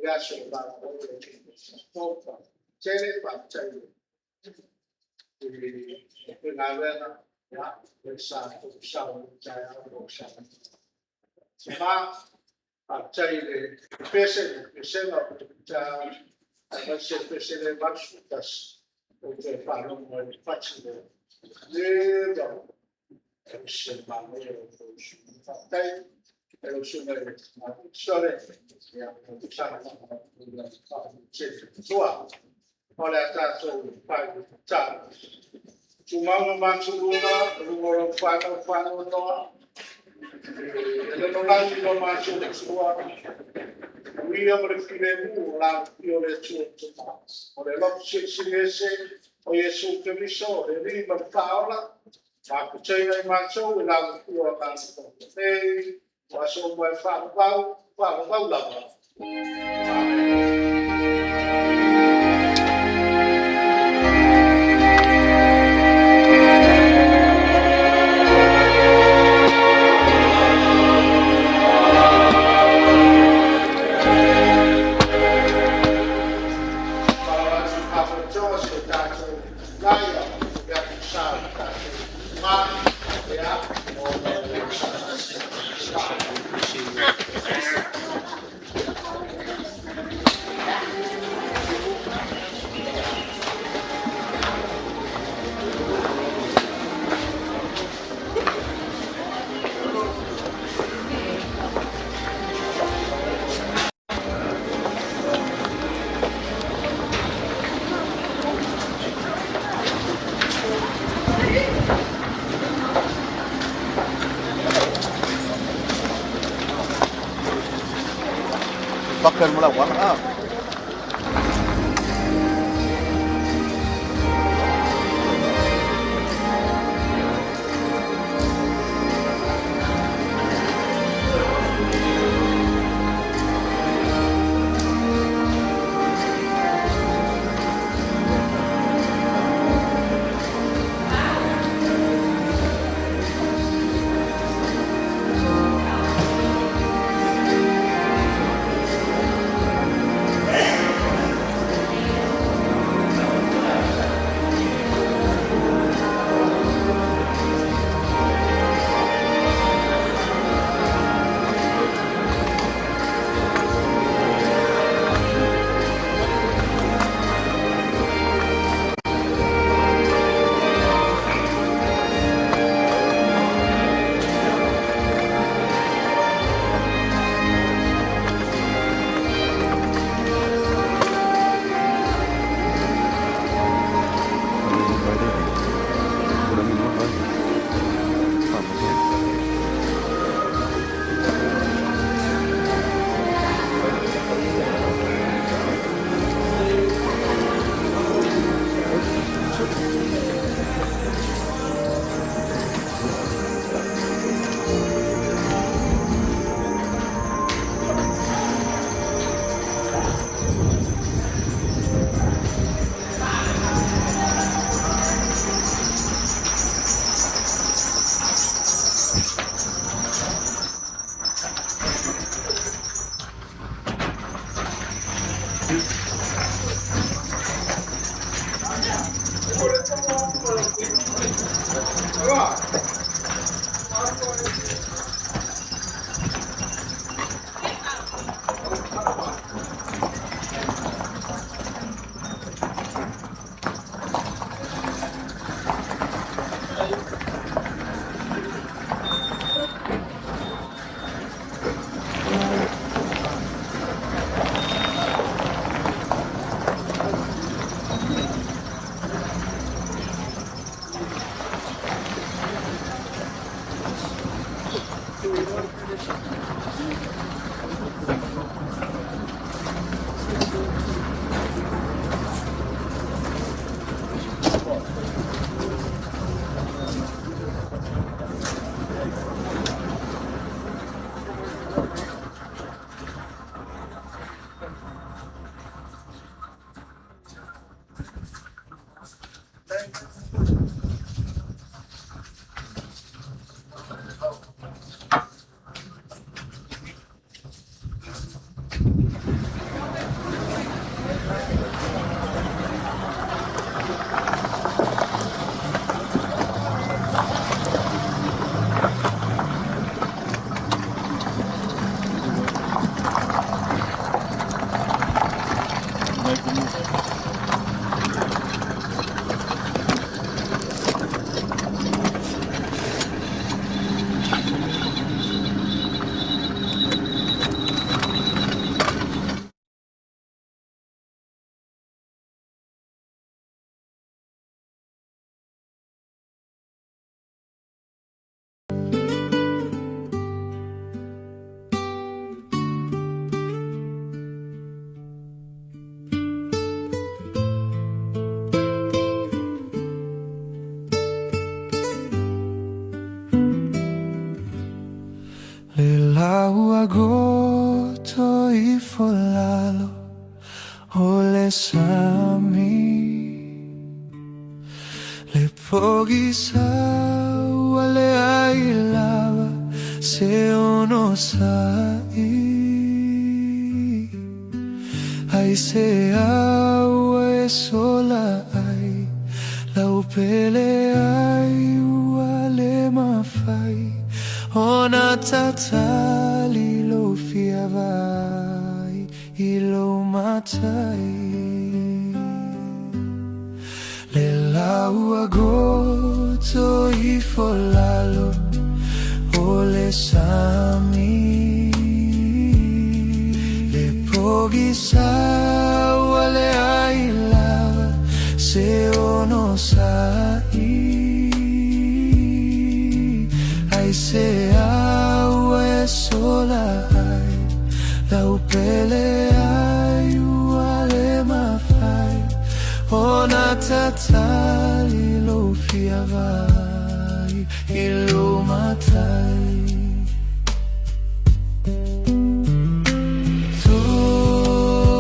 le aso o matou le tele faafetai i le galuega ia le sa sao taeao o sa ma faafetai le pese pesega o taeao aemaise pese le 81 o te faalogo ai fati le le o se malo o faafetai e lo suga i sole ia o sa tua o le a tatou pai ta tumau matuluga luga o lau whanau whanau noa e le nolagi no matou tua uia ma le filemu o la o le Atua tama o le lotu silisili ese o Iesu Keriso o le Alii ma le Faaola mafutaina i matou e lau o agaga nei o aso uma e faavavau faavavau lava. Amen. Bakar mula wala. Le lau agoto ifo lalo o le sami. Le pogisa ua leai lava se ono sa'i. Ai se ua e sola ai lau pele ai ua le mafai ona tatali lou fia vaai i lou matai. Le lau agoto ifo lalo o le sami. Le pogisa ua leai lava se ono sa'i. Ai se ua e sola ai lau pele ai ua le mafai ona tatali lou fia vaai i lou matai.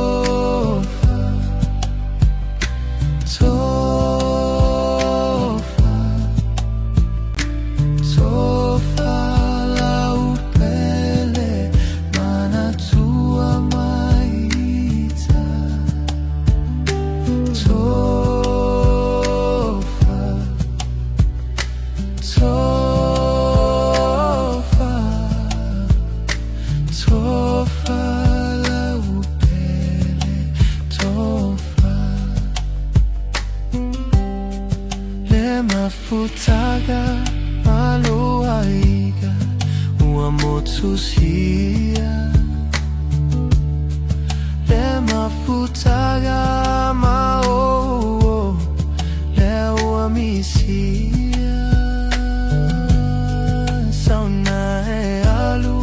Tofa, tofa, tofa lau pele manatua mai ita. Tofa, tofa, tofa lau pele, tofa. Le mafutaga maloaiga ua motusia. Le mafutaga maoo le ua misia. Sauna e alu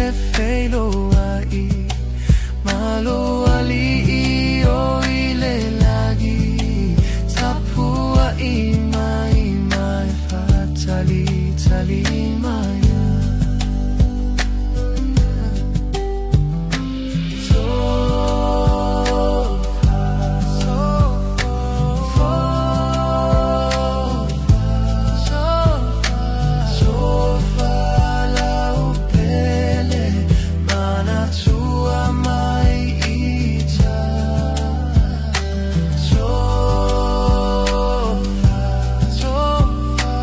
e feiloai malo alii o i le lagi. Tapuai mai mai faatalitali mai. Tofa, tofa, tofa lau pele manatua mai ita. Tofa, tofa,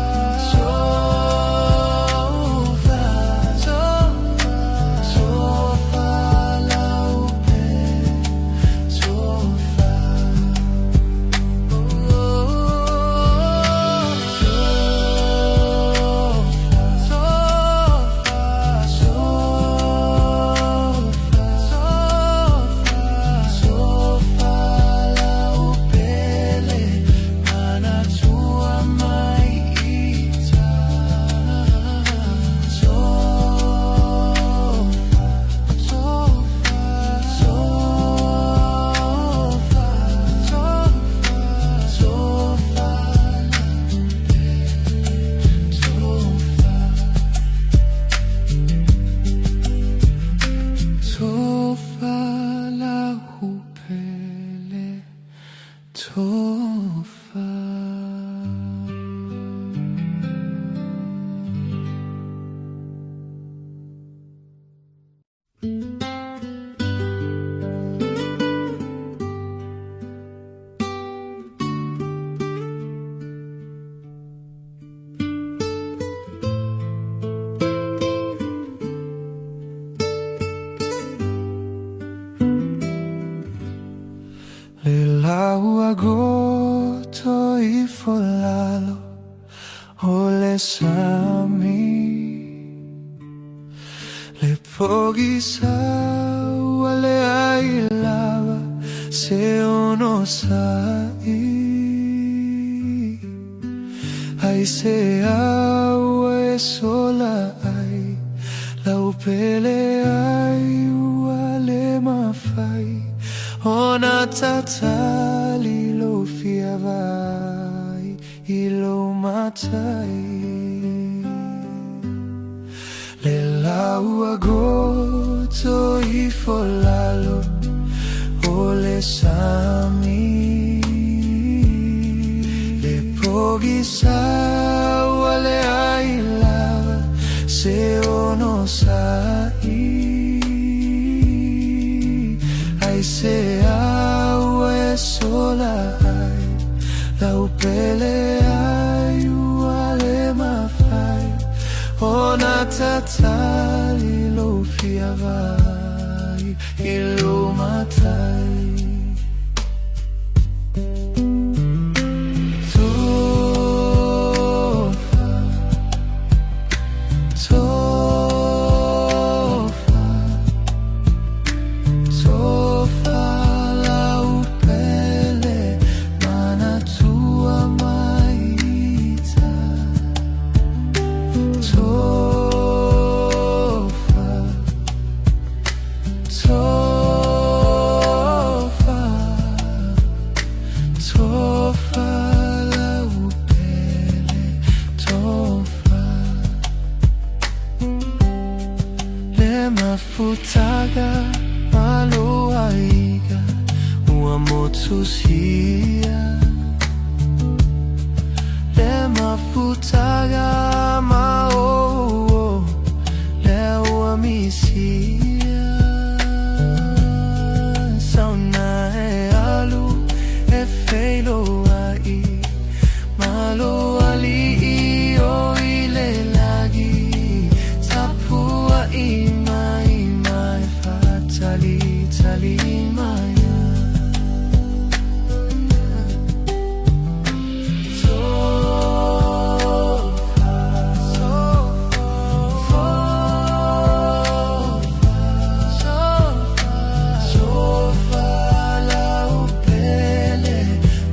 sami. Le pogisa ua leai lava se onosai. Aisea ua e sola ai lau pele ai ua le mafai ona tatali lou fia vaai i lou matai. Le lau ua goto ifo lalo o le sami. Le pogisa ua leai lava se onosai. Aisea ua e sola ai lau pele ai ua le mafai ona tatali lou fia vaai i lou matai. Tofa, tofa, tofa lau pele manatua mai ita. Tofa, tofa, tofa lau pele, tofa. Le mafutaga maloaiga ua motusia. Le mafutaga maoo lea ua misia. Sauna e alu e feiloai ma lou alii o i le lagi. Tapuai mai ma e faatalitali mai. Tofa, tofa, tofa, tofa lau pele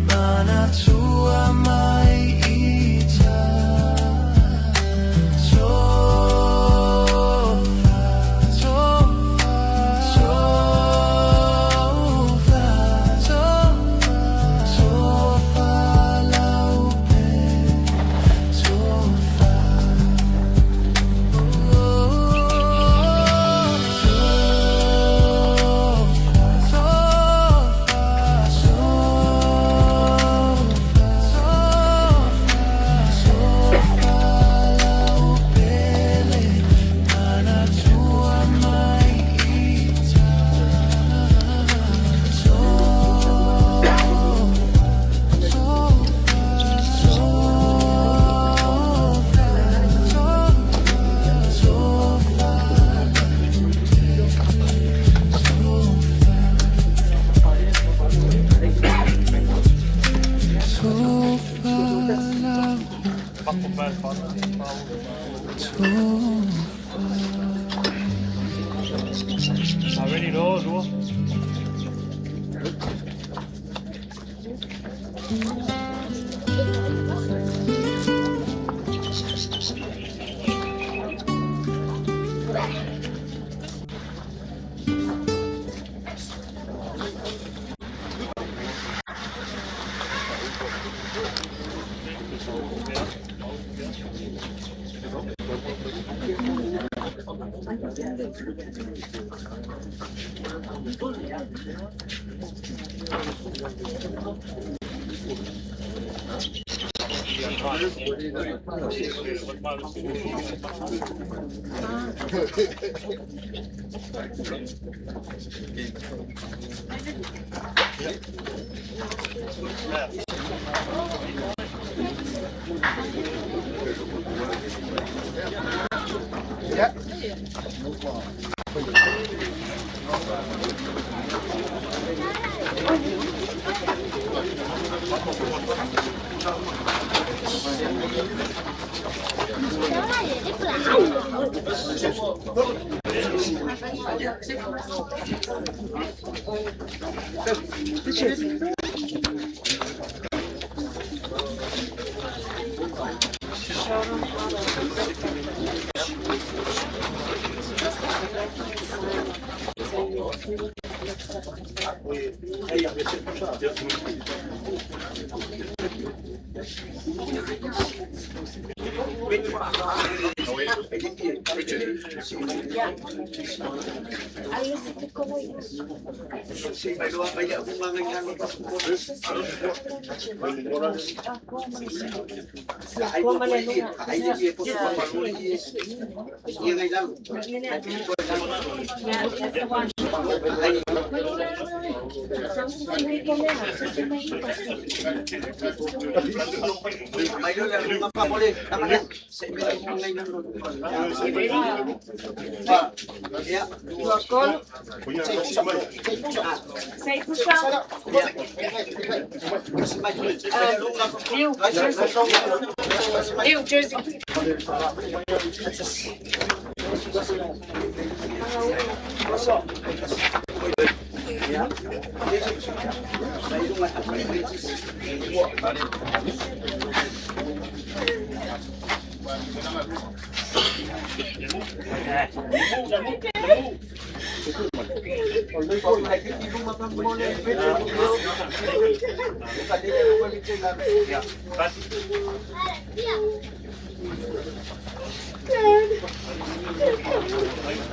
manatua mai ita. Tofa, tofa, tofa, tofa lau pele, tofa.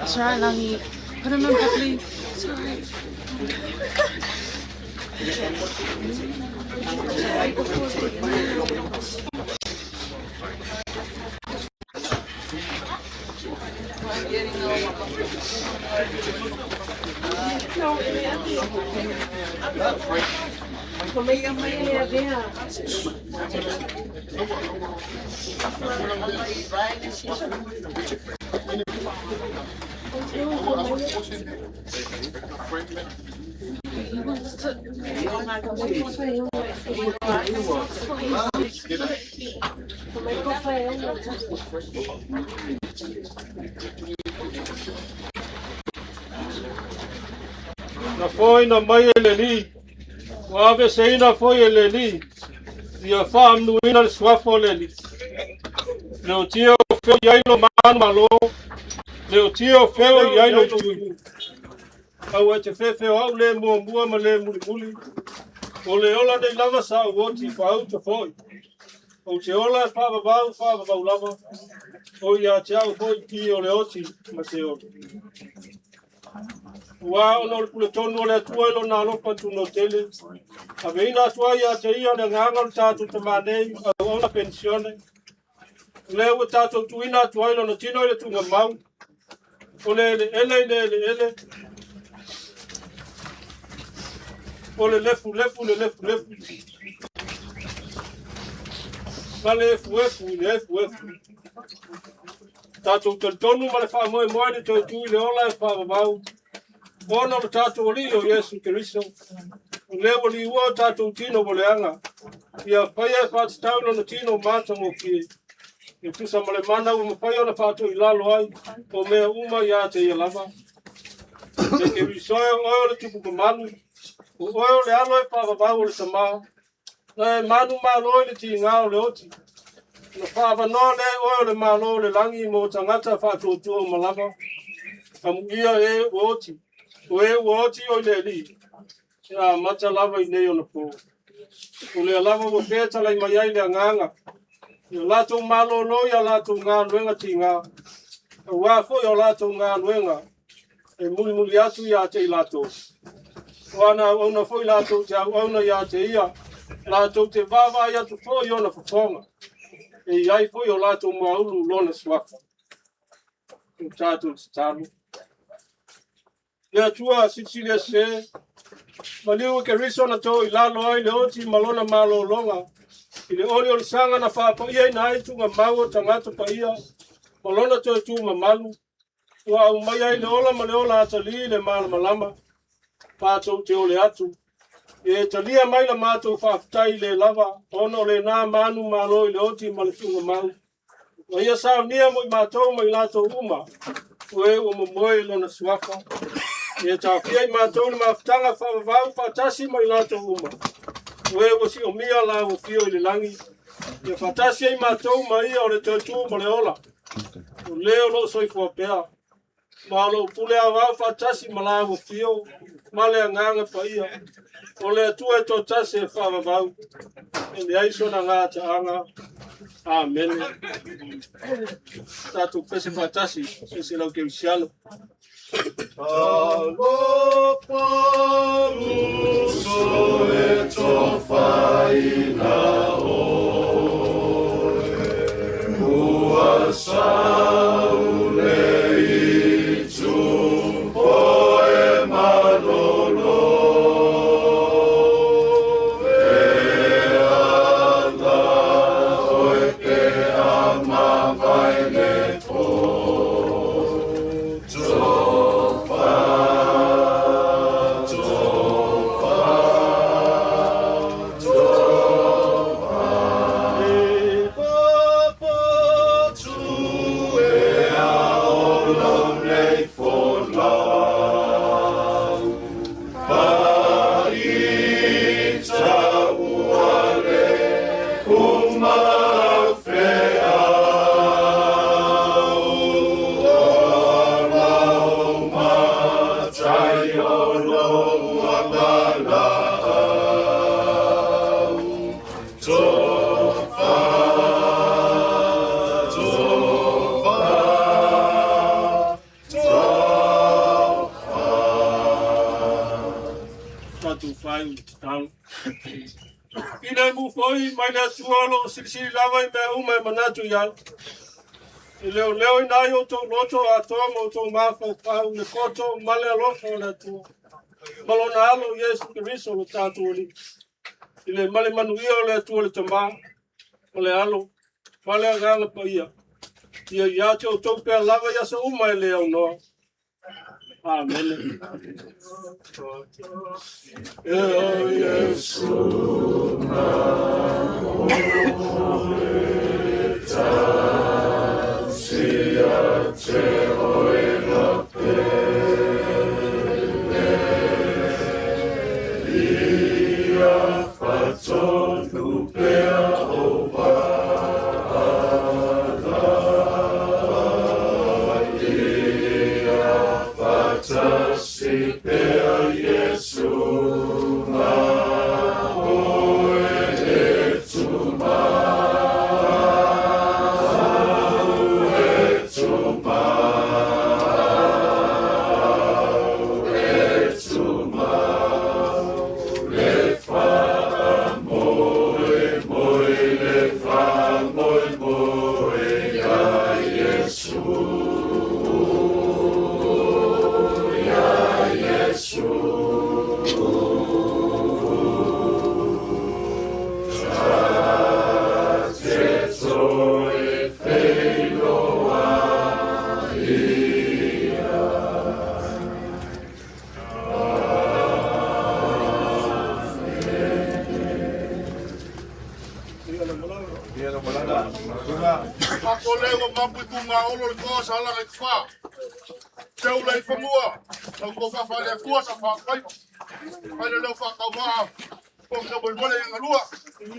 It's all right, Langi. Put him in properly. It's all right. Na foaina mai e le Alii, ua aveeseina foi e le Alii, ia faamanuina le suafa o le Alii. Leotia o feo i ai lo manumalo, leotia o feo i ai lo tui. Aua e te feofeoau le muamua ma le mulimuli, o le ola nei lava sa ou oti faauta foi. Ou te ola e faavavau faavavau lava, o ia te au foi ki o le oti ma se ola. Ua ona o le puletonu o le Atua i lona alofa tunotele, aveina atu ai ia te ia le agaga o le tatou tamā nei, auauna penisione. O lea ua tatou tuuina atu ai lona tino i le tuugamau, o le eleele i le eleele, o le lefulefu i le lefulefu, ma le efuefu i le efuefu. Tatou talitonu ma le faamoemoe le toe tu i le ola e faavavau, ona o le tatou Alii o Iesu Keriso, o lea ua liua o tatou tino ua leaga, ia faia e faatatau lona tino matagofie, e tusa ma le mana ua mafai ona faatoilalo ai o mea uma ia te ia lava. E Keriso e o oe o le tupu mamalu, o oe o le alo e faavavau o le Tamā, na e manumalo i le tiga o le oti, na faavanoa lea e oe o le Malo o le lagi mo tagata faatuatua uma lava. Amuia e ua oti, o e ua oti o i le Alii, e amata lava i nei ona po. O lea lava ua fetalai mai ai le agaga, ia latou malolo i a latou galuega tiga, auā foi o latou galuega e mulimuli atu ia te i latou. O ana auauna foi latou te auauna ia te ia, latou te vaavaai atu foi i ona fofoga, e i ai foi o latou muaulu lona suafa. O tatou tatalo. Le Atua silisili ese, maliu i Keriso na to i lalo ai le oti ma lona malologa, i le oli o le saga na faapaiaina ai tuugamau o tagata paia, ma lona toe tu mamalu, ua aumai ai le ola ma le ola atalii le malamalama, matou te ole atu. E talia mai la matou faafetai le lava, ona o lena manumalo i le oti ma le tuugamau. Ma ia saunia mo i matou ma i latou uma, o e ua momoe i lona suafa. Ia taofia i matou le mafutaga faavavau faatasi ma i latou uma, o e ua siomia laua afio i le lagi, ia faatasi ai matou ma ia o le toe tu ma le ola, o le o loo soifua pea, ma o loo pule aoao faatasi ma laua afio ma le Agaga Paia, o le Atua e toatasi e faavavau, e leai sona gataaga. Amene. Tatou pese faatasi, se lau kerisiano. Talofa uso e tofaina oe, ua saule i tupo e malolo. E ala oe pe a mavae le po. Tofa, tofa, tofa. E papatu e aolo nei folau. Faita ua le umau feau. O lau matai o lou valaau. Tofa, tofa, tofa. Tatou fai o le tatalo. Ina mu foi mai le Atua o loo silisili lava i mea uma e manatu i ai. E leo leo ina ai o tou loto atoa ma o tou mafaufau le koto ma le alofa o le Atua. Ma lona alo Iesu Keriso lo tatou Alii. I le male manuia o le Atua le Tama, o le alo, ma le Agaga Paia. Ia ia te outou pea lava i aso uma e le aunoa. Amene. E o Iesu na Sia te oe la pele, Ia whatonu pea o paala, Ia whatasi pea Iesu ma oe e tumau, e tumau, e tumau, le whaamoe moe, le whaamoe moe ia Iesu, ia Iesu. Ta te toe wheiloa ia. Ako leo mapu ku ngā olo le koa sa ala i wha. Teu lei whamua. Lau ko wha wha le kua sa wha kai. Whai le leo wha kau maa. Ko ka boi mole inga lua.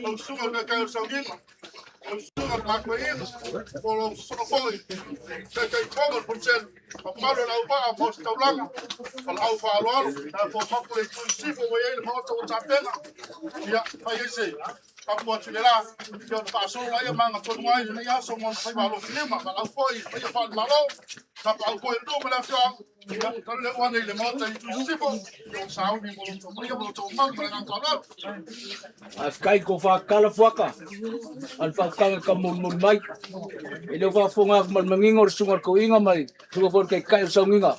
Lau sunga ka kai o saunginga. Lau sunga ka koe inga. Ko lau sono foi. Kai kai konga le ponsen. Pa malu lau maa mo se taulanga. Pa lau wha alo alo. Na fo mapu le tui sifo mo iei le maota o tapena. Ia, whai ese. Papu atu le la. Ia o whaasolo ia manga tonu ai. Nei aso mo whai walo filima. Ma lau foi. Whai wha malo. Ka pa au koe ndu ma le afioaga. Ia, tau le ua nei le maota i tui sifo. Ia o sauni mo lo tau maia mo lo tau malu ma le ngā tālau. A kai ko whakala fuaka. Al whakanga ka mun mai. E leo whafonga ma mangingo le sunga ko inga mai. Sunga fo ke kai o saunginga.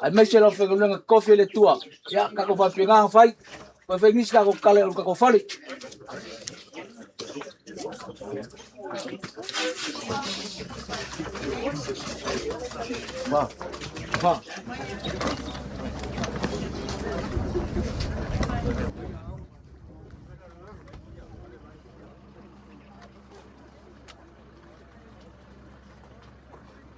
Ai mai se lau whangaluenga kofi le tua. Ia, kako whapenga whai. Whai whai nisi kako kale o kako fale. Ma. Ma.